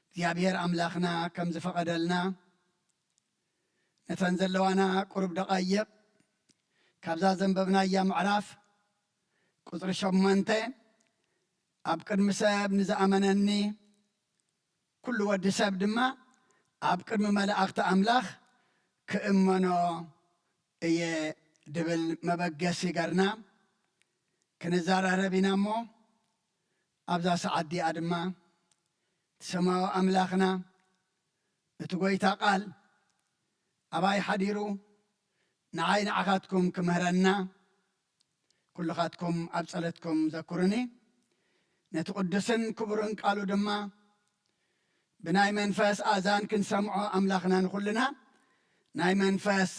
እግዚኣብሔር ኣምላኽና ከም ዝፈቐደልና፣ ነተን ዘለዋና ቁሩብ ደቓይቕ ካብዛ ዘንበብናያ ምዕራፍ ቁጽሪ ሸሞንተ፣ ኣብ ቅድሚ ሰብ ንዝኣመነኒ፣ ኩሉ ወዲ ሰብ ድማ ኣብ ቅድሚ መላእኽቲ ኣምላኽ ክእመኖ እየ ድብል መበገሲ ገርና ክንዘራረብ ኢና እሞ፣ ኣብዛ ሰዓት እዚኣ ድማ እቲ ሰማያዊ ኣምላኽና፣ እቲ ጐይታ ቃል ኣባይ ሓዲሩ ንዓይ ንዓኻትኩም ክምህረና፣ ኩልኻትኩም ኣብ ጸሎትኩም ዘክሩኒ። ነቲ ቅዱስን ክቡርን ቃሉ ድማ ብናይ መንፈስ ኣእዛን ክንሰምዖ ኣምላኽና ንኹልና ናይ መንፈስ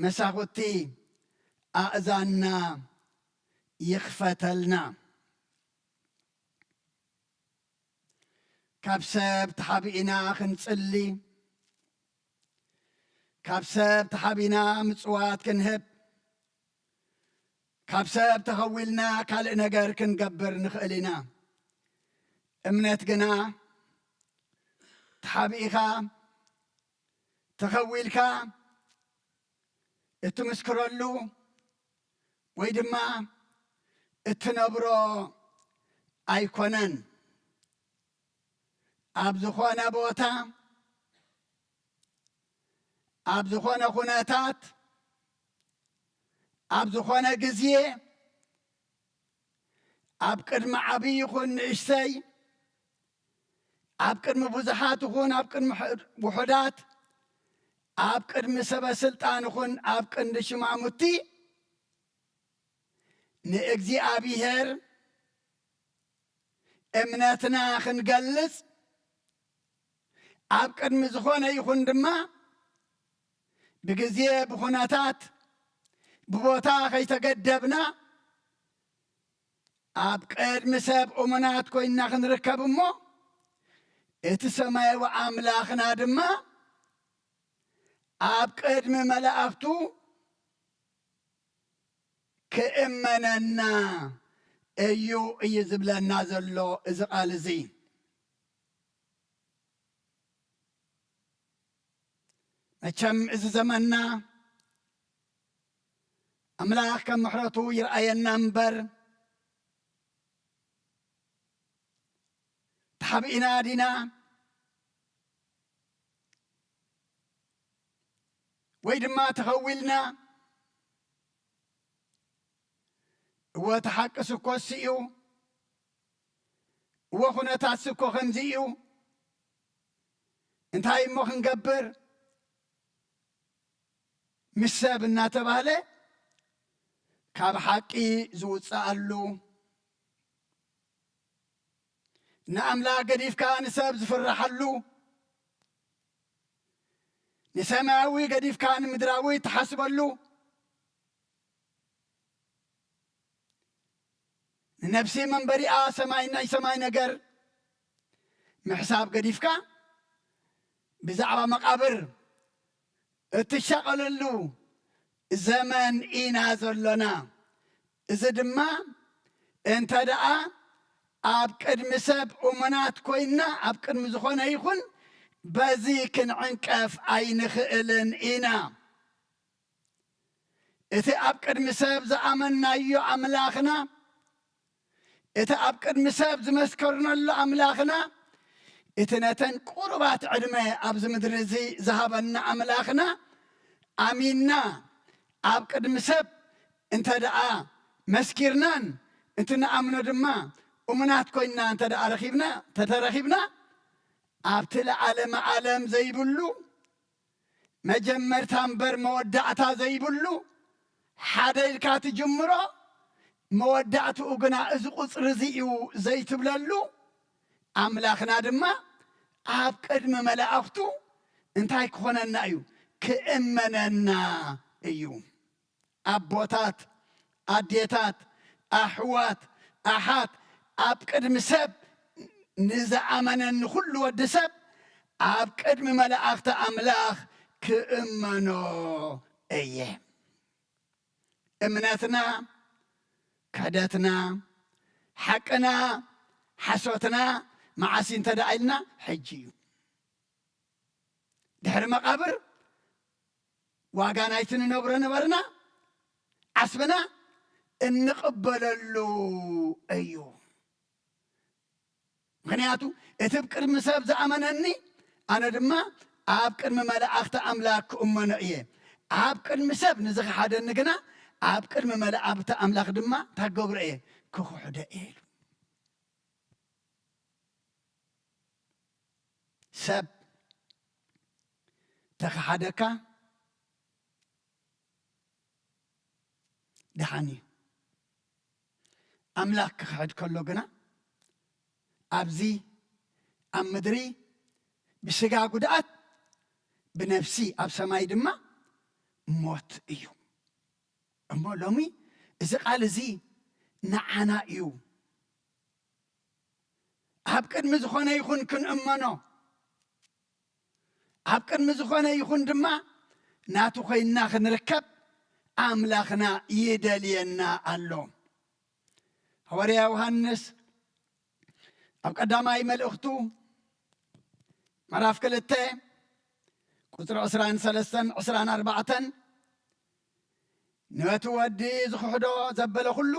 መሳኹቲ ኣእዛንና ይኽፈተልና። ካብ ሰብ ተሓቢእና ክንጽሊ፣ ካብ ሰብ ተሓቢእና ምጽዋት ክንህብ፣ ካብ ሰብ ተኸዊልና ካልእ ነገር ክንገብር ንኽእል ኢና። እምነት ግና ተሓቢእኻ፣ ተኸዊልካ እትምስክረሉ ወይ ድማ እትነብሮ ኣይኮነን። ኣብ ዝኾነ ቦታ፣ ኣብ ዝኾነ ኩነታት፣ ኣብ ዝኾነ ግዜ፣ ኣብ ቅድሚ ዓብዪ ይኹን ንእሽተይ፣ ኣብ ቅድሚ ብዙሓት ይኹን ኣብ ቅድሚ ውሑዳት፣ ኣብ ቅድሚ ሰበ ስልጣን ይኹን ኣብ ቅድሚ ሽማሙቲ፣ ንእግዚኣብሔር እምነትና ክንገልጽ፣ ኣብ ቅድሚ ዝኾነ ይኹን ድማ ብግዜ፣ ብኹነታት፣ ብቦታ ከይተገደብና፣ ኣብ ቅድሚ ሰብ እሙናት ኮይንና ክንርከብ እሞ፣ እቲ ሰማያዊ ኣምላኽና ድማ ኣብ ቅድሚ መላእኽቱ ክእመነና እዩ፣ እዩ ዝብለና ዘሎ እዚ ቃል እዚ። መቸም እዚ ዘመንና ኣምላኽ ከም ምሕረቱ ይርኣየና እምበር፣ ተሓቢእና ዲና ወይ ድማ ተኸዊልና? እወ፣ እቲ ሓቅስ እኮ እሱ እዩ። እወ፣ ኩነታትስ እኮ ከምዚ እዩ። እንታይ እሞ ክንገብር? ምስ ሰብ እናተባህለ ካብ ሓቂ ዝውፅኣሉ፣ ንኣምላኽ ገዲፍካ ንሰብ ዝፍርሓሉ፣ ንሰማያዊ ገዲፍካ ንምድራዊ ትሓስበሉ፣ ንነፍሲ መንበሪኣ ሰማይ ናይ ሰማይ ነገር ምሕሳብ ገዲፍካ ብዛዕባ መቓብር እትሻቐለሉ ዘመን ኢና ዘሎና። እዚ ድማ እንተ ደኣ ኣብ ቅድሚ ሰብ እሙናት ኮይንና፣ ኣብ ቅድሚ ዝኾነ ይኹን በዚ ክንዕንቀፍ ኣይንኽእልን ኢና። እቲ ኣብ ቅድሚ ሰብ ዝኣመንናዮ ኣምላኽና፣ እቲ ኣብ ቅድሚ ሰብ ዝመስከርናሉ ኣምላኽና፣ እቲ ነተን ቁሩባት ዕድመ ኣብዚ ምድሪ እዚ ዝሃበና ኣምላኽና ኣሚንና ኣብ ቅድሚ ሰብ እንተ ደኣ መስኪርናን፣ እቲ ንኣምኖ ድማ እሙናት ኮይንና እንተ ደኣ ረኺብና፣ ተተረኺብና፣ ኣብቲ ለዓለመ ዓለም ዘይብሉ፣ መጀመርታ እምበር መወዳእታ ዘይብሉ፣ ሓደ ኢልካ ትጅምሮ፣ መወዳእትኡ ግና እዚ ቁጽሪ እዚ እዩ ዘይትብለሉ፣ ኣምላኽና ድማ ኣብ ቅድሚ መላእኽቱ እንታይ ክኾነና እዩ? ክእመነና እዩ። ኣቦታት፣ ኣዴታት፣ ኣሕዋት፣ ኣሓት፣ ኣብ ቅድሚ ሰብ፣ ንዝኣመነኒ ኩሉ ወዲ ሰብ ኣብ ቅድሚ መላእኽቲ ኣምላኽ ክእመኖ እየ። እምነትና፣ ክሕደትና፣ ሓቅና፣ ሓሶትና መዓስ እዩ እንተ ደኣ ኢልና፣ ሕጂ እዩ። ድሕሪ መቓብር ዋጋ ናይቲ ንነብሮ ነበርና፣ ዓስብና እንቕበለሉ እዩ። ምኽንያቱ እቲ ብቅድሚ ሰብ ዝኣመነኒ፣ ኣነ ድማ ኣብ ቅድሚ መላእኽቲ ኣምላኽ ክእመኖ እየ። ኣብ ቅድሚ ሰብ ንዝኸሓደኒ ግና፣ ኣብ ቅድሚ መላእኽቲ ኣምላኽ ድማ እንታይ ክገብሮ እየ? ክኽሕዶ እየ ኢሉ። ሰብ ተኸሓደካ፣ ደሓን እዩ። ኣምላኽ ክኽሕድ ከሎ ግና፣ ኣብዚ ኣብ ምድሪ ብስጋ ጉድኣት፣ ብነፍሲ ኣብ ሰማይ ድማ ሞት እዩ። እሞ ሎሚ እዚ ቃል እዚ ንዓና እዩ። ኣብ ቅድሚ ዝኾነ ይኹን ክንእመኖ፣ ኣብ ቅድሚ ዝኾነ ይኹን ድማ ናቱ ኮይንና ክንርከብ ኣምላኽና ይደልየና ኣሎ። ሃዋርያ ዮሃንስ ኣብ ቀዳማይ መልእኽቱ ምዕራፍ ክልተ ቁጽሪ ዕስራን ሰለስተን ዕስራን ኣርባዕተን፣ ነቲ ወዲ ዝኽሕዶ ዘበለ ኩሉ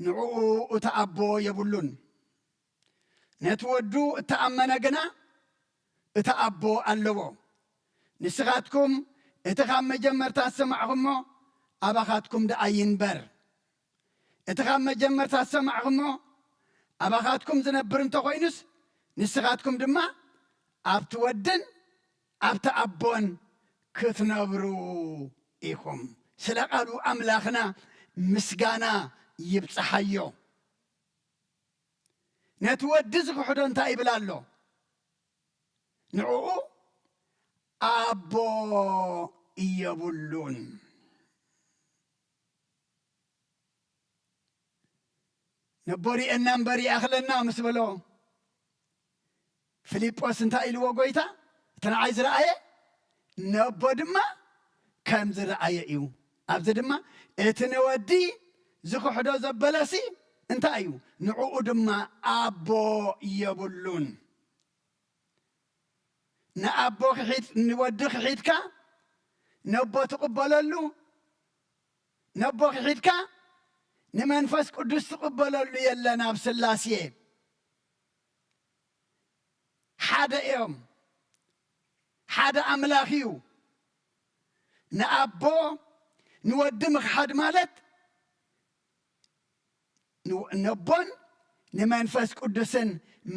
ንዕኡ እቲ ኣቦ የብሉን። ነቲ ወዱ እተኣመነ ግና እቲ ኣቦ ኣለዎ። ንስኻትኩም እቲ ካብ መጀመርታ ዝሰማዕኹሞ ኣባኻትኩም ደኣ ይንበር። እቲ ካብ መጀመርታ ዝሰማዕኹሞ ኣባኻትኩም ዝነብር እንተኾይኑስ፣ ንስኻትኩም ድማ ኣብቲ ወድን ኣብቲ ኣቦን ክትነብሩ ኢኹም። ስለ ቃሉ ኣምላኽና ምስጋና ይብጽሓዮ። ነቲ ወዲ ዝኽሕዶ እንታይ ይብል ኣሎ? ንዕኡ ኣቦ የብሉን። ነቦ ርኤና እምበር ይኣኽለና ምስ በሎ፣ ፊልጶስ እንታይ ኢልዎ ጎይታ? እቲ ንዓይ ዝረኣየ ነቦ ድማ ከም ዝረኣየ እዩ። ኣብዚ ድማ እቲ ንወዲ ዝኽሕዶ ዘበለሲ እንታይ እዩ? ንዕኡ ድማ ኣቦ የብሉን። ንኣቦ ክሒድ፣ ንወዲ ክሒድካ ነቦ ትቕበለሉ፣ ነቦ ክሒድካ ንመንፈስ ቅዱስ ትቕበለሉ የለን ኣብ ስላሴ። ሓደ እዮም። ሓደ ኣምላኽ እዩ። ንኣቦ ንወዲ ምኽሓድ ማለት ን-፣ ነቦን ንመንፈስ ቅዱስን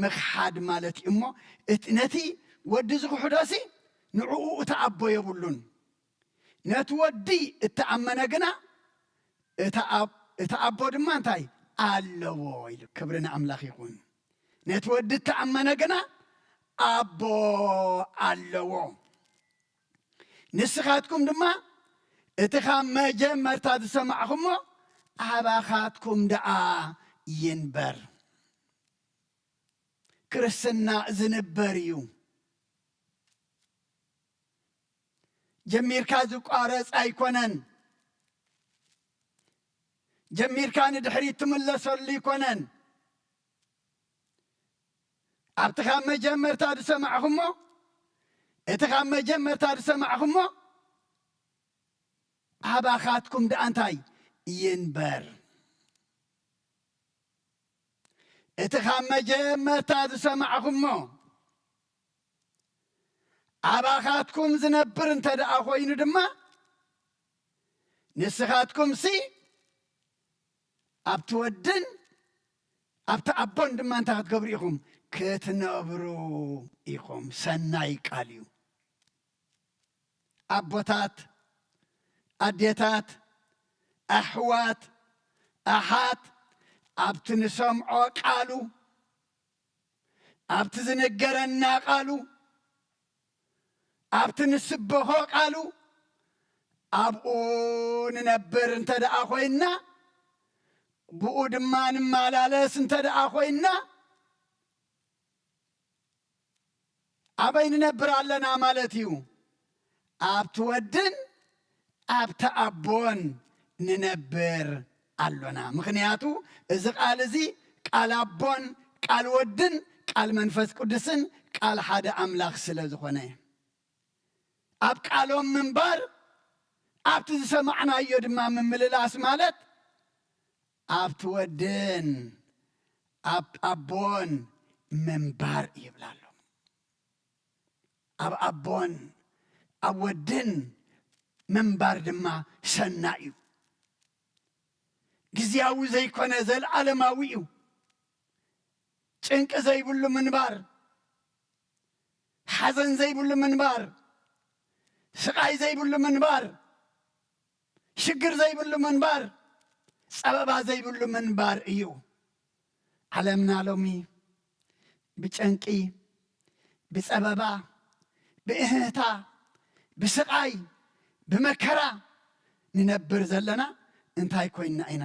ምኽሓድ ማለት እዩ። እሞ እቲ፣ ነቲ ወዲ ዝኽሕዶሲ ንዕኡ እቲ ኣቦ የብሉን። ነቲ ወዲ እተኣመነ ግና እታ ኣብ-፣ እቲ ኣቦ ድማ እንታይ ኣለዎ ኢሉ። ክብሪ ንኣምላኽ ይኹን። ነቲ ወዲ እተኣመነ ግና ኣቦ ኣለዎ። ንስኻትኩም ድማ እቲ ካብ መጀመርታ ዝሰማዕኹሞ ኣባኻትኩም ደኣ ይንበር። ክርስትና ዝንበር እዩ። ጀሚርካ ዝቋረጽ ኣይኮነን። ጀሚርካ ንድሕሪት ትምለሰሉ ኣይኮነን። ኣብቲ ካብ መጀመርታ ዝሰማዕኹሞ፣ እቲ ካብ መጀመርታ ዝሰማዕኹሞ ኣባኻትኩም ደኣ እንታይ ይንበር። እቲ ካብ መጀመርታ ዝሰማዕኹሞ ኣባኻትኩም ዝነብር እንተ ደኣ ኾይኑ ድማ፣ ንስኻትኩምሲ ኣብቲ ወድን ኣብቲ ኣቦን ድማ እንታይ ክትገብሩ ኢኹም? ክትነብሩ ኢኹም። ሰናይ ቃል እዩ። ኣቦታት፣ ኣዴታት፣ ኣሕዋት፣ ኣሓት፣ ኣብቲ ንሰምዖ ቃሉ፣ ኣብቲ ዝንገረና ቃሉ፣ ኣብቲ ንስበኾ ቃሉ፣ ኣብኡ ንነብር እንተ ደኣ ኾይንና፣ ብኡ ድማ ንመላለስ እንተ ደኣ ኾይንና፣ ኣበይ ንነብር ኣለና ማለት እዩ? ኣብቲ ወድን ኣብቲ ኣቦን ንነብር ኣሎና። ምኽንያቱ እዚ ቃል እዚ ቃል ኣቦን ቃል ወድን ቃል መንፈስ ቅዱስን ቃል ሓደ ኣምላኽ ስለ ዝኾነ፣ ኣብ ቃሎም ምንባር፣ ኣብቲ ዝሰማዕናዮ ድማ ምምልላስ ማለት ኣብቲ ወድን ኣብ ኣቦን ምንባር ይብላ ኣሎ። ኣብ ኣቦን ኣብ ወድን ምንባር ድማ ሰናይ እዩ። ግዝያዊ ዘይኮነ፣ ዘልኣለማዊ እዩ። ጭንቂ ዘይብሉ ምንባር፣ ሓዘን ዘይብሉ ምንባር፣ ስቓይ ዘይብሉ ምንባር፣ ሽግር ዘይብሉ ምንባር፣ ጸበባ ዘይብሉ ምንባር እዩ። ዓለምና ሎሚ ብጨንቂ፣ ብጸበባ፣ ብእህህታ፣ ብስቓይ፣ ብመከራ ንነብር ዘለና እንታይ ኮይንና ኢና?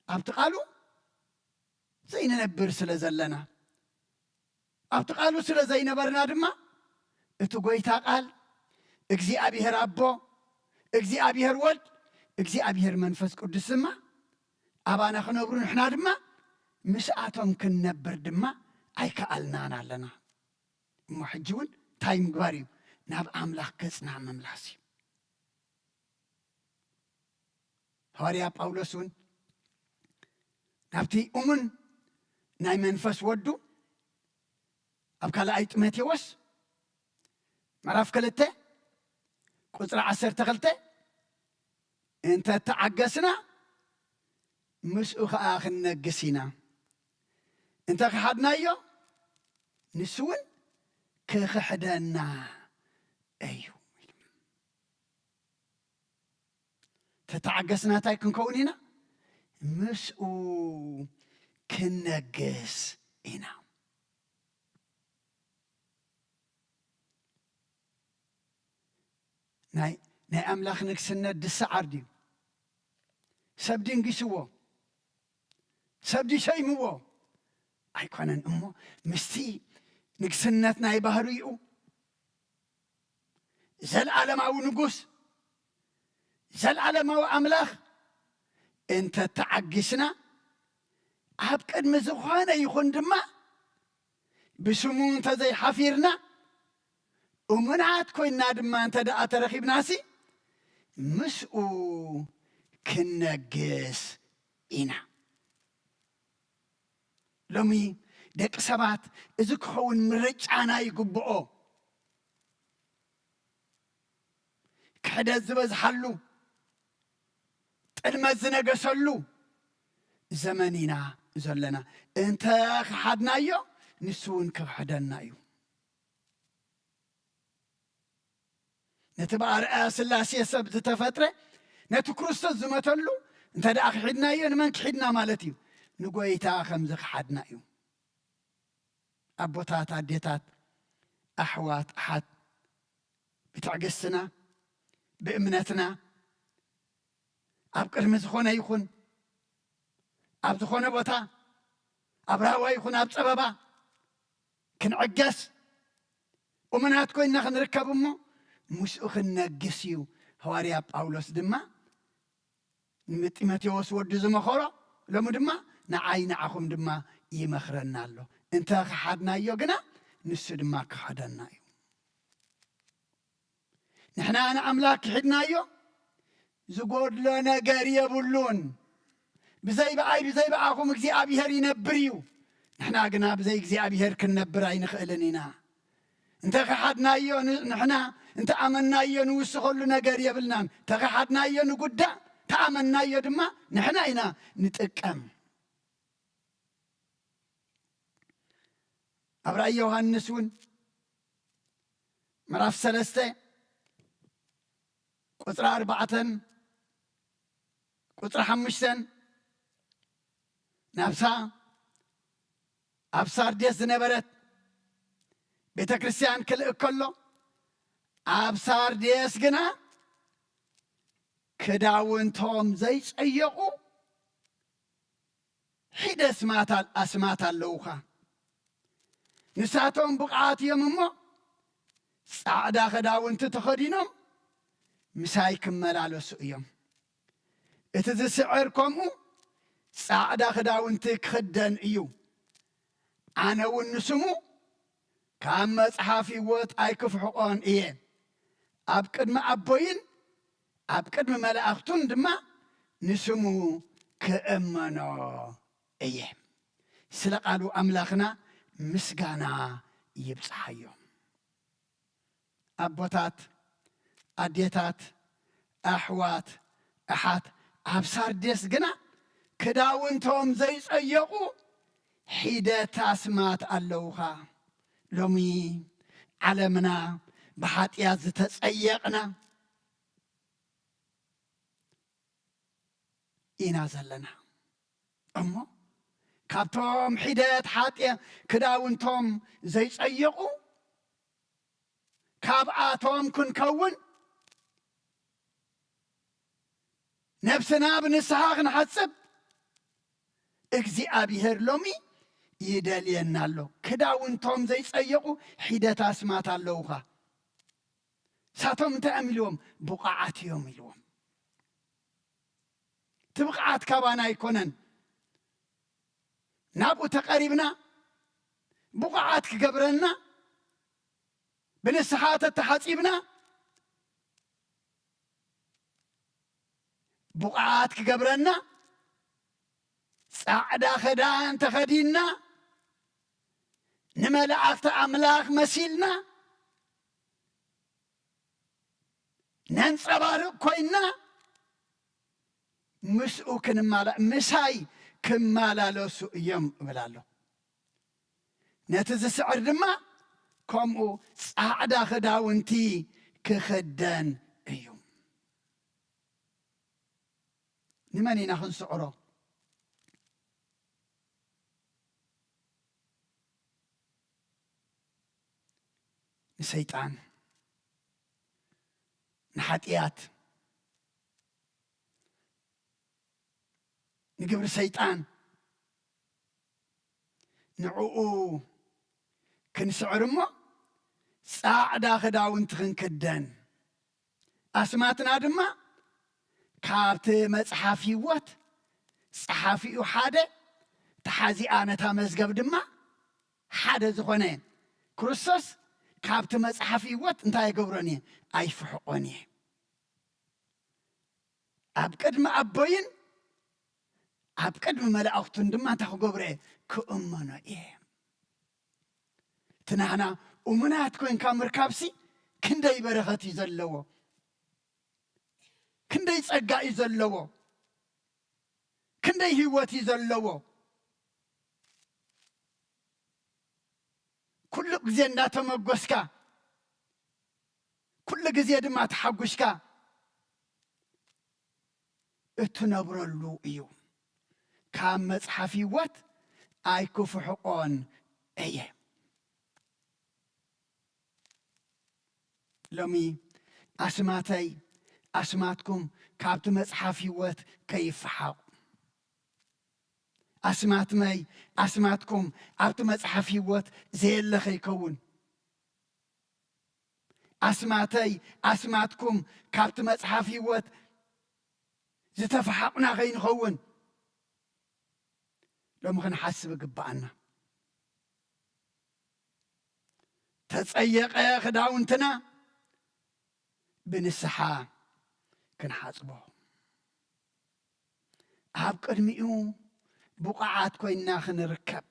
ኣብቲ ቃሉ ዘይንነብር ስለ ዘለና፣ ኣብቲ ቃሉ ስለ ዘይነበርና ድማ እቲ ጎይታ ቃል እግዚኣብሔር ኣቦ፣ እግዚኣብሔር ወልድ፣ እግዚኣብሔር መንፈስ ቅዱስ ድማ ኣባና ክነብሩ፣ ንሕና ድማ ምስኣቶም ክንነብር ድማ ኣይከኣልናን ኣለና። እሞ ሕጂ እውን እንታይ ምግባር እዩ? ናብ ኣምላኽ ገጽና ምምላስ እዩ። ሃዋርያ ጳውሎስ እውን ናብቲ እሙን ናይ መንፈስ ወዱ ኣብ ካልኣይ ጢሞቴዎስ ምዕራፍ ክልተ ቁጽሪ ዓሰርተ ክልተ፣ "እንተ ተዓገስና ምስኡ ኸኣ ክንነግስ ኢና፣ እንተ ኸሓድናዮ ንሱ እውን ክኽሕደና እዩ." ተተዓገስና እንታይ ክንከውን ኢና? ምስኡ ክንነግስ ኢና። ናይ፣ ናይ ኣምላኽ ንግስነት ድሰዓር ድዩ? ሰብ ድንጊስዎ? ሰብ ድዩ ሰይምዎ? ኣይኮነን። እሞ ምስቲ ንግስነት ናይ ባህርይኡ፣ ዘልኣለማዊ ንጉስ፣ ዘልኣለማዊ ኣምላኽ እንተ ተዓጊስና፣ ኣብ ቅድሚ ዝኾነ ይኹን ድማ ብስሙ እንተ ዘይሓፊርና፣ እሙናት ኮይና ድማ እንተ ደኣ ተረኺብናሲ፣ ምስኡ ክንነግስ ኢና። ሎሚ ደቂ ሰባት እዚ ክኸውን ምርጫና ይግብኦ። ክሕደት ዝበዝሓሉ፣ ጥልመት ዝነገሰሉ ዘመን ኢና ዘለና። እንተ ኸሓድናዮ፣ ንሱ እውን ክኽሕደና እዩ። ነቲ ብኣርኣያ ስላሴ ሰብ ዝተፈጥረ፣ ነቲ ክርስቶስ ዝመተሉ እንተ ደኣ ክሒድናዮ፣ ንመን ክሒድና ማለት እዩ? ንጎይታ ከም ዝኸሓድና እዩ። ኣቦታት፣ ኣዴታት፣ ኣሕዋት፣ ኣሓት፣ ብትዕግስትና፣ ብእምነትና፣ ኣብ ቅድሚ ዝኾነ ይኹን፣ ኣብ ዝኾነ ቦታ፣ ኣብ ራህዋ ይኹን ኣብ ጸበባ ክንዕገስ፣ እሙናት ኮይንና ክንርከብ እሞ ምስኡ ክንነግስ እዩ። ሃዋርያ ጳውሎስ ድማ ንጢሞቴዎስ ወዱ ዝመኸሮ፣ ሎሚ ድማ ንዓይ ንዓኹም ድማ ይመኽረና ኣሎ። እንተ ኸሓድናዮ ግና፣ ንሱ ድማ ክኸሕደና እዩ። ንሕና ንኣምላኽ ክሒድናዮ፣ ዝጎድሎ ነገር የብሉን። ብዘይ ብኣይ፣ ብዘይ ብኣኹም እግዚኣብሔር ይነብር እዩ። ንሕና ግና ብዘይ እግዚኣብሔር ክንነብር ኣይንኽእልን ኢና። እንተ ኸሓድናዮ ን-፣ ንሕና፣ እንተ ኣመናዮ ንውስኸሉ ነገር የብልናን። እንተ ኸሓድናዮ ንጉዳእ፣ እንተ ኣመናዮ ድማ ንሕና ኢና ንጥቀም። ኣብ ራእይ ዮሃንስ እውን ምዕራፍ ሰለስተ ቁጽሪ ኣርባዕተን ቁጽሪ ሓሙሽተን ናብታ ኣብ ሳርዴስ ዝነበረት ቤተ ክርስቲያን ክልእክ ከሎ፣ ኣብ ሳርዴስ ግና ክዳውንቶም ዘይጸየቑ ሒደ ኣስማት ኣል-፣ ኣስማት ኣለዉኻ። ንሳቶም ብቕዓት እዮም እሞ፣ ጻዕዳ ክዳውንቲ ተኸዲኖም ምሳይ ክመላለሱ እዮም። እቲ ዝስዕር ከምኡ ጻዕዳ ክዳውንቲ ክኽደን እዩ። ኣነ እውን ንስሙ ካብ መጽሓፍ ህይወት ኣይክፍሕቖን እየ። ኣብ ቅድሚ ኣቦይን ኣብ ቅድሚ መላእኽቱን ድማ ንስሙ ክእመኖ እየ። ስለ ቃሉ ኣምላኽና ምስጋና ይብጽሓዮ። ኣቦታት፣ ኣዴታት፣ ኣሕዋት፣ ኣሓት፣ ኣብ ሳርዴስ ግና ክዳውንቶም ዘይጸየቑ ሒደት ኣስማት ኣለውኻ። ሎሚ ዓለምና ብሓጢኣት ዝተጸየቕና ኢና ዘለና። እሞ ካብቶም ሒደት ሓጢ ክዳውንቶም ዘይጸየቑ ካብኣቶም ክንከውን ነብስና ብንስሓ ክንሓጽብ እግዚኣብሔር ሎሚ ይደልየና ኣሎ። ክዳውንቶም ዘይጸየቑ ሒደት ኣስማት ኣለውኻ። ሳቶም እንታይ እዮም ኢልዎም? ብቑዓት እዮም ኢልዎም። እቲ ብቕዓት ካባና ኣይኮነን። ናብኡ ተቐሪብና ብቑዓት ክገብረና ብንስሓ ተተሓጺብና ብቑዓት ክገብረና ጻዕዳ ኽዳን ተኸዲንና ንመላእኽቲ ኣምላኽ መሲልና ነንጸባርቕ ኮይንና ምስኡ ክንማላ ምሳይ ክመላለሱ እዮም እብል ኣሎ። ነቲ ዝስዕር ድማ ከምኡ ጻዕዳ ኽዳውንቲ ክኽደን እዩ። ንመን ኢና ክንስዕሮ? ንሰይጣን፣ ንሓጢኣት፣ ንግብሪ ሰይጣን። ንዕኡ ክንስዕር እሞ ጻዕዳ ኽዳውንቲ ክንክደን ኣስማትና ድማ ካብቲ መጽሓፍ ህይወት ጸሓፊኡ ሓደ ተሓዚኣ ነታ መዝገብ ድማ ሓደ ዝኾነ ክርስቶስ ካብቲ መጽሓፍ ህይወት እንታይ ኣይገብሮን እየ? ኣይፍሕቆን እየ። ኣብ ቅድሚ ኣቦይን ኣብ ቅድሚ መላእኽቱን ድማ እንታይ ክገብሮ እየ? ክእመኖ እየ። እቲ ናህና እሙናት ኮይንካ ምርካብሲ ክንደይ በረኸት እዩ ዘለዎ፣ ክንደይ ጸጋ እዩ ዘለዎ፣ ክንደይ ህይወት እዩ ዘለዎ። ኩሉ ግዜ እንዳተመጎስካ፣ ኩሉ ግዜ ድማ ተሓጒስካ እትነብረሉ እዩ። ካብ መጽሓፍ ህይወት ኣይክፍሕቆን እየ። ሎሚ ኣስማተይ ኣስማትኩም ካብቲ መጽሓፍ ህይወት ከይፈሓቑ። ኣስማትመይ ኣስማትኩም ኣብቲ መጽሓፍ ህይወት ዘየለ ከይከውን። ኣስማተይ ኣስማትኩም ካብቲ መጽሓፍ ህይወት ዝተፈሓቑና ከይንኸውን ሎሚ ክንሓስብ ይግብኣና። ተጸየቐ ክዳውንትና ብንስሓ ክንሓጽቦ፣ ኣብ ቅድሚኡ ብቑዓት ኮይንና ክንርከብ፣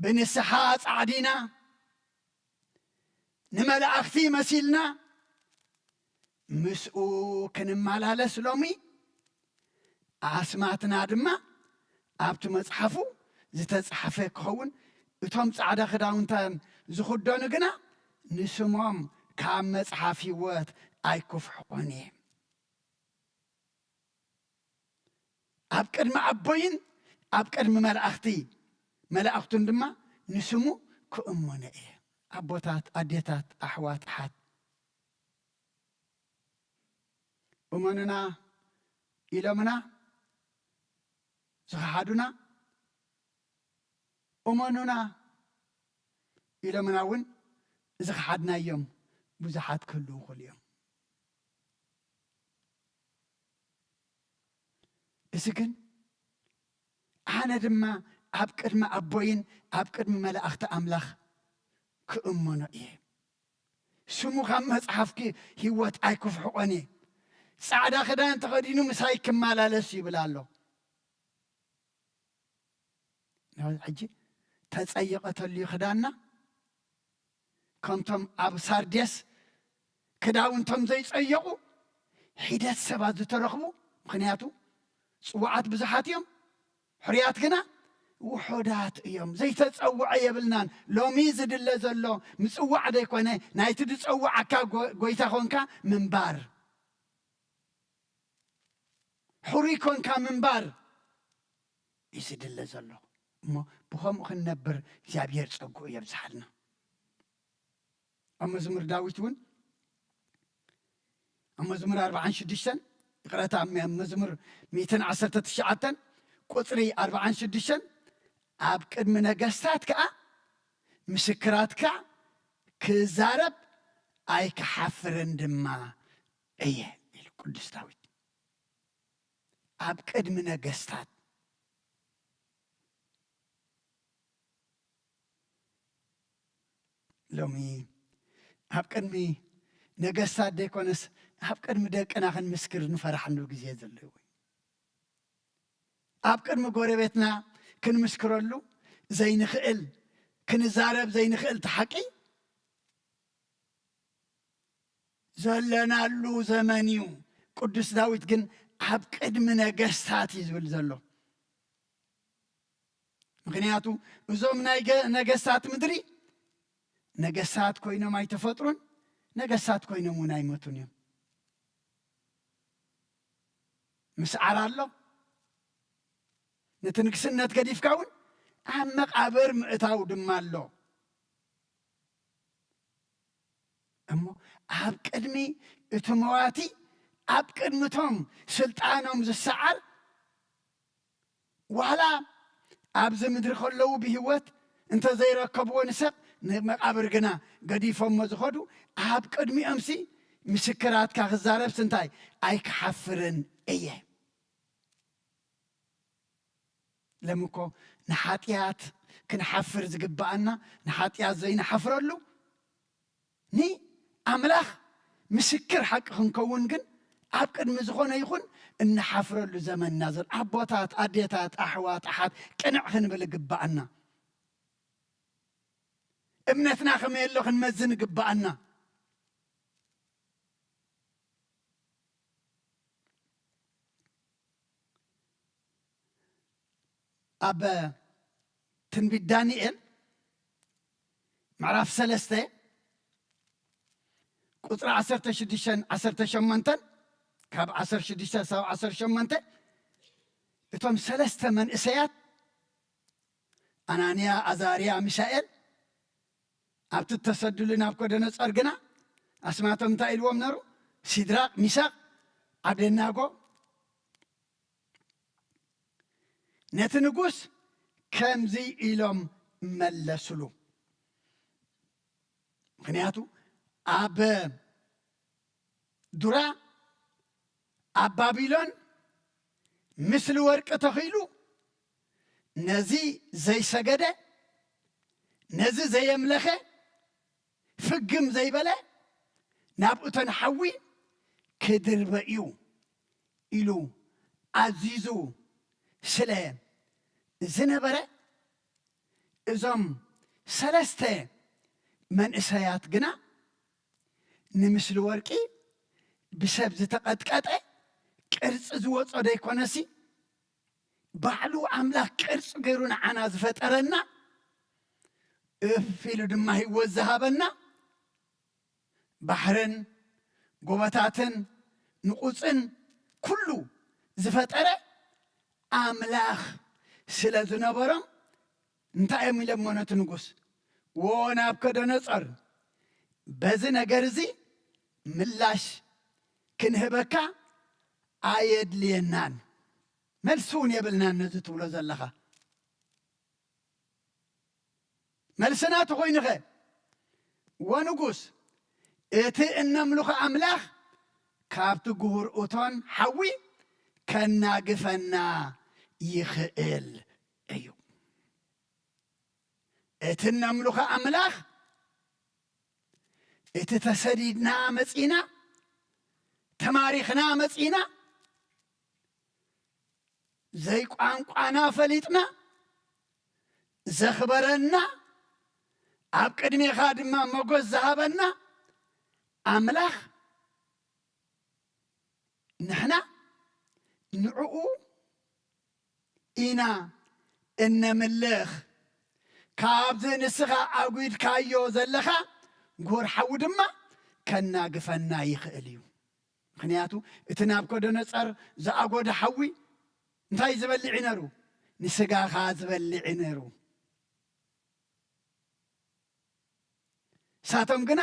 ብንስሓ ጻዕዲና፣ ንመላእኽቲ መሲልና ምስኡ ክንመላለስ ሎሚ ኣስማትና ድማ ኣብቲ መጽሓፉ ዝተጻሕፈ ክኸውን፣ እቶም ጻዕዳ ክዳውንታን ዝኽደኑ ግና ንስሞም ካብ መጽሓፍ ህይወት ኣይክፍሕቑን እየ። ኣብ ቅድሚ ኣቦይን ኣብ ቅድሚ መላእኽቲ መላእኽቱን ድማ ንስሙ ክእመኖ እየ። ኣቦታት፣ ኣዴታት፣ ኣሕዋት፣ ኣሓት፣ እመኑና ኢሎምና ዝኸሓዱና፣ እመኑና ኢሎምና እውን ዝኸሓድናዮም ብዙሓት ክህልዉ ይኽእሉ እዮም። እዚ ግን ኣነ ድማ ኣብ ቅድሚ ኣቦይን ኣብ ቅድሚ መላእኽቲ ኣምላኽ ክእመኖ እየ። ስሙ ካብ መጽሓፍኪ ህይወት ኣይክፍሕቆን እየ። ጻዕዳ ክዳን ተኸዲኑ ምሳይ ክመላለስ ይብል ኣሎ። ሕጂ ተጸይቐተሉ እዩ ክዳና። ከምቶም ኣብ ሳርዴስ ክዳውንቶም ዘይጸየቑ ሒደት ሰባት ዝተረኽቡ፣ ምኽንያቱ ጽዋዓት ብዙሓት እዮም፣ ሕሩያት ግና ውሑዳት እዮም። ዘይተጸውዐ የብልናን። ሎሚ ዝድለ ዘሎ ምጽዋዕ ዘይኮነ፣ ናይቲ ዝጸውዓካ ጎ-፣ ጎይታ ኮንካ ምንባር፣ ሕሩይ ኮንካ ምንባር እዩ ዝድለ ዘሎ። እሞ ብኸምኡ ክንነብር እግዚኣብሔር ጸግኡ የብዝሓልና። ኣብ መዝሙር ዳዊት እውን፣ ኣብ መዝሙር ኣርባዓን ሽዱሽተን፣ ይቕረታ፣ ኣብ መዝሙር ሚእትን ዓሰርተ ትሽዓተን ቁጽሪ ኣርባዓን ሽዱሽተን፣ "ኣብ ቅድሚ ነገስታት ከኣ ምስክራትካ ክዛረብ ኣይክሓፍርን ድማ እየ" ኢሉ ቅዱስ ዳዊት። ኣብ ቅድሚ ነገስታት። ሎሚ ኣብ ቅድሚ ነገስታት ዘይኮነስ፣ ኣብ ቅድሚ ደቅና ክንምስክር ንፈራሕሉ ግዜ ዘሎ እዩ። ኣብ ቅድሚ ጎረቤትና ክንምስክረሉ ዘይንኽእል፣ ክንዛረብ ዘይንኽእል እቲ ሓቂ ዘለናሉ ዘመን እዩ። ቅዱስ ዳዊት ግን ኣብ ቅድሚ ነገስታት እዩ ዝብል ዘሎ። ምኽንያቱ እዞም ናይ ገ-፣ ነገስታት ምድሪ ነገስታት ኮይኖም ኣይተፈጥሩን፣ ነገስታት ኮይኖም እውን ኣይሞቱን እዮም። ምስዓር ኣሎ። ነቲ ንግስነት ገዲፍካ እውን ኣብ መቓብር ምእታው ድማ ኣሎ። እሞ ኣብ ቅድሚ እቲ መዋቲ፣ ኣብ ቅድሚ እቶም ስልጣኖም ዝሰዓር፣ ዋላ ኣብዚ ምድሪ ከለዉ ብህይወት እንተ ዘይረከብዎ ንሰብ፣ ንመቓብር ግና ገዲፎሞ ዝኸዱ፣ ኣብ ቅድሚኦምሲ ምስክራትካ ክዛረብስ እንታይ ኣይክሓፍርን እየ። ሎሚ እኮ ንሓጢኣት ክንሓፍር ዝግብኣና፣ ንሓጢኣት ዘይንሓፍረሉ፣ ንኣምላኽ ምስክር ሓቂ ክንከውን ግን ኣብ ቅድሚ ዝኾነ ይኹን እንሓፍረሉ ዘመንና ዘሎ። ኣቦታት፣ ኣዴታት፣ ኣሕዋት፣ ኣሓት፣ ቅንዕ ክንብል ይግብኣና። እምነትና ከመይ ኣሎ ክንመዝን ይግብኣና። ኣብ ትንቢት ዳንኤል ምዕራፍ ሰለስተ ቁጽሪ ዓሰርተ ሽዱሽተን ዓሰርተ ሸሞንተን፣ ካብ ዓሰርተ ሽዱሽተ ክሳብ ዓሰርተ ሸሞንተ፣ እቶም ሰለስተ መንእሰያት ኣናንያ፣ ኣዛርያ፣ ሚሳኤል ኣብቲ እተሰድሉ ናቡከደነጾር ግና ኣስማቶም እንታይ ኢልዎም ነሩ? ሲድራቅ፣ ሚሳቅ፣ ዓብደናጎ። ነቲ ንጉስ ከምዚ ኢሎም መለስሉ። ምኽንያቱ ኣብ ዱራ ኣብ ባቢሎን ምስሊ ወርቂ ተኺሉ፣ ነዚ ዘይሰገደ፣ ነዚ ዘየምለኸ፣ ፍግም ዘይበለ፣ ናብኡ ተንሓዊ ክድርበ እዩ ኢሉ ኣዚዙ ስለ ዝነበረ፣ እዞም ሰለስተ መንእሰያት ግና ንምስሊ ወርቂ ብሰብ ዝተቐጥቀጠ ቅርጺ ዝወጾ ደይኮነሲ፣ ባዕሉ ኣምላኽ ቅርጺ ገይሩ ንዓና ዝፈጠረና፣ እፍ ኢሉ ድማ ህይወት ዝሃበና፣ ባሕርን ጎቦታትን ንቑጽን ኩሉ ዝፈጠረ ኣምላኽ ስለ ዝነበሮም፣ እንታይ እዮም ኢሎሞ ነቲ ንጉስ? "ዎ ናቡከደነጾር፣ በዚ ነገር እዚ ምላሽ ክንህበካ ኣየድልየናን፣ መልሲ እውን የብልናን ነዚ ትብሎ ዘለኻ። መልስና ተኾይኑኸ? ወንጉስ፣ እቲ እነምልኾ ኣምላኽ ካብቲ ግሁር እቶን ሓዊ ከናግፈና ይኽእል እዩ። እቲ እነምልኾ ኣምላኽ፣ እቲ ተሰዲድና መጺና፣ ተማሪኽና መጺና፣ ዘይቋንቋና ፈሊጥና፣ ዘኽበረና፣ ኣብ ቅድሜኻ ድማ ሞገስ ዝሃበና ኣምላኽ፣ ንሕና ንዕኡ ኢና እነምልኽ። ካብዚ ንስኻ ኣጒድካዮ ዘለኻ ጉር ሓዊ ድማ ከናግፈና ይኽእል እዩ። ምኽንያቱ እቲ ናቡከደነጾር ዝኣጎደ ሓዊ እንታይ ዝበልዕ እዩ ነይሩ? ንስጋኻ ዝበልዕ እዩ ነይሩ። ንሳቶም ግና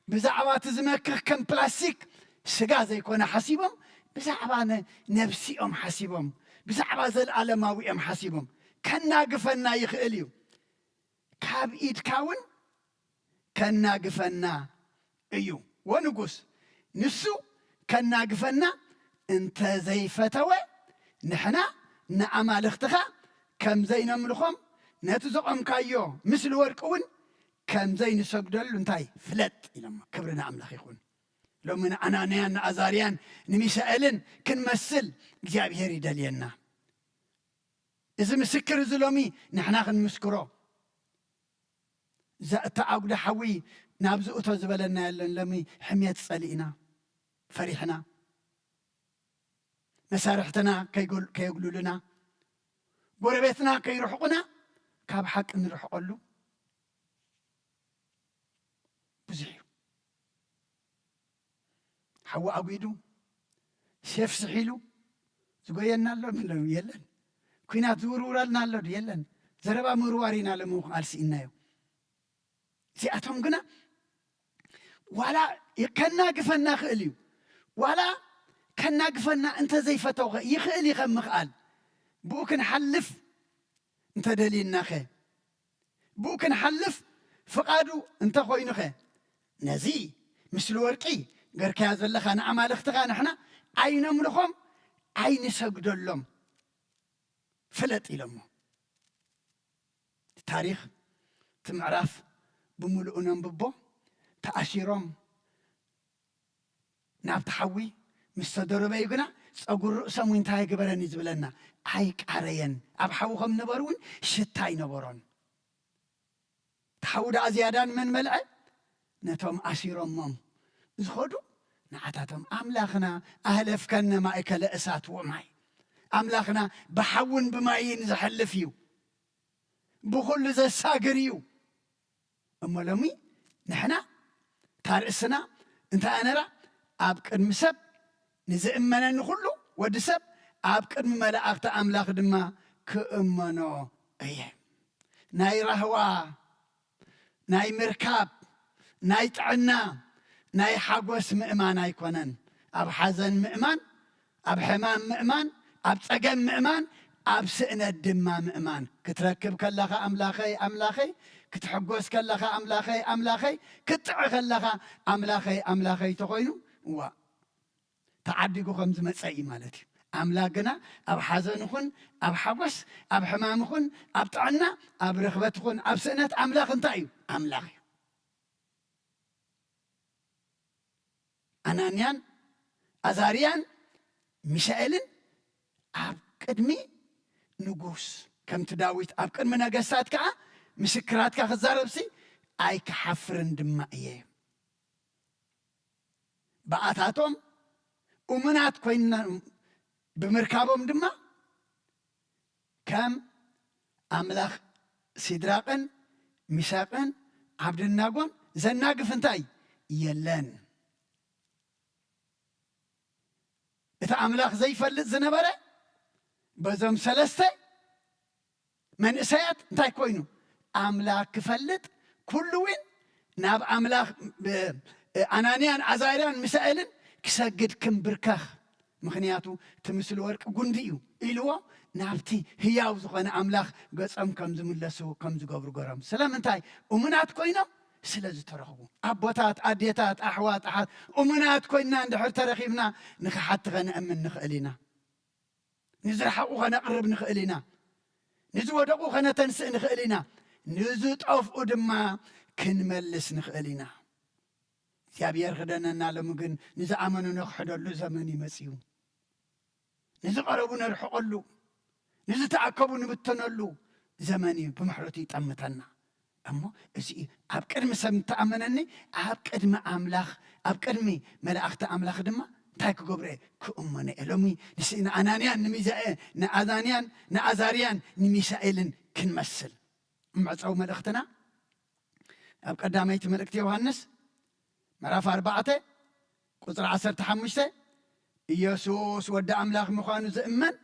ብዛዕባ እቲ ዝመክኽ ከም ፕላስቲክ ስጋ ዘይኮነ ሓሲቦም፣ ብዛዕባ ነ-፣ ነብሲኦም ሓሲቦም፣ ብዛዕባ ዘለኣለማዊኦም ሓሲቦም። ከናግፈና ይኽእል እዩ። ካብ ኢድካ እውን ከናግፈና እዩ። ወንጉስ፣ ንሱ ከናግፈና እንተ ዘይፈተወ፣ ንሕና ንኣማልኽትኻ ከም ዘይነምልኾም፣ ነቲ ዘቖምካዮ ምስሊ ወርቂ እውን ከም ዘይንሰግደሉ እንታይ ፍለጥ ኢሎሞ። ክብሪ ንኣምላኽ ይኹን። ሎሚ ንኣናንያን ንኣዛርያን ንሚሳኤልን ክንመስል እግዚኣብሔር ይደልየና። እዚ ምስክር እዚ ሎሚ ንሕና ክንምስክሮ። እዛ እተኣጉደ ሓዊ ናብ ዝእቶ ዝበለና የለን። ሎሚ ሕሜት ጸሊእና፣ ፈሪሕና፣ መሳርሕትና ከይጎል-፣ ከየጉልሉና፣ ጎረቤትና ከይርሕቑና፣ ካብ ሓቂ ንርሕቐሉ ብዙሕ እዩ። ሓዊ ኣጒዱ፣ ሴፍ ስሒሉ ዝጎየና ኣሎ ምን የለን። ኲናት ዝውርውረልና ኣሎ ዶ? የለን። ዘረባ ምውርዋር ኢና ለምኡ ቃል ስኢናዮ። እዚኣቶም ግና ዋላ ከናግፈና ክእል እዩ። ዋላ ከናግፈና እንተ ዘይፈተውኸ ይኽእል እዩ ከም ምኽኣል። ብኡ ክንሓልፍ እንተ ደልይናኸ? ብኡ ክንሓልፍ ፍቓዱ እንተ ኾይኑኸ? ነዚ ምስሊ ወርቂ ገርካያ ዘለኻ ንኣማልኽትኻ ንሕና ኣይነምልኾም፣ ኣይንሰግደሎም። ፍለጥ ኢሎሞ። ታሪኽ እቲ ምዕራፍ ብምሉኡ ነንብቦ። ተኣሲሮም ናብቲ ሓዊ ምስ ተደረበዩ ግና ጸጉሪ ርእሶም እውን እንታይ ኣይገበረን እዩ ዝብለና፣ ኣይቃረየን። ኣብ ሓዊ ከም ነበሩ እውን ሽታ ኣይነበሮን። እቲ ሓዊ ደኣ ዝያዳ ንመን መልዐ? ነቶም ኣሲሮሞም ዝኸዱ ንዓታቶም። ኣምላኽና ኣህለፍከነ ማእከለ እሳት ወማይ። ኣምላኽና ብሓውን ብማይን ዘሕልፍ እዩ። ብኹሉ ዘሳግር እዩ። እሞ ሎሚ ንሕና እታ ርእስና እንታይ እያ ነራ? ኣብ ቅድሚ ሰብ ንዝእመነኒ ኩሉ ወዲ ሰብ ኣብ ቅድሚ መላእኽቲ ኣምላኽ ድማ ክእመኖ እየ። ናይ ራህዋ፣ ናይ ምርካብ፣ ናይ ጥዕና፣ ናይ ሓጎስ ምእማን ኣይኮነን። ኣብ ሓዘን ምእማን፣ ኣብ ሕማም ምእማን፣ ኣብ ጸገም ምእማን፣ ኣብ ስእነት ድማ ምእማን። ክትረክብ ከለኻ ኣምላኸይ፣ ኣምላኸይ፣ ክትሕጎስ ከለኻ ኣምላኸይ፣ ኣምላኸይ፣ ክትጥዒ ከለኻ ኣምላኸይ፣ ኣምላኸይ ተኾይኑ፣ እዋ፣ ተዓዲጉ ከም ዝመጸ እዩ ማለት እዩ። ኣምላኽ ግና ኣብ ሓዘን ይኹን፣ ኣብ ሓጎስ፣ ኣብ ሕማም ይኹን፣ ኣብ ጥዕና፣ ኣብ ርኽበት ይኹን፣ ኣብ ስእነት ኣምላኽ እንታይ እዩ? ኣምላኽ እዩ። ኣናንያን ኣዛርያን ሚሳኤልን ኣብ ቅድሚ ንጉስ፣ ከምቲ ዳዊት ኣብ ቅድሚ ነገስታት ከኣ ምስክራትካ ክዛረብሲ ኣይክሓፍርን ድማ እየ። ብኣታቶም እሙናት ኮይንና ብምርካቦም ድማ ከም ኣምላኽ ሲድራቅን ሚሳቅን ዓብድናጎን ዘናግፍ እንታይ የለን። እቲ ኣምላኽ ዘይፈልጥ ዝነበረ በዞም ሰለስተ መንእሰያት እንታይ ኮይኑ? ኣምላኽ ክፈልጥ ኩሉ እውን ናብ ኣምላኽ፣ ብ-፣ ኣናንያን ኣዛርያን ሚሳኤልን ክሰግድ ክምብርከኽ። ምኽንያቱ እቲ ምስሊ ወርቂ ጉንዲ እዩ ኢልዎ ናብቲ ህያው ዝኾነ ኣምላኽ ገጾም ከም ዝምለሱ ከም ዝገብሩ ገሮም። ስለምንታይ? እሙናት ኮይኖም ስለ ዝተረኽቡ። ኣቦታት፣ ኣዴታት፣ ኣሕዋት፣ ኣሓት፣ እሙናት ኮይንና እንድሕር ተረኺብና ንኽሓቲ ኸነእምን ንኽእል ኢና። ንዝረሓቑ ኸነቕርብ ንኽእል ኢና። ንዝወደቑ ኸነተንስእ ንኽእል ኢና። ንዝጠፍኡ ድማ ክንመልስ ንኽእል ኢና። እግዚኣብሔር ክደነና። ሎሚ ግን ንዝኣመኑ ነኽሕደሉ ዘመን እዩ መጺኡ። ንዝቐረቡ ነርሕቐሉ፣ ንዝተኣከቡ ንብተነሉ ዘመን እዩ። ብምሕረቱ ይጠምተና። እሞ እዚ እዩ ኣብ ቅድሚ ሰብ እንተኣመነኒ፣ ኣብ ቅድሚ ኣምላኽ፣ ኣብ ቅድሚ መላእኽቲ ኣምላኽ ድማ እንታይ ክገብሮ እየ? ክእመኖ እየ። ሎሚ ንስ-፣ ንኣናንያን ንሚዛኤ-፣ ንኣናንያን ንኣዛርያን ንሚሳኤልን ክንመስል። መዕጸዊ መልእኽትና ኣብ ቀዳመይቲ መልእክቲ ዮሃንስ ምዕራፍ ኣርባዕተ ቁጽሪ ዓሰርተ ሓሙሽተ፣ ኢየሱስ ወዲ ኣምላኽ ምዃኑ ዝእመን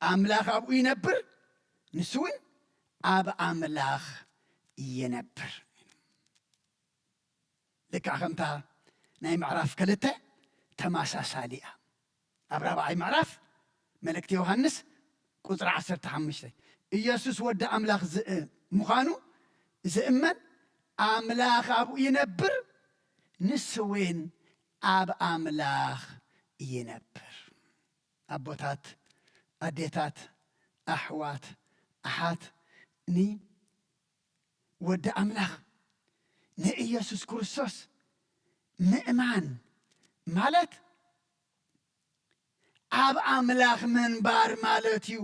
ኣምላኽ ኣብኡ ይነብር፣ ንሱ እውን ኣብ ኣምላኽ ይነብር። ልክዕ ከምታ ናይ ምዕራፍ ክልተ ተመሳሳሊ እያ። ኣብ ራብዓይ ምዕራፍ መልእክቲ ዮሃንስ ቁጽሪ ዓሰርተ ሓሙሽተ፣ ኢየሱስ ወዲ ኣምላኽ ዝእ-፣ ምዃኑ ዝእመን ኣምላኽ ኣብኡ ይነብር፣ ንሱ እውን ኣብ ኣምላኽ ይነብር። ኣቦታት፣ ኣዴታት፣ ኣሕዋት፣ ኣሓት፣ ኒ ወዲ ኣምላኽ ንኢየሱስ ክርስቶስ ምእማን ማለት ኣብ ኣምላኽ ምንባር ማለት እዩ።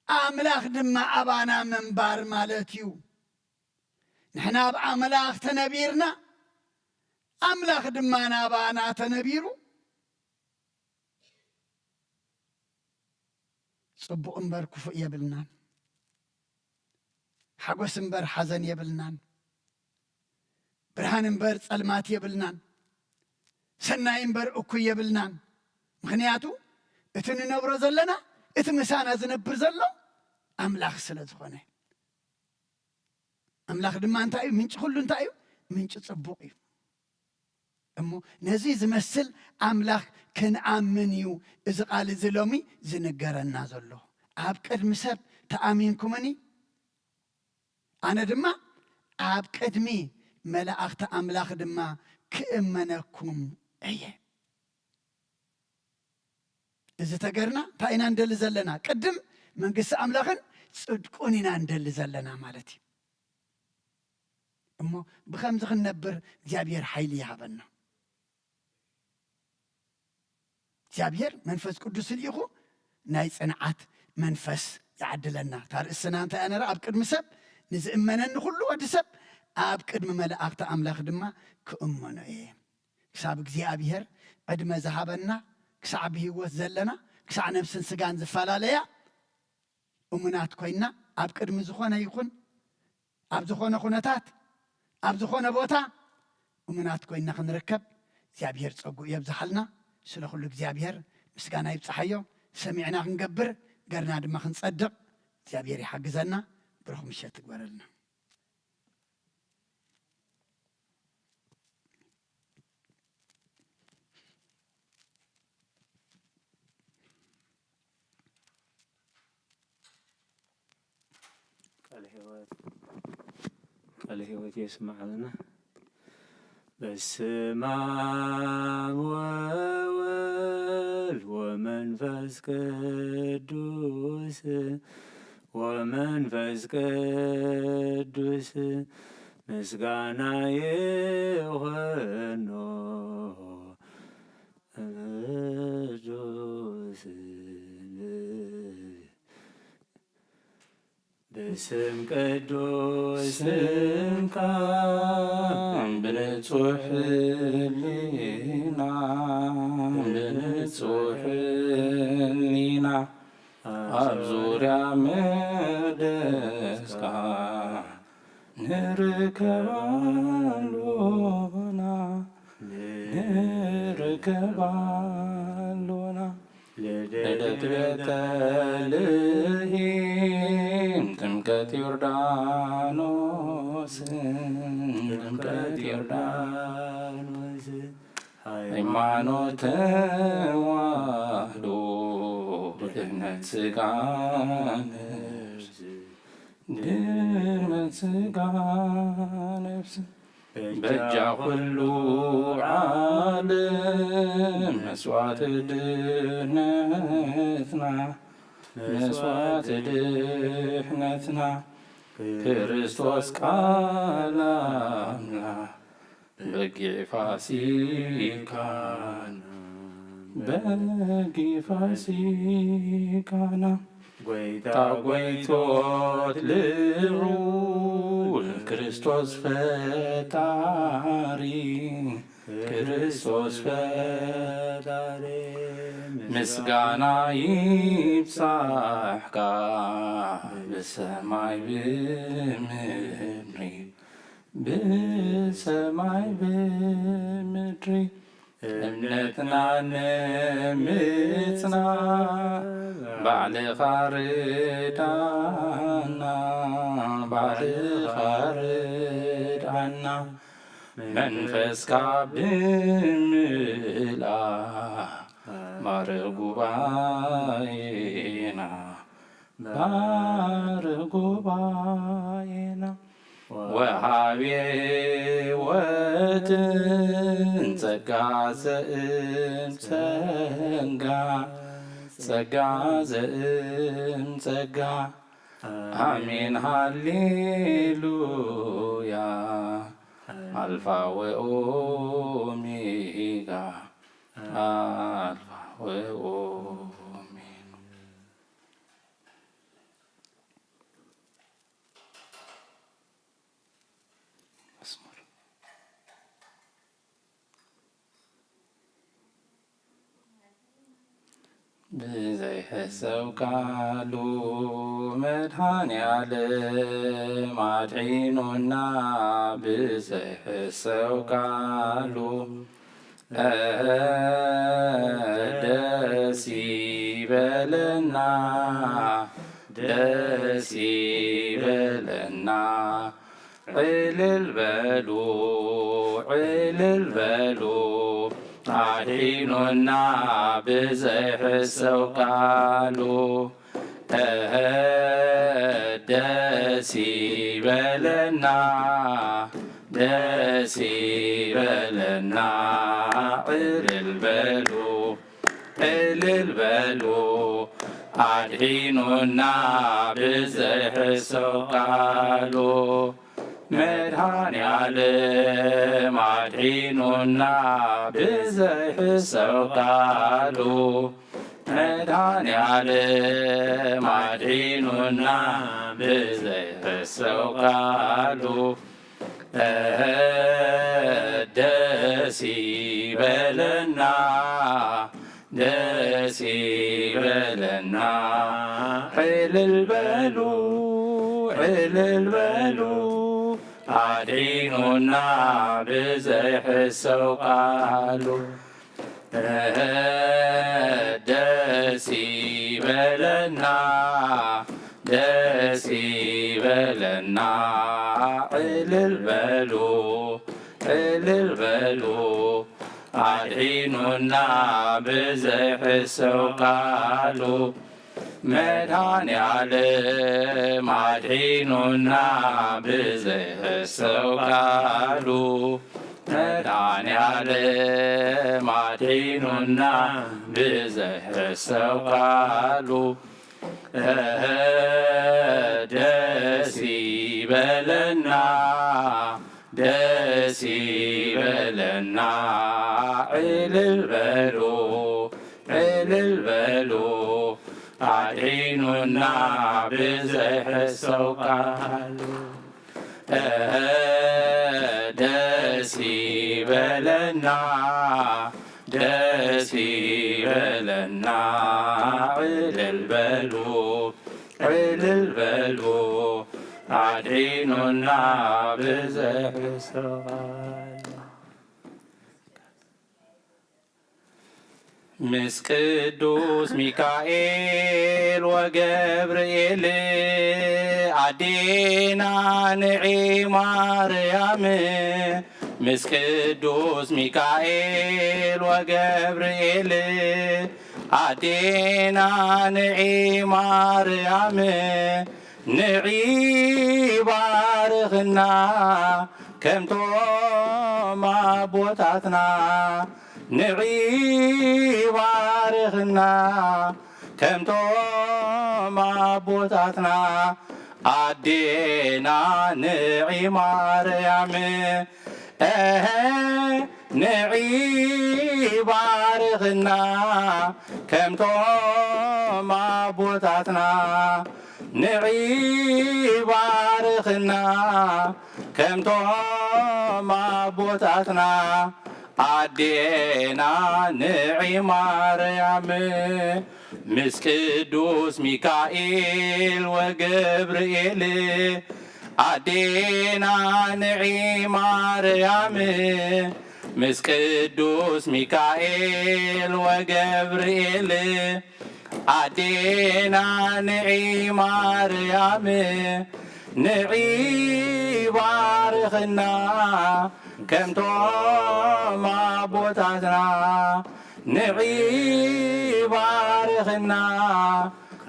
ኣምላኽ ድማ ኣባና ምንባር ማለት እዩ። ንሕና ኣብ ኣምላኽ ተነቢርና፣ ኣምላኽ ድማ ናባና ተነቢሩ፣ ጽቡቕ እምበር ክፉእ የብልናን። ሓጎስ እምበር ሓዘን የብልናን። ብርሃን እምበር ጸልማት የብልናን። ሰናይ እምበር እኩይ የብልናን። ምኽንያቱ እቲ ንነብሮ ዘለና፣ እቲ ምሳና ዝነብር ዘሎ ኣምላኽ ስለ ዝኾነ። ኣምላኽ ድማ እንታይ እዩ? ምንጪ ኩሉ እንታይ እዩ? ምንጪ ጽቡቕ እዩ። እሞ ነዚ ዝመስል ኣምላኽ ክንኣምን እዩ እዚ ቃል እዚ ሎሚ ዝንገረና ዘሎ። ኣብ ቅድሚ ሰብ ተኣሚንኩምኒ፣ ኣነ ድማ ኣብ ቅድሚ መላእኽቲ ኣምላኽ ድማ ክእመነኩም እየ። እዚ ተገርና እንታይ ኢና ንደሊ ዘለና? ቅድም መንግስቲ ኣምላኽን ጽድቁን ኢና ንደሊ ዘለና ማለት እዩ። እሞ ብኸምዚ ክንነብር እግዚኣብሔር ሓይሊ ይሃበና። እግዚኣብሔር መንፈስ ቅዱስ ልኢኹ ናይ ጽንዓት መንፈስ ይዓድለና። እታ ርእስና እንታይ እያ ነራ? ኣብ ቅድሚ ሰብ ንዝእመነኒ ኩሉ ወዲ ሰብ ኣብ ቅድሚ መላእኽቲ ኣምላኽ ድማ ክእመኖ እየ። ክሳብ እግዚኣብሔር ዕድመ ዝሃበና፣ ክሳዕ ብህይወት ዘለና፣ ክሳዕ ነፍስን ስጋን ዝፈላለያ እሙናት ኮይንና ኣብ ቅድሚ ዝኾነ ይኹን ኣብ ዝኾነ ኩነታት ኣብ ዝኾነ ቦታ እሙናት ኮይንና ክንርከብ እግዚኣብሔር ጸጉኡ የብዝሓልና። ስለ ኩሉ እግዚኣብሔር ምስጋና ይብጽሓዮ። ሰሚዕና ክንገብር፣ ገርና ድማ ክንጸድቕ እግዚኣብሔር ይሓግዘና። ብሩኽ ምሸት ትግበረልና። ቃለ ሕይወት፣ ቃለ ሕይወት የስምዓልና። በስመ አብ ወወልድ ወመንፈስ ቅዱስ፣ ወመንፈስ ቅዱስ ምስጋና ይኾኖ ቅዱስ። ብስም ቅዱስ ስምካ ብንጹሕ ህሊና፣ ብንጹሕ ህሊና ኣብ ዙርያ መቅደስካ ንርከብ ኣሎና፣ ንርከብ ኣሎና። ልደት ቤተልሔም፣ ጥምቀት ዮርዳኖስ፣ ጥምቀት ዮርዳኖስ፣ ሃይማኖት ተዋህዶ፣ ድሕነት ስጋ ነፍስ፣ ድሕነት ስጋ ነፍስ፣ በጃ ኩሉ ዓለም መስዋዕት ድህነትና፣ መስዋዕት ድህነትና፣ ክርስቶስ ቃል ኣምላኽ፣ በጊዕ ፋሲካና፣ በጊዕ ፋሲካና፣ ጎይታ ጎይቶት ልዑል ክርስቶስ ፈጣሪ፣ ክርስቶስ ፈጣሪ፣ ምስጋና ይብጻሕካ ብሰማይ ብምድሪ፣ ብሰማይ ብምድሪ። እምነትና ንምጽና ባዕልኻ ርዳና፣ ባዕልኻ ርዳና። መንፈስካ ብምልኣ ባርኽ ጉባኤና፣ ባርኽ ጉባኤና። ወሃቢ ሕይወትን ጸጋ ዘእም ጸጋ፣ ጸጋ ዘእም ጸጋ። ኣሜን ሃሌሉያ። ኣልፋ ወኦሜጋ፣ ኣልፋ ወኦሜጋ። መዝሙር። ብዘይሕሰብ ቃሉ መድኃኔ ዓለም ኣድሒኑና፣ ብዘይሕሰብ ቃሉ ደስ ይበለና፣ ደስ ይበለና። ዕልል በሉ፣ ዕልል በሉ፣ ኣድሒኑና ብዘይሕሰብ ቃሉ። እህ፣ ደስ ይበለና፣ ደስ ይበለና። ዕልል በሉ፣ ዕልል በሉ፣ ኣድሒኑና ብዘይሕሰብ ቃሉ። መድኃኔ ዓለም ኣድሒኑና ብዘይሕሰብ ቃሉ። መድኃኔ ዓለም ኣድሒኑና ብዘይሕሰብ ቃሉ። እህ፣ ደስ ይበለና፣ ደስ ይበለና። ዕልል በሉ፣ ዕልል በሉ፣ ኣድሒኑና ብዘይሕሰብ ቃሉ። እህ፣ ደስ ይበለና፣ ደስ ይበለና። ዕልል በሉ፣ ዕልል በሉ፣ ኣድሒኑና ብዘይሕሰብ ቃሉ። መድኃኔ ዓለም ኣድሒኑና ብዘይሕሰብ ቃሉ። መድኃኔ ዓለም ኣድሒኑና ብዘይሕሰብ ቃሉ። እህ፣ ደስ ይበለና፣ ደስ ይበለና። ዕልል በሉ፣ ዕልል በሉ፣ ኣድሒኑና ብዘይሕሰብ ቃሉ። እህ፣ ደስ ይበለና፣ ደስ ይበለና። ዕልል በሉ፣ ዕልል በሉ፣ ኣድሒኑና ብዘይሕሰብ ቃሉ። ምስ ቅዱስ ሚካኤል ወገብርኤል ኣዴና ንዒ ማርያም፣ ምስ ቅዱስ ሚካኤል ወገብርኤል ኣዴና ንዒ ማርያም፣ ንዒ ባርኽና ከምቶም ኣቦታትና ንዒ ባርኽና፣ ከምቶም ኣቦታትና ኣዴና ንዒ ማርያም፣ እሀ ንዒ ባርኽና፣ ከምቶም ኣቦታትና ንዒ ባርኽና፣ ከምቶም ኣቦታትና ኣዴና ንዒ ማርያም፣ ምስ ቅዱስ ሚካኤል ወገብርኤል ኣዴና ንዒ ማርያም፣ ምስ ቅዱስ ሚካኤል ወገብርኤል ኣዴና ንዒ ማርያም፣ ንዒ ባርኽና ከምቶም ኣቦታትና፣ ንዒ ባርኽና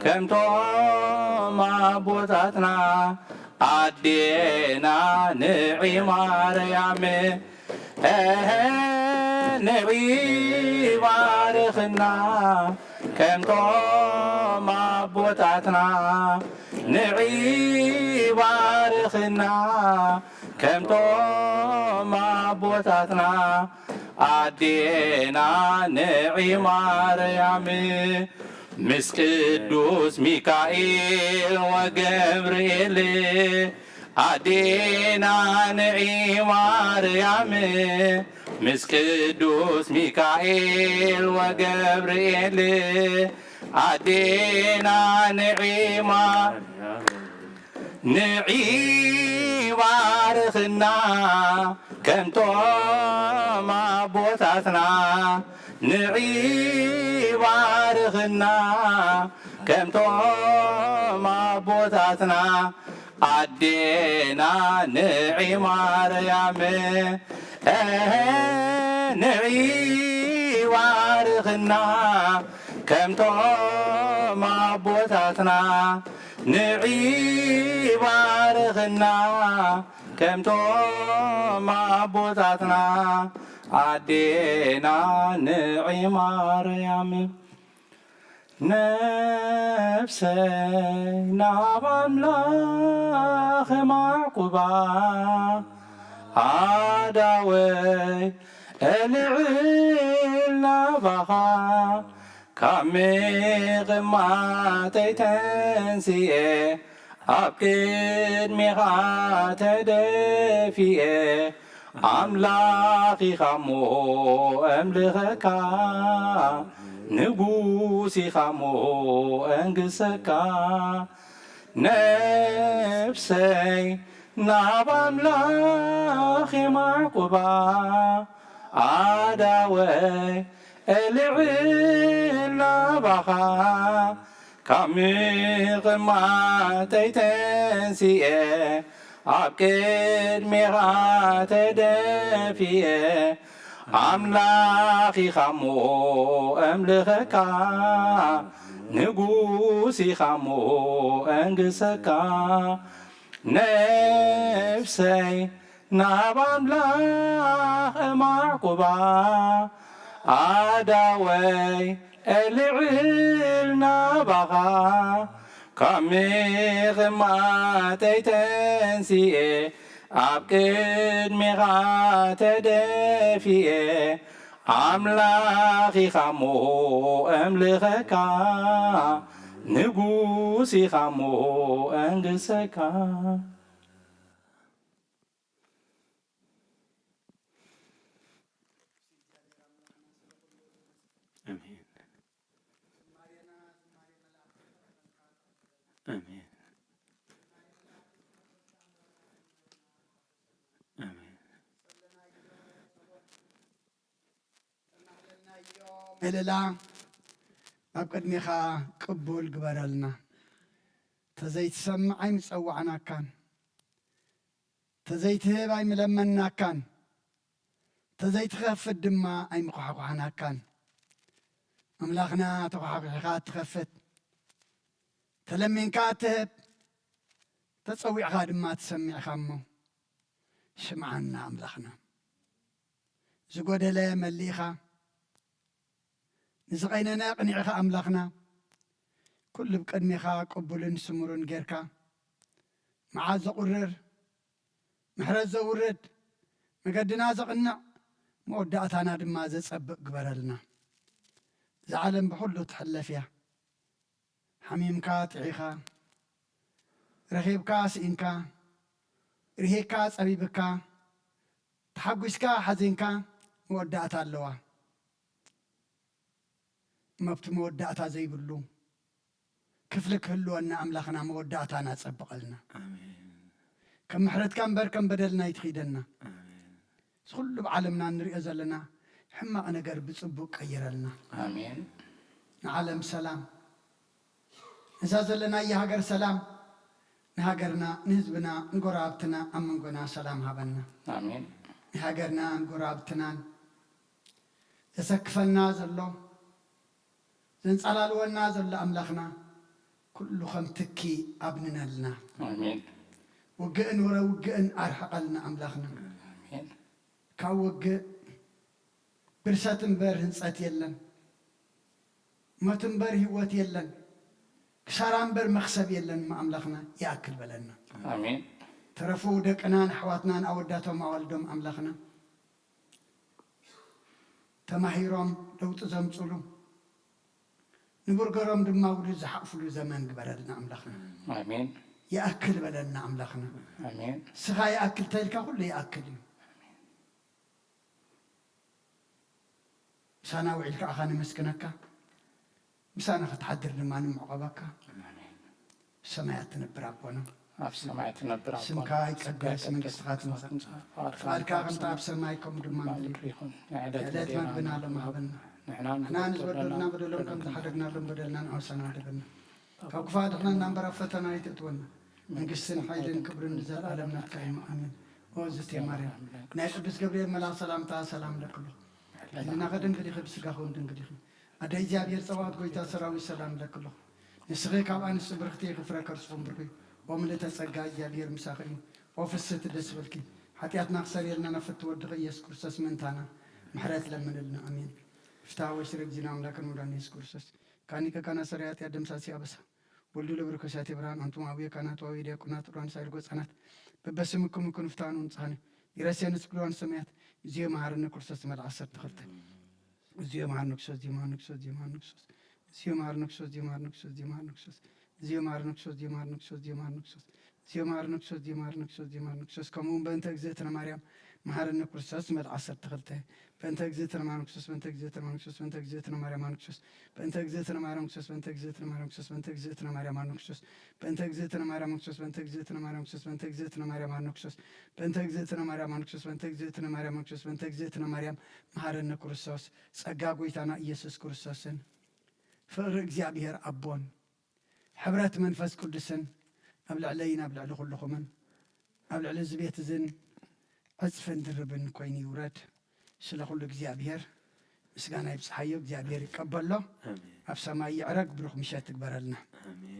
ከምቶም ኣቦታትና፣ ኣዴና ንዒ ማርያም፣ እሀ ንዒ ባርኽና ከምቶም ኣቦታትና፣ ንዒ ባርኽና ከምቶም ኣቦታትና፣ ኣዴና ንዒ ማርያም፣ ምስ ቅዱስ ሚካኤል ወገብርኤል ኣዴና ንዒ ማርያም፣ ምስ ቅዱስ ሚካኤል ወገብርኤል ኣዴና ንዒ ማርያም፣ ንዒ ባርኽና ከምቶም ኣቦታትና፣ ንዒ ባርኽና ከምቶም ኣቦታትና፣ ኣዴና ንዒ ማርያም፣ እሀ ንዒ ባርኽና ከምቶም ኣቦታትና፣ ንዒ ባርኽና ከምቶም ኣቦታትና፣ ኣዴና ንዒ ማርያም። ነፍሰይ ናብ ኣምላኽ የማዕቁባ፣ ኣእዳወይ እልዕል ናባኻ፣ ካብ ምቕማተይ ተንሲኤ ኣብ ቅድሜኻ ተደፊኤ፣ ኣምላኽ ኢኻ እሞ እምልኸካ፣ ንጉስ ኢኻ እሞ እንግሰካ። ነፍሰይ ናብ ኣምላኽ የማዕቁባ፣ ኣእዳወይ እልዕል ናባኻ፣ ካብ ምቕማተይ ተንሲኤ ኣብ ቅድሜኻ ተደፊኤ፣ ኣምላኽ ኢኻ እሞ እምልኸካ፣ ንጉስ ኢኻ እሞ እንግሰካ። ነፍሰይ ናብ ኣምላኽ እማዕቁባ፣ ኣእዳወይ እልዕል ናባኻ፣ ካብ ምቕማተይ ተንሲኤ ኣብ ቅድሜኻ ተደፊኤ፣ ኣምላኽ ኢኻ እሞ እምልኸካ፣ ንጉስ ኢኻ እሞ እንግሰካ። ኣሜን። ኣሜን። ኣሜን። ምህለላ ኣብ ቅድሜኻ ቅቡል ግበረልና። ተዘይትሰምዕ ኣይምጸዋዕናካን፣ ተዘይትህብ ኣይምለመንናካን፣ ተዘይትኸፍት ድማ ኣይምኳሕኳሕናካን። ኣምላኽና፣ ተኳሕኲሕኻ እትኸፍት፣ ተለሚንካ እትህብ፣ ተጸዊዕኻ ድማ ትሰምዕ ኢኻ እሞ፣ ስምዓና ኣምላኽና። ዝጎደለ መሊእኻ፣ ንዝቐይነነ ቅኒዕኻ ኣምላኽና፣ ኩሉ ብቅድሜኻ ቅቡልን ስሙርን ጌርካ፣ መዓት ዘቑርር፣ ምሕረት ዘውርድ፣ መገድና ዘቕንዕ፣ መወዳእታና ድማ ዘጸብቕ ግበረልና። እዛ ዓለም ብኹሉ ትሕለፍ እያ። ሓሚምካ ጥዒኻ፣ ረኺብካ ስኢንካ፣ ርሂቕካ ጸቢብካ፣ ተሓጒስካ ሓዚንካ መወዳእታ ኣለዋ። እሞ ኣብቲ መወዳእታ ዘይብሉ ክፍሊ ክህልወና ኣምላኽና መወዳእታና ጸብቐልና። ኣሜን። ከም ምሕረትካ እምበር ከም በደልና ኣይትኺደና። ኣሜን። እዚ ኩሉ ኣብ ዓለምና እንሪኦ ዘለና ሕማቕ ነገር ብጽቡቕ ቀይረልና። ኣሜን። ንዓለም ሰላም፣ እዛ ዘለናያ ሃገር ሰላም፣ ንሃገርና፣ ንህዝብና፣ ንጎረባብትና፣ ኣብ መንጎና ሰላም ሃበና። ኣሜን። ንሃገርና፣ ንጎረባብትናን ዘሰክፈና ዘሎ፣ ዘንጸላልወና ዘሎ ኣምላኽና፣ ኩሉ ከም ትኪ ኣብንነልና። ኣሜን። ውግእን ወረ ውግእን ኣርሕቐልና ኣምላኽና። ኣሜን። ካብ ውግእ ብርሰት እምበር ህንጸት የለን፣ ሞት እምበር ህይወት የለን፣ ክሳራ እምበር መኽሰብ የለን። እሞ ኣምላኽና ይኣክል በለና። ኣሜን። ተረፉ ደቅናን ኣሕዋትናን ኣወዳቶም ኣዋልዶም ኣምላኽና ተማሂሮም ለውጢ ዘምጽሉ፣ ንቡር ገሮም ድማ ውሉድ ዝሓቕፍሉ ዘመን ግበረልና ኣምላኽና። ኣሜን። ይኣክል በለልና ኣምላኽና። ኣሜን። ንስኻ ይኣክል ተልካ ኩሉ ይኣክል እዩ። ምሳና ውዒልካ ኣኻ ነመስግነካ፣ ምሳና ክትሓድር ድማ ንምዕቐበካ። ኣሜን። ሰማያት ትነብር ኣቦና፣ ኣብ ሰማይ ትነብር ኣቦና፣ ስምካ ይቀደስ፣ መንግስትኻ ትምጻእ፣ ፍቓድካ ከምቲ ኣብ ሰማይ ከምኡ ድማ ኣብ ምድሪ ይኹን። ንዕለት መግብና ሎሚ ሃበና። ንሕና ንሕና ንዝበደሉና በደሎም ከም ዝሓደግናሎም በደልና ንኣውሰና ሃደገና። ካብ ክፉ ኣድሕነና እምበር ኣብ ፈተና ኣይተእትወና። መንግስትን ሓይልን ክብርን ንዘለኣለም ናትካ እዩ። ኣሜን። ኦ ዝቴ ማርያም፣ ናይ ቅዱስ ገብርኤል መልኣኽ ሰላምታ ሰላም ለክሉ። ሕሊናኺ ድንግል ኢኺ፣ ብስጋኺ እውን ድንግል ኢኺ። ኣደ እግዚኣብሔር ጸባኦት፣ ጎይታ ሰራዊት፣ ሰላም ለክሉ። ንስኺ ካብ ኣንስቲ ብርኽቲ ኢኺ፣ ፍረ ከርስኹም ብሩኽ እዩ። ኦ ምልእተ ጸጋ፣ እግዚኣብሔር ምሳኺ እዩ። ኦ ፍስህቲ ደስ በልኪ፣ ሓጢኣትና ክሰርየልና ናብ ፍትወ ወድኺ ኢየሱስ ክርስቶስ ምእንታና ምሕረት ለምንልና። ኣሜን። ፍትሐ ወስረ እግዚእነ ኣምላክን መድኃኒነ ኢየሱስ ክርስቶስ፣ ካኒ ከካና ሰራይ ኃጢአት ደምሳሲ ኣበሳ፣ ወልዱ ለብርኮሳት ብርሃን፣ ኣንቱም አቡየ ካህናት ወአቡየ ዲያቆናት ሩሃን ሳይር ጎጻናት፣ በበስምኩም ይኩን ፍትሐን ወንጽሐነ፣ ይረሴን ስግዱዋን ሰማያት፣ እግዚኦ መሐረነ ክርስቶስ መልክ ዓሰርተ ክልተ። እግዚኦ መሐረነ ክርስቶስ፣ እግዚኦ መሐረነ ክርስቶስ፣ እግዚኦ መሐረነ ክርስቶስ፣ እግዚኦ መሐረነ ክርስቶስ፣ እግዚኦ መሐረነ ክርስቶስ፣ እግዚኦ መሐረነ ክርስቶስ፣ እግዚኦ መሐረነ ክርስቶስ፣ እግዚኦ መሐረነ ክርስቶስ፣ እግዚኦ መሐረነ ክርስቶስ፣ እግዚኦ መሐረነ ክርስቶስ፣ ከምኡ እውን በእንተ እግዝእትነ ማርያም መሐረነ ክርስቶስ መልክ ዓሰርተ ክልተ። በእንተ እግዝእትነ ማርያም ክርስቶስ፣ በእንተ እግዝእትነ ማርያም ክርስቶስ፣ በእንተ እግዝእትነ ማርያም ማርያም ክርስቶስ፣ በእንተ እግዝእትነ ማርያም ክርስቶስ፣ በእንተ እግዝእትነ ማርያም ክርስቶስ፣ በእንተ እግዝእትነ ማርያም ማርያም ክርስቶስ፣ በእንተ እግዝእትነ ማርያም ክርስቶስ፣ በእንተ እግዝእትነ ማርያም ክርስቶስ፣ በእንተ እግዝእትነ ማርያም ማርያም ክርስቶስ፣ በእንተ እግዝእትነ ማርያም ክርስቶስ፣ በእንተ እግዝእትነ ማርያም ክርስቶስ፣ በእንተ እግዝእትነ ማርያም መሐረነ ክርስቶስ። ጸጋ ጎይታና ኢየሱስ ክርስቶስን ፍቕሪ እግዚኣብሔር ኣቦን ሕብረት መንፈስ ቅዱስን ኣብ ልዕለይን ኣብ ልዕሊ ኩልኹምን ኣብ ልዕሊ እዚ ቤት እዝን ዕጽፍን ድርብን ኮይኑ ይውረድ። ስለ ኩሉ እግዚኣብሔር ምስጋና ይብጽሓዮ፣ እግዚኣብሔር ይቀበሎ። ኣሜን። ኣብ ሰማይ ይዕረግ፣ ብሩኽ ምሸት ትግበረልና። ኣሜን።